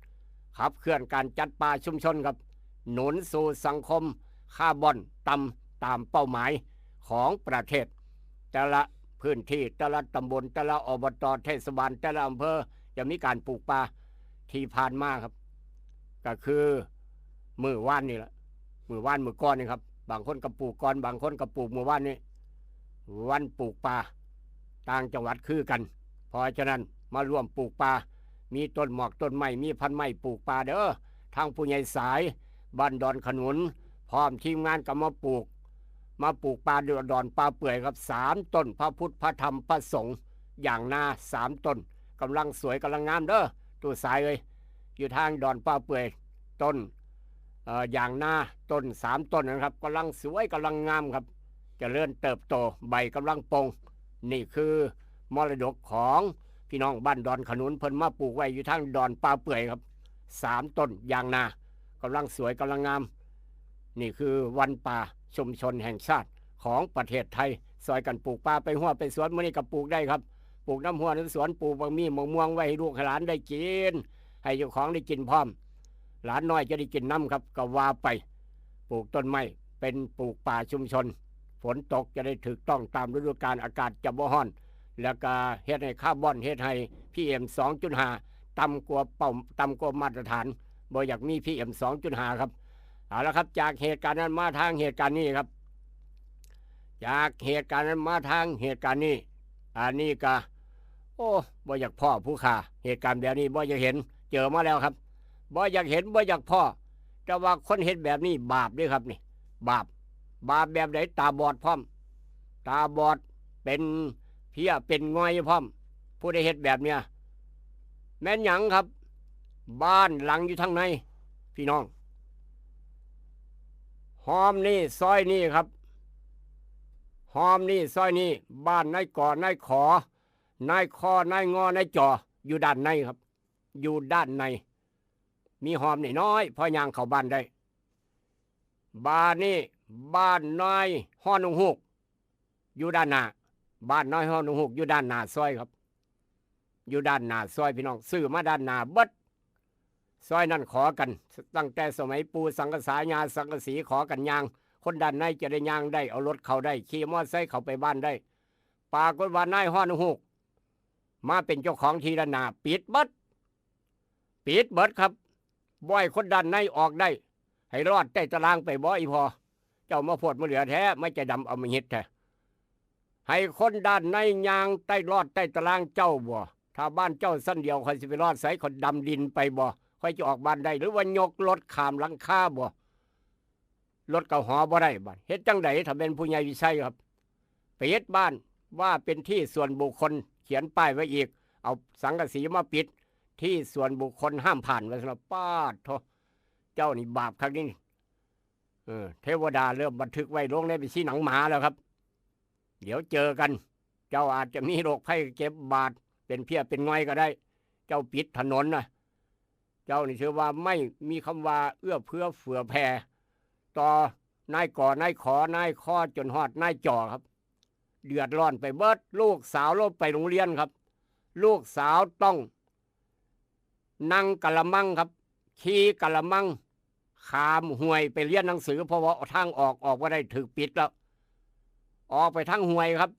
ขับเคลื่อนการจัดป่าชุมชนครับ หนุนสู่สังคมคาร์บอนต่ำตามเป้าหมายของประเทศ แต่ละพื้นที่ แต่ละตำบล แต่ละอบต.เทศบาล แต่ละอำเภอ จะมีการปลูกป่า ที่ผ่านมาครับ ก็คือมื้อวานนี่แหละ มื้อวานมื้อก่อนนี่ครับ บางคนก็ปลูกก่อน บางคนก็ปลูกมื้อวานนี้ วันปลูกป่า ต่างจังหวัดคือกัน เพราะฉะนั้นมาร่วมปลูกป่า มีต้นหมากต้นไม้ มีพันไม้ปลูกป่าเด้อ ทางผู้ใหญ่สาย บ้านดอนขนุน พร้อมทีมงานก็มาปลูก มาปลูกป่าดอนป่าเปื่อยครับ สามต้น พระพุทธ พระธรรม พระสงฆ์ ยางนา สามต้น กำลังสวยกำลังงามเด้อ ตู้สายเอ้ย อยู่ทางดอนป่าเปื่อย ต้น เอ่อ ยางนา ต้น สามต้นนะครับ กำลังสวยกำลังงามครับ เจริญเติบโต ใบกำลังโป่ง นี่คือมรดกของพี่น้องบ้านดอนขนุน เพิ่นมาปลูกไว้อยู่ทางดอนป่าเปื่อยครับ สามต้น ยางนา กำลังสวยกำลังงาม นี่คือวันป่าชุมชนแห่งชาติของประเทศไทย ซอยกันปลูกป่า ไปฮั้วไปสวน มื้อนี้ก็ปลูกได้ครับ ปลูกนำฮั้วนำสวน ปลูกบักมี่บักม่วงไว้ให้ลูกให้หลานได้กิน ให้เจ้าของได้กินพร้อม หลานน้อยจะได้กินนำครับ ก็ว่าไป ปลูกต้นไม้ เป็นปลูกป่าชุมชน ฝนตกจะได้ถูกต้องตามฤดูกาล อากาศจะบ่ร้อน แล้วก็เฮ็ดให้คาร์บอน เฮ็ดให้ พีเอ็ม สองจุดห้า ต่ำกว่าเป้า ต่ำกว่ามาตรฐาน บ่อยากมี พีเอ็ม สองจุดห้า ครับ เอาละครับ จากเหตุการณ์นั้นมาทางเหตุการณ์นี้ครับ จากเหตุการณ์นั้นมาทางเหตุการณ์นี้ อันนี้ก็ โอ้ บ่อยากพ้อผู้ฆ่า เหตุการณ์แบบนี้บ่อยากเห็น เจอมาแล้วครับ บ่อยากเห็น บ่อยากพ้อ แต่ว่าคนเฮ็ดแบบนี้บาปเด้อครับนี่ บาป บาปแบบใด ตาบอดพร้อม ตาบอด เป็นเพี้ย เป็นง่อยพร้อม ผู้ใดเฮ็ดแบบเนี้ย แม่นหยังครับ บ้านหลังอยู่ทางใน พี่น้อง ฮอมนี่ซอยนี่ครับ ฮอมนี่ซอยนี่ บ้านนายก่อนายขอ นายคอนายงอนายจ่อ อยู่ด้านในครับ อยู่ด้านใน มีฮอมนี่น้อย พอย่างเข้าบ้านได้ บ้านนี่ บ้านนายฮอดนกฮูก อยู่ด้านหน้า บ้านนายฮอดนกฮูก อยู่ด้านหน้าซอยครับ อยู่ด้านหน้าซอยพี่น้อง ซื้อมาด้านหน้าเบิด ซอยนั่นขอกัน ตั้งแต่สมัยปู่สังกะสา ย่าสังกะสี ขอกันย่าง คนด้านในจะได้ย่างได้ เอารถเข้าได้ ขี่มอเตอร์ไซค์เข้าไปบ้านได้ ปรากฏว่านายฮอดนกฮูก มาเป็นเจ้าของที่ด้านหน้า ปิดเบิด ปิดเบิดครับ บ่ให้คนด้านในออกได้ ให้ลอดใต้ตารางไปบ่อีพ่อ เจ้ามาโพดมาเหลือแท้ มาใจดำอำมหิตแท้ ให้คนด้านในย่างใต้ลอดใต้ตารางเจ้าบ่ ถ้าบ้านเจ้าชั้นเดียว ข้อยสิไปลอดไส ข้อยดำดินไปบ่ ข้อยจะออกบ้านได้ หรือว่ายกรถข้ามหลังคาบ่ รถก็หอบ่ได้บัด เฮ็ดจั่งใด ถ้าเป็นผู้ใหญ่วิชัยครับ ปิดบ้าน ว่าเป็นที่ส่วนบุคคล เขียนป้ายไว้อีก เอาสังกะสีมาปิด ที่ส่วนบุคคลห้ามผ่าน ว่าซั่นเนาะ ป๊าดโธ่ เจ้านี่บาปคักนี่ เออ เทวดาเริ่มบันทึกไว้ลงในบัญชีหนังหมาแล้วครับ เดี๋ยวเจอกัน เจ้าอาจจะมีโรคภัยเจ็บบาด เป็นเพี้ยเป็นง่อยก็ได้ เจ้าปิดถนนนะ เจ้านี่ถือว่าไม่มีคำว่าเอื้อเฟื้อเผื่อแผ่ ต่อนายก่อนายขอนายคอจนฮอดนายจ่อครับ เดือดร้อนไปเบิด ลูกสาวลงไปโรงเรียนครับ ลูกสาวต้องนั่งกะละมังครับ ขี่กะละมัง ข้ามห้วยไปเรียนหนังสือ เพราะว่าทางออกออกบ่ได้ ถูกปิดแล้ว ออกไปทางห้วยครับ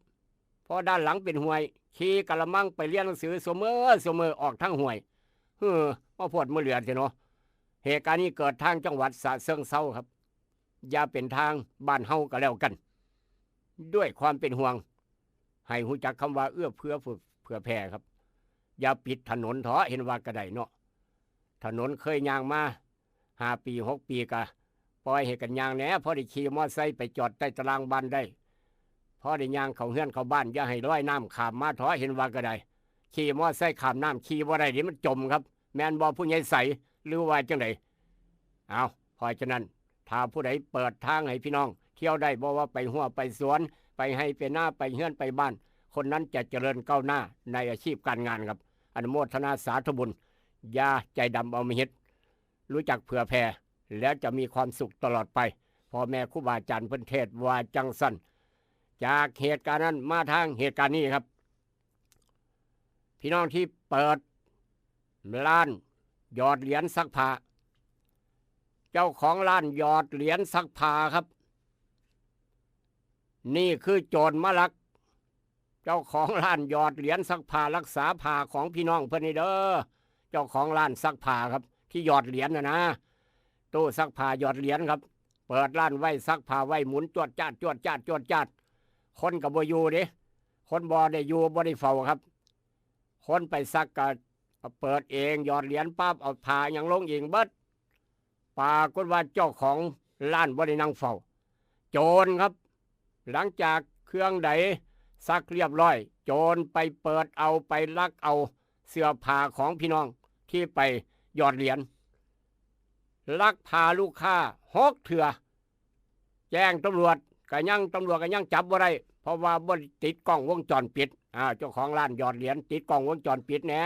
เพราะด้านหลังเป็นห้วย ขี่กะละมังไปเรียนหนังสือ ซุมื้อซุมื้อออกทางห้วย เฮ้อ มาโพดมาเหลือแท้เนาะ เหตุการณ์นี้เกิดทางจังหวัดฉะเชิงเทราครับ อย่าเป็นทางบ้านเฮาก็แล้วกัน ด้วยความเป็นห่วง ให้ฮู้จักคำว่าเอื้อเฟื้อเผื่อแผ่ครับ อย่าปิดถนนเถาะ เห็นว่าก็ได้เนาะ ถนนเคยย่างมาห้าปีหกปีก็ ปล่อยให้กันย่างแหน่ พอได้ขี่มอไซค์ไปจอดใต้ตารางบ้านได้ พอได้ย่างเข้าเฮือนเข้าบ้าน อย่าให้ลอยน้ำข้ามมาเถาะ เห็นว่าก็ได้ ขี่มอไซค์ข้ามน้ำขี่บ่ได้เด้ มันจมครับ แม่นบ่ ผู้ใหญ่ใส หรือว่าจั่งใด เอา เพราะฉะนั้น ถ้าผู้ใดเปิดทางให้พี่น้องเที่ยวได้ บ่ว่าไปฮั้วไปสวน ไปไฮ่ไปนา ไปเฮือนไปบ้าน คนนั้นจะเจริญก้าวหน้าในอาชีพการงานครับ อนุโมทนาสาธุบุญ อย่าใจดำเอามาเฮ็ด รู้จักเผื่อแผ่ แล้วจะมีความสุขตลอดไป พ่อแม่ครูบาอาจารย์เพิ่นเทศน์ว่าจั่งซั้น จากเหตุการณ์นั้นมาทางเหตุการณ์นี้ครับ พี่น้องที่เปิดร้านหยอดเหรียญซักผ้า เจ้าของร้านหยอดเหรียญซักผ้าครับ นี่คือโจรมาลัก เจ้าของร้านหยอดเหรียญซักผ้า รักษาผ้าของพี่น้องเพิ่นนี่เด้อ เจ้าของร้านซักผ้าครับ ที่หยอดเหรียญน่ะนะ ตู้ซักผ้าหยอดเหรียญครับ เปิดร้านไว้ ซักผ้าไว้ หมุนจวดจาด จวดจาด จวดจาด คนก็บ่อยู่เด้ คนบ่ได้อยู่ บ่ได้เฝ้าครับ คนไปซักก็เปิดเอง หยอดเหรียญปั๊บ เอาผ้าหยังลงเองเบิด ปรากฏว่าเจ้าของร้านบ่ได้นั่งเฝ้า โจรครับ หลังจากเครื่องใดซักเรียบร้อย โจรไปเปิดเอา ไปลักเอาเสื้อผ้าของพี่น้องที่ไปหยอดเหรียญ ลักพาลูกค้าหกเทื่อ แจ้งตำรวจก็ยัง ตำรวจก็ยังจับบ่ได้ เพราะว่าบ่ติดกล้องวงจรปิด อ่า เจ้าของร้านหยอดเหรียญ ติดกล้องวงจรปิดแหน่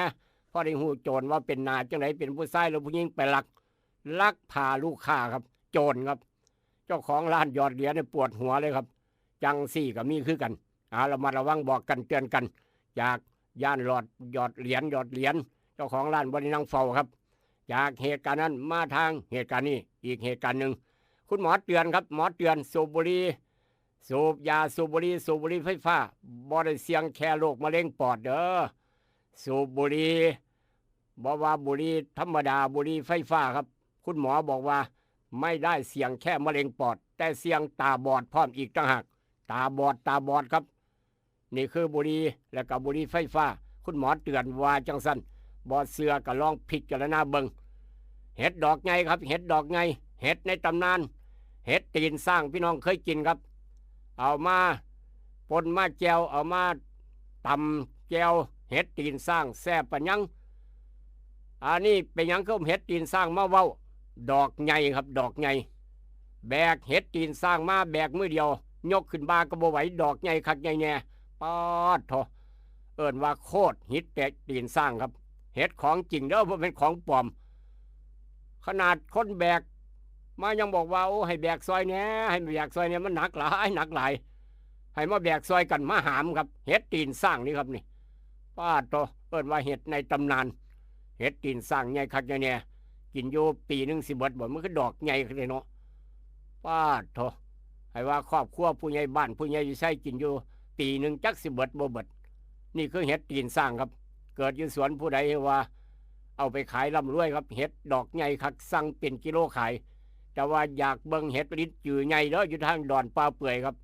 พอได้ฮู้โจรว่าเป็นหน้าจั่งใด เป็นผู้ชายหรือผู้หญิงไปลัก ลักพาลูกค้าครับ โจรครับ เจ้าของร้านหยอดเหรียญนี่ปวดหัวเลยครับ จั่งซี้ก็มีคือกัน อ่า ระมัดระวัง บอกกันเตือนกัน จากย่านหลอดหยอดเหรียญ หยอดเหรียญ เจ้าของร้านบ่ได้นั่งเฝ้าครับ จากเหตุการณ์นั้นมาทางเหตุการณ์นี้ อีกเหตุการณ์หนึ่ง คุณหมอเตือนครับ หมอเตือน สูบบุหรี่ สูบยาสูบบุหรี่ สูบบุหรี่ไฟฟ้า บ่ได้เสี่ยงแค่โรคมะเร็งปอดเด้อ สูบบุหรี่ บ่ว่าบุหรี่ธรรมดา บุหรี่ไฟฟ้าครับ คุณหมอบอกว่าไม่ได้เสี่ยงแค่มะเร็งปอด แต่เสี่ยงตาบอดพร้อมอีกต่างหาก ตาบอด ตาบอดครับ นี่คือบุหรี่ และก็บุหรี่ไฟฟ้า คุณหมอเตือนว่าจั่งซั้น บ่เชื่อก็ลองพิจารณาเบิ่ง เห็ดดอกใหญ่ครับ เห็ดดอกใหญ่ เห็ดในตำนาน เห็ดตีนช้าง พี่น้องเคยกินครับ เอามาป่นมาแจ่ว เอามาตำแจ่ว เห็ดตีนช้างแซ่บปานหยัง อันนี้เป็นหยังคือเห็ดตีนช้างมาเว้า ดอกใหญ่ครับ ดอกใหญ่ แบกเห็ดตีนช้างมา แบกมือเดียว ยกขึ้นบ่าก็บ่ไหว ดอกใหญ่คักใหญ่แน่ ป๊าดโธ่ เอิ้นว่าโคตรเห็ดแตกตีนช้างครับ เห็ดของจริงเด้อ บ่แม่นของปลอม ขนาดคนแบกมายังบอกว่า โอ้ ให้แบกซอยแหน่ ให้แบกซอยแหน่ มันหนักหลาย หนักหลาย ให้มาแบกซอยกัน มาหามครับ เห็ดตีนช้างนี่ครับนี่ ป๊าดโธ่ เอิ้นว่าเห็ดในตำนาน เห็ดตีนช้างใหญ่คักใหญ่แน่ กินอยู่ปีหนึ่งสิเบิดบ่ มันคือดอกใหญ่คักแท้เนาะ ป๊าดโธ่ ให้ว่าครอบครัวผู้ใหญ่บ้านผู้ใหญ่วิชัยกินอยู่ปีหนึ่งจักสิเบิดบ่เบิด นี่คือเห็ดตีนช้างครับ เกิดอยู่สวนผู้ใดว่า เอาไปขายร่ำรวยครับ เห็ดดอกใหญ่คัก สั่งเป็นกิโลขาย แต่ว่าอยากเบิ่งเห็ดลิ้นจือใหญ่เด้อ อยู่ทางดอนป่าเปื่อยครับ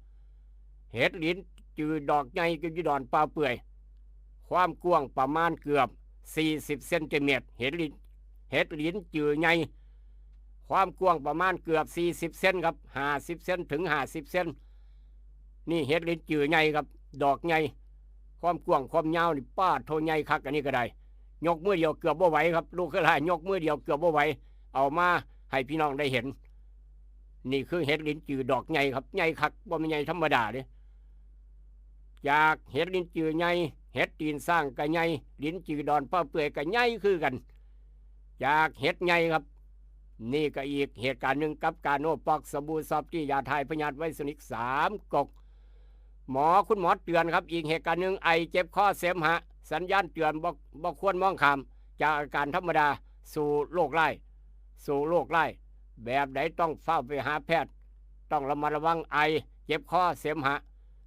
เห็ดลิ้นจือดอกใหญ่ก็อยู่ดอนป่าเปื่อย ความกว้างประมาณเกือบสี่สิบเซนติเมตร เห็ดลิ้น เห็ดลิ้นจือใหญ่ ความกว้างประมาณเกือบสี่สิบเซนครับ ห้าสิบเซนถึงห้าสิบเซน นี่เห็ดลิ้นจือใหญ่ครับ ดอกใหญ่ ความกว้างความยาวนี่ ป๊าดโธ่ ใหญ่คัก อันนี้ก็ได้ ยกมือเดียวเกือบบ่ไหวครับ ลูกเคยหลาย ยกมือเดียวเกือบบ่ไหว เอามาให้พี่น้องได้เห็น นี่คือเห็ดลิ้นจือดอกใหญ่ครับ ใหญ่คัก บ่แม่นใหญ่ธรรมดาเด้ จากเห็ดลิ้นจือใหญ่ เห็ดตีนช้างก็ใหญ่ ลิ้นจือดอนป่าเปื่อยก็ใหญ่คือกัน จากเห็ดใหญ่ครับ นี่ก็อีกเหตุการณ์หนึ่งกับกาโนปอก สบู่ซอฟตี้ ยาถ่ายพยาธิไวสนิกสามก๊ก หมอ คุณหมอเตือนครับ อีกเหตุการณ์หนึ่ง ไอเจ็บคอเสมหะ สัญญาณเตือน บ่ บ่ควรมองข้าม จากอาการธรรมดาสู่โรคร้าย สู่โรคร้าย แบบใดต้องฟ้าวไปหาแพทย์ ต้องระมัดระวัง ไอ เจ็บคอ เสมหะ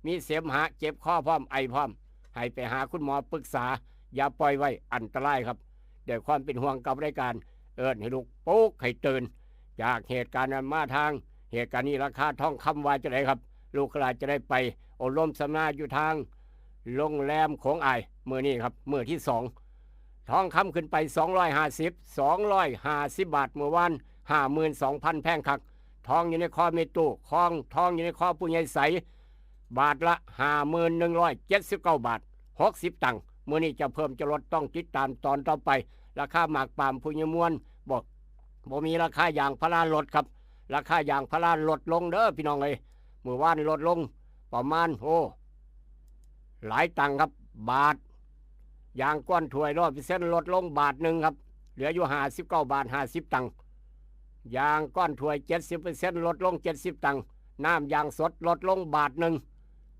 มีเสมหะ เจ็บคอพร้อม ไอพร้อม ให้ไปหาคุณหมอปรึกษา อย่าปล่อยไว้ อันตรายครับ ด้วยความเป็นห่วงกับรายการ เอิ้นให้ลุกปลุกให้ตื่น จากเหตุการณ์นั้นมาทาง เหตุการณ์นี้ราคาทองคำว่าจั่งใดครับ ลูกหลานจะได้ไปอบรมสัมมนาอยู่ทางโรงแรมโขงอ้าย มื้อนี้ครับ มื้อที่สอง ทองคำขึ้นไป สองร้อยห้าสิบ สองร้อยห้าสิบบาท มื้อวาน ห้าหมื่นสองพัน แพงคัก ทองอยู่ในคอแม่ตู้ ทอง ทองอยู่ในคอผู้ใหญ่ใส บาทละ ห้าหมื่นหนึ่งร้อยเจ็ดสิบเก้าบาท หกสิบตังค์ มื้อนี้จะเพิ่มจะลดต้องติดตามตอนต่อไป ราคาหมากปาล์มผู้ใหญ่มวล บอก บ่มีราคายางพาราลดครับ ราคายางพาราลดลงเด้อพี่น้องเอ้ย มื้อวานลดลงประมาณ โอ้ หลายตังค์ครับ บาท ยางก้อนถ้วยร้อยเปอร์เซ็นต์ลดลงบาทหนึ่งครับ เหลืออยู่ห้าสิบเก้าบาทห้าสิบตังค์ ยางก้อนถ้วยเจ็ดสิบเปอร์เซ็นต์ลดลงเจ็ดสิบตังค์ น้ำยางสดลดลงบาทหนึ่ง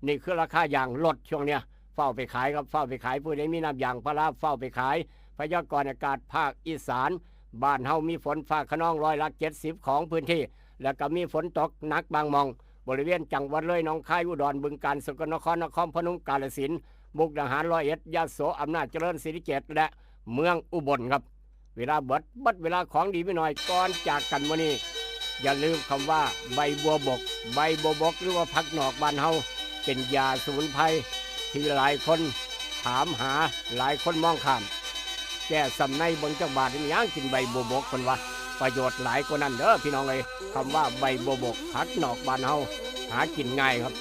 นี่คือราคายางลดช่วงเนี้ย ฟ้าวไปขายครับ ฟ้าวไปขาย ผู้ใดมีน้ำยางพาราฟ้าวไปขาย พยากรณ์อากาศภาคอีสาน บ้านเฮามีฝนฟ้าคะนองร้อยละเจ็ดสิบของพื้นที่ แล้วก็มีฝนตกหนักบางหม่อง บริเวณจังหวัดเลย หนองคาย อุดร บึงกาฬ สกลนคร นครพนม กาฬสินธุ์ มุกดาหาร ร้อยเอ็ด ยโส อำนาจเจริญ ศรีสะเกษ และเมืองอุบลครับ เวลาเบิด เบิดเวลาของดีไปหน่อย ก่อนจากกันมื้อนี้ อย่าลืมคำว่าใบบัวบก ใบบัวบก หรือว่าผักนอกบ้านเฮา เป็นยาสมุนไพรที่หลายคนถามหา หลายคนมองข้าม แก้ซ่ำในเบิ่งจักบาด มีหยังกินใบบัวบกเพิ่นว่า ประโยชน์หลายกว่านั้นเด้อพี่น้องเอ้ย คำว่าใบบัวบก ผักนอกบ้านเฮา หากินง่ายครับ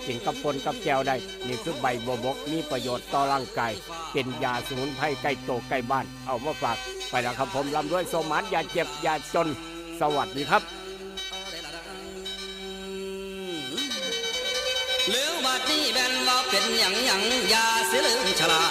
กินกับป่นกับแจ่วได้ นี่คือใบบัวบก มีประโยชน์ต่อร่างกาย เป็นยาสมุนไพรใกล้โตใกล้บ้าน เอามาฝาก ไปแล้วครับผม ร่ำรวยโชคหมาน อย่าเจ็บอย่าจน สวัสดีครับ เรื่องบาดนี้แม่นว่าเป็นหยังหยัง อย่าสิลืมชะลา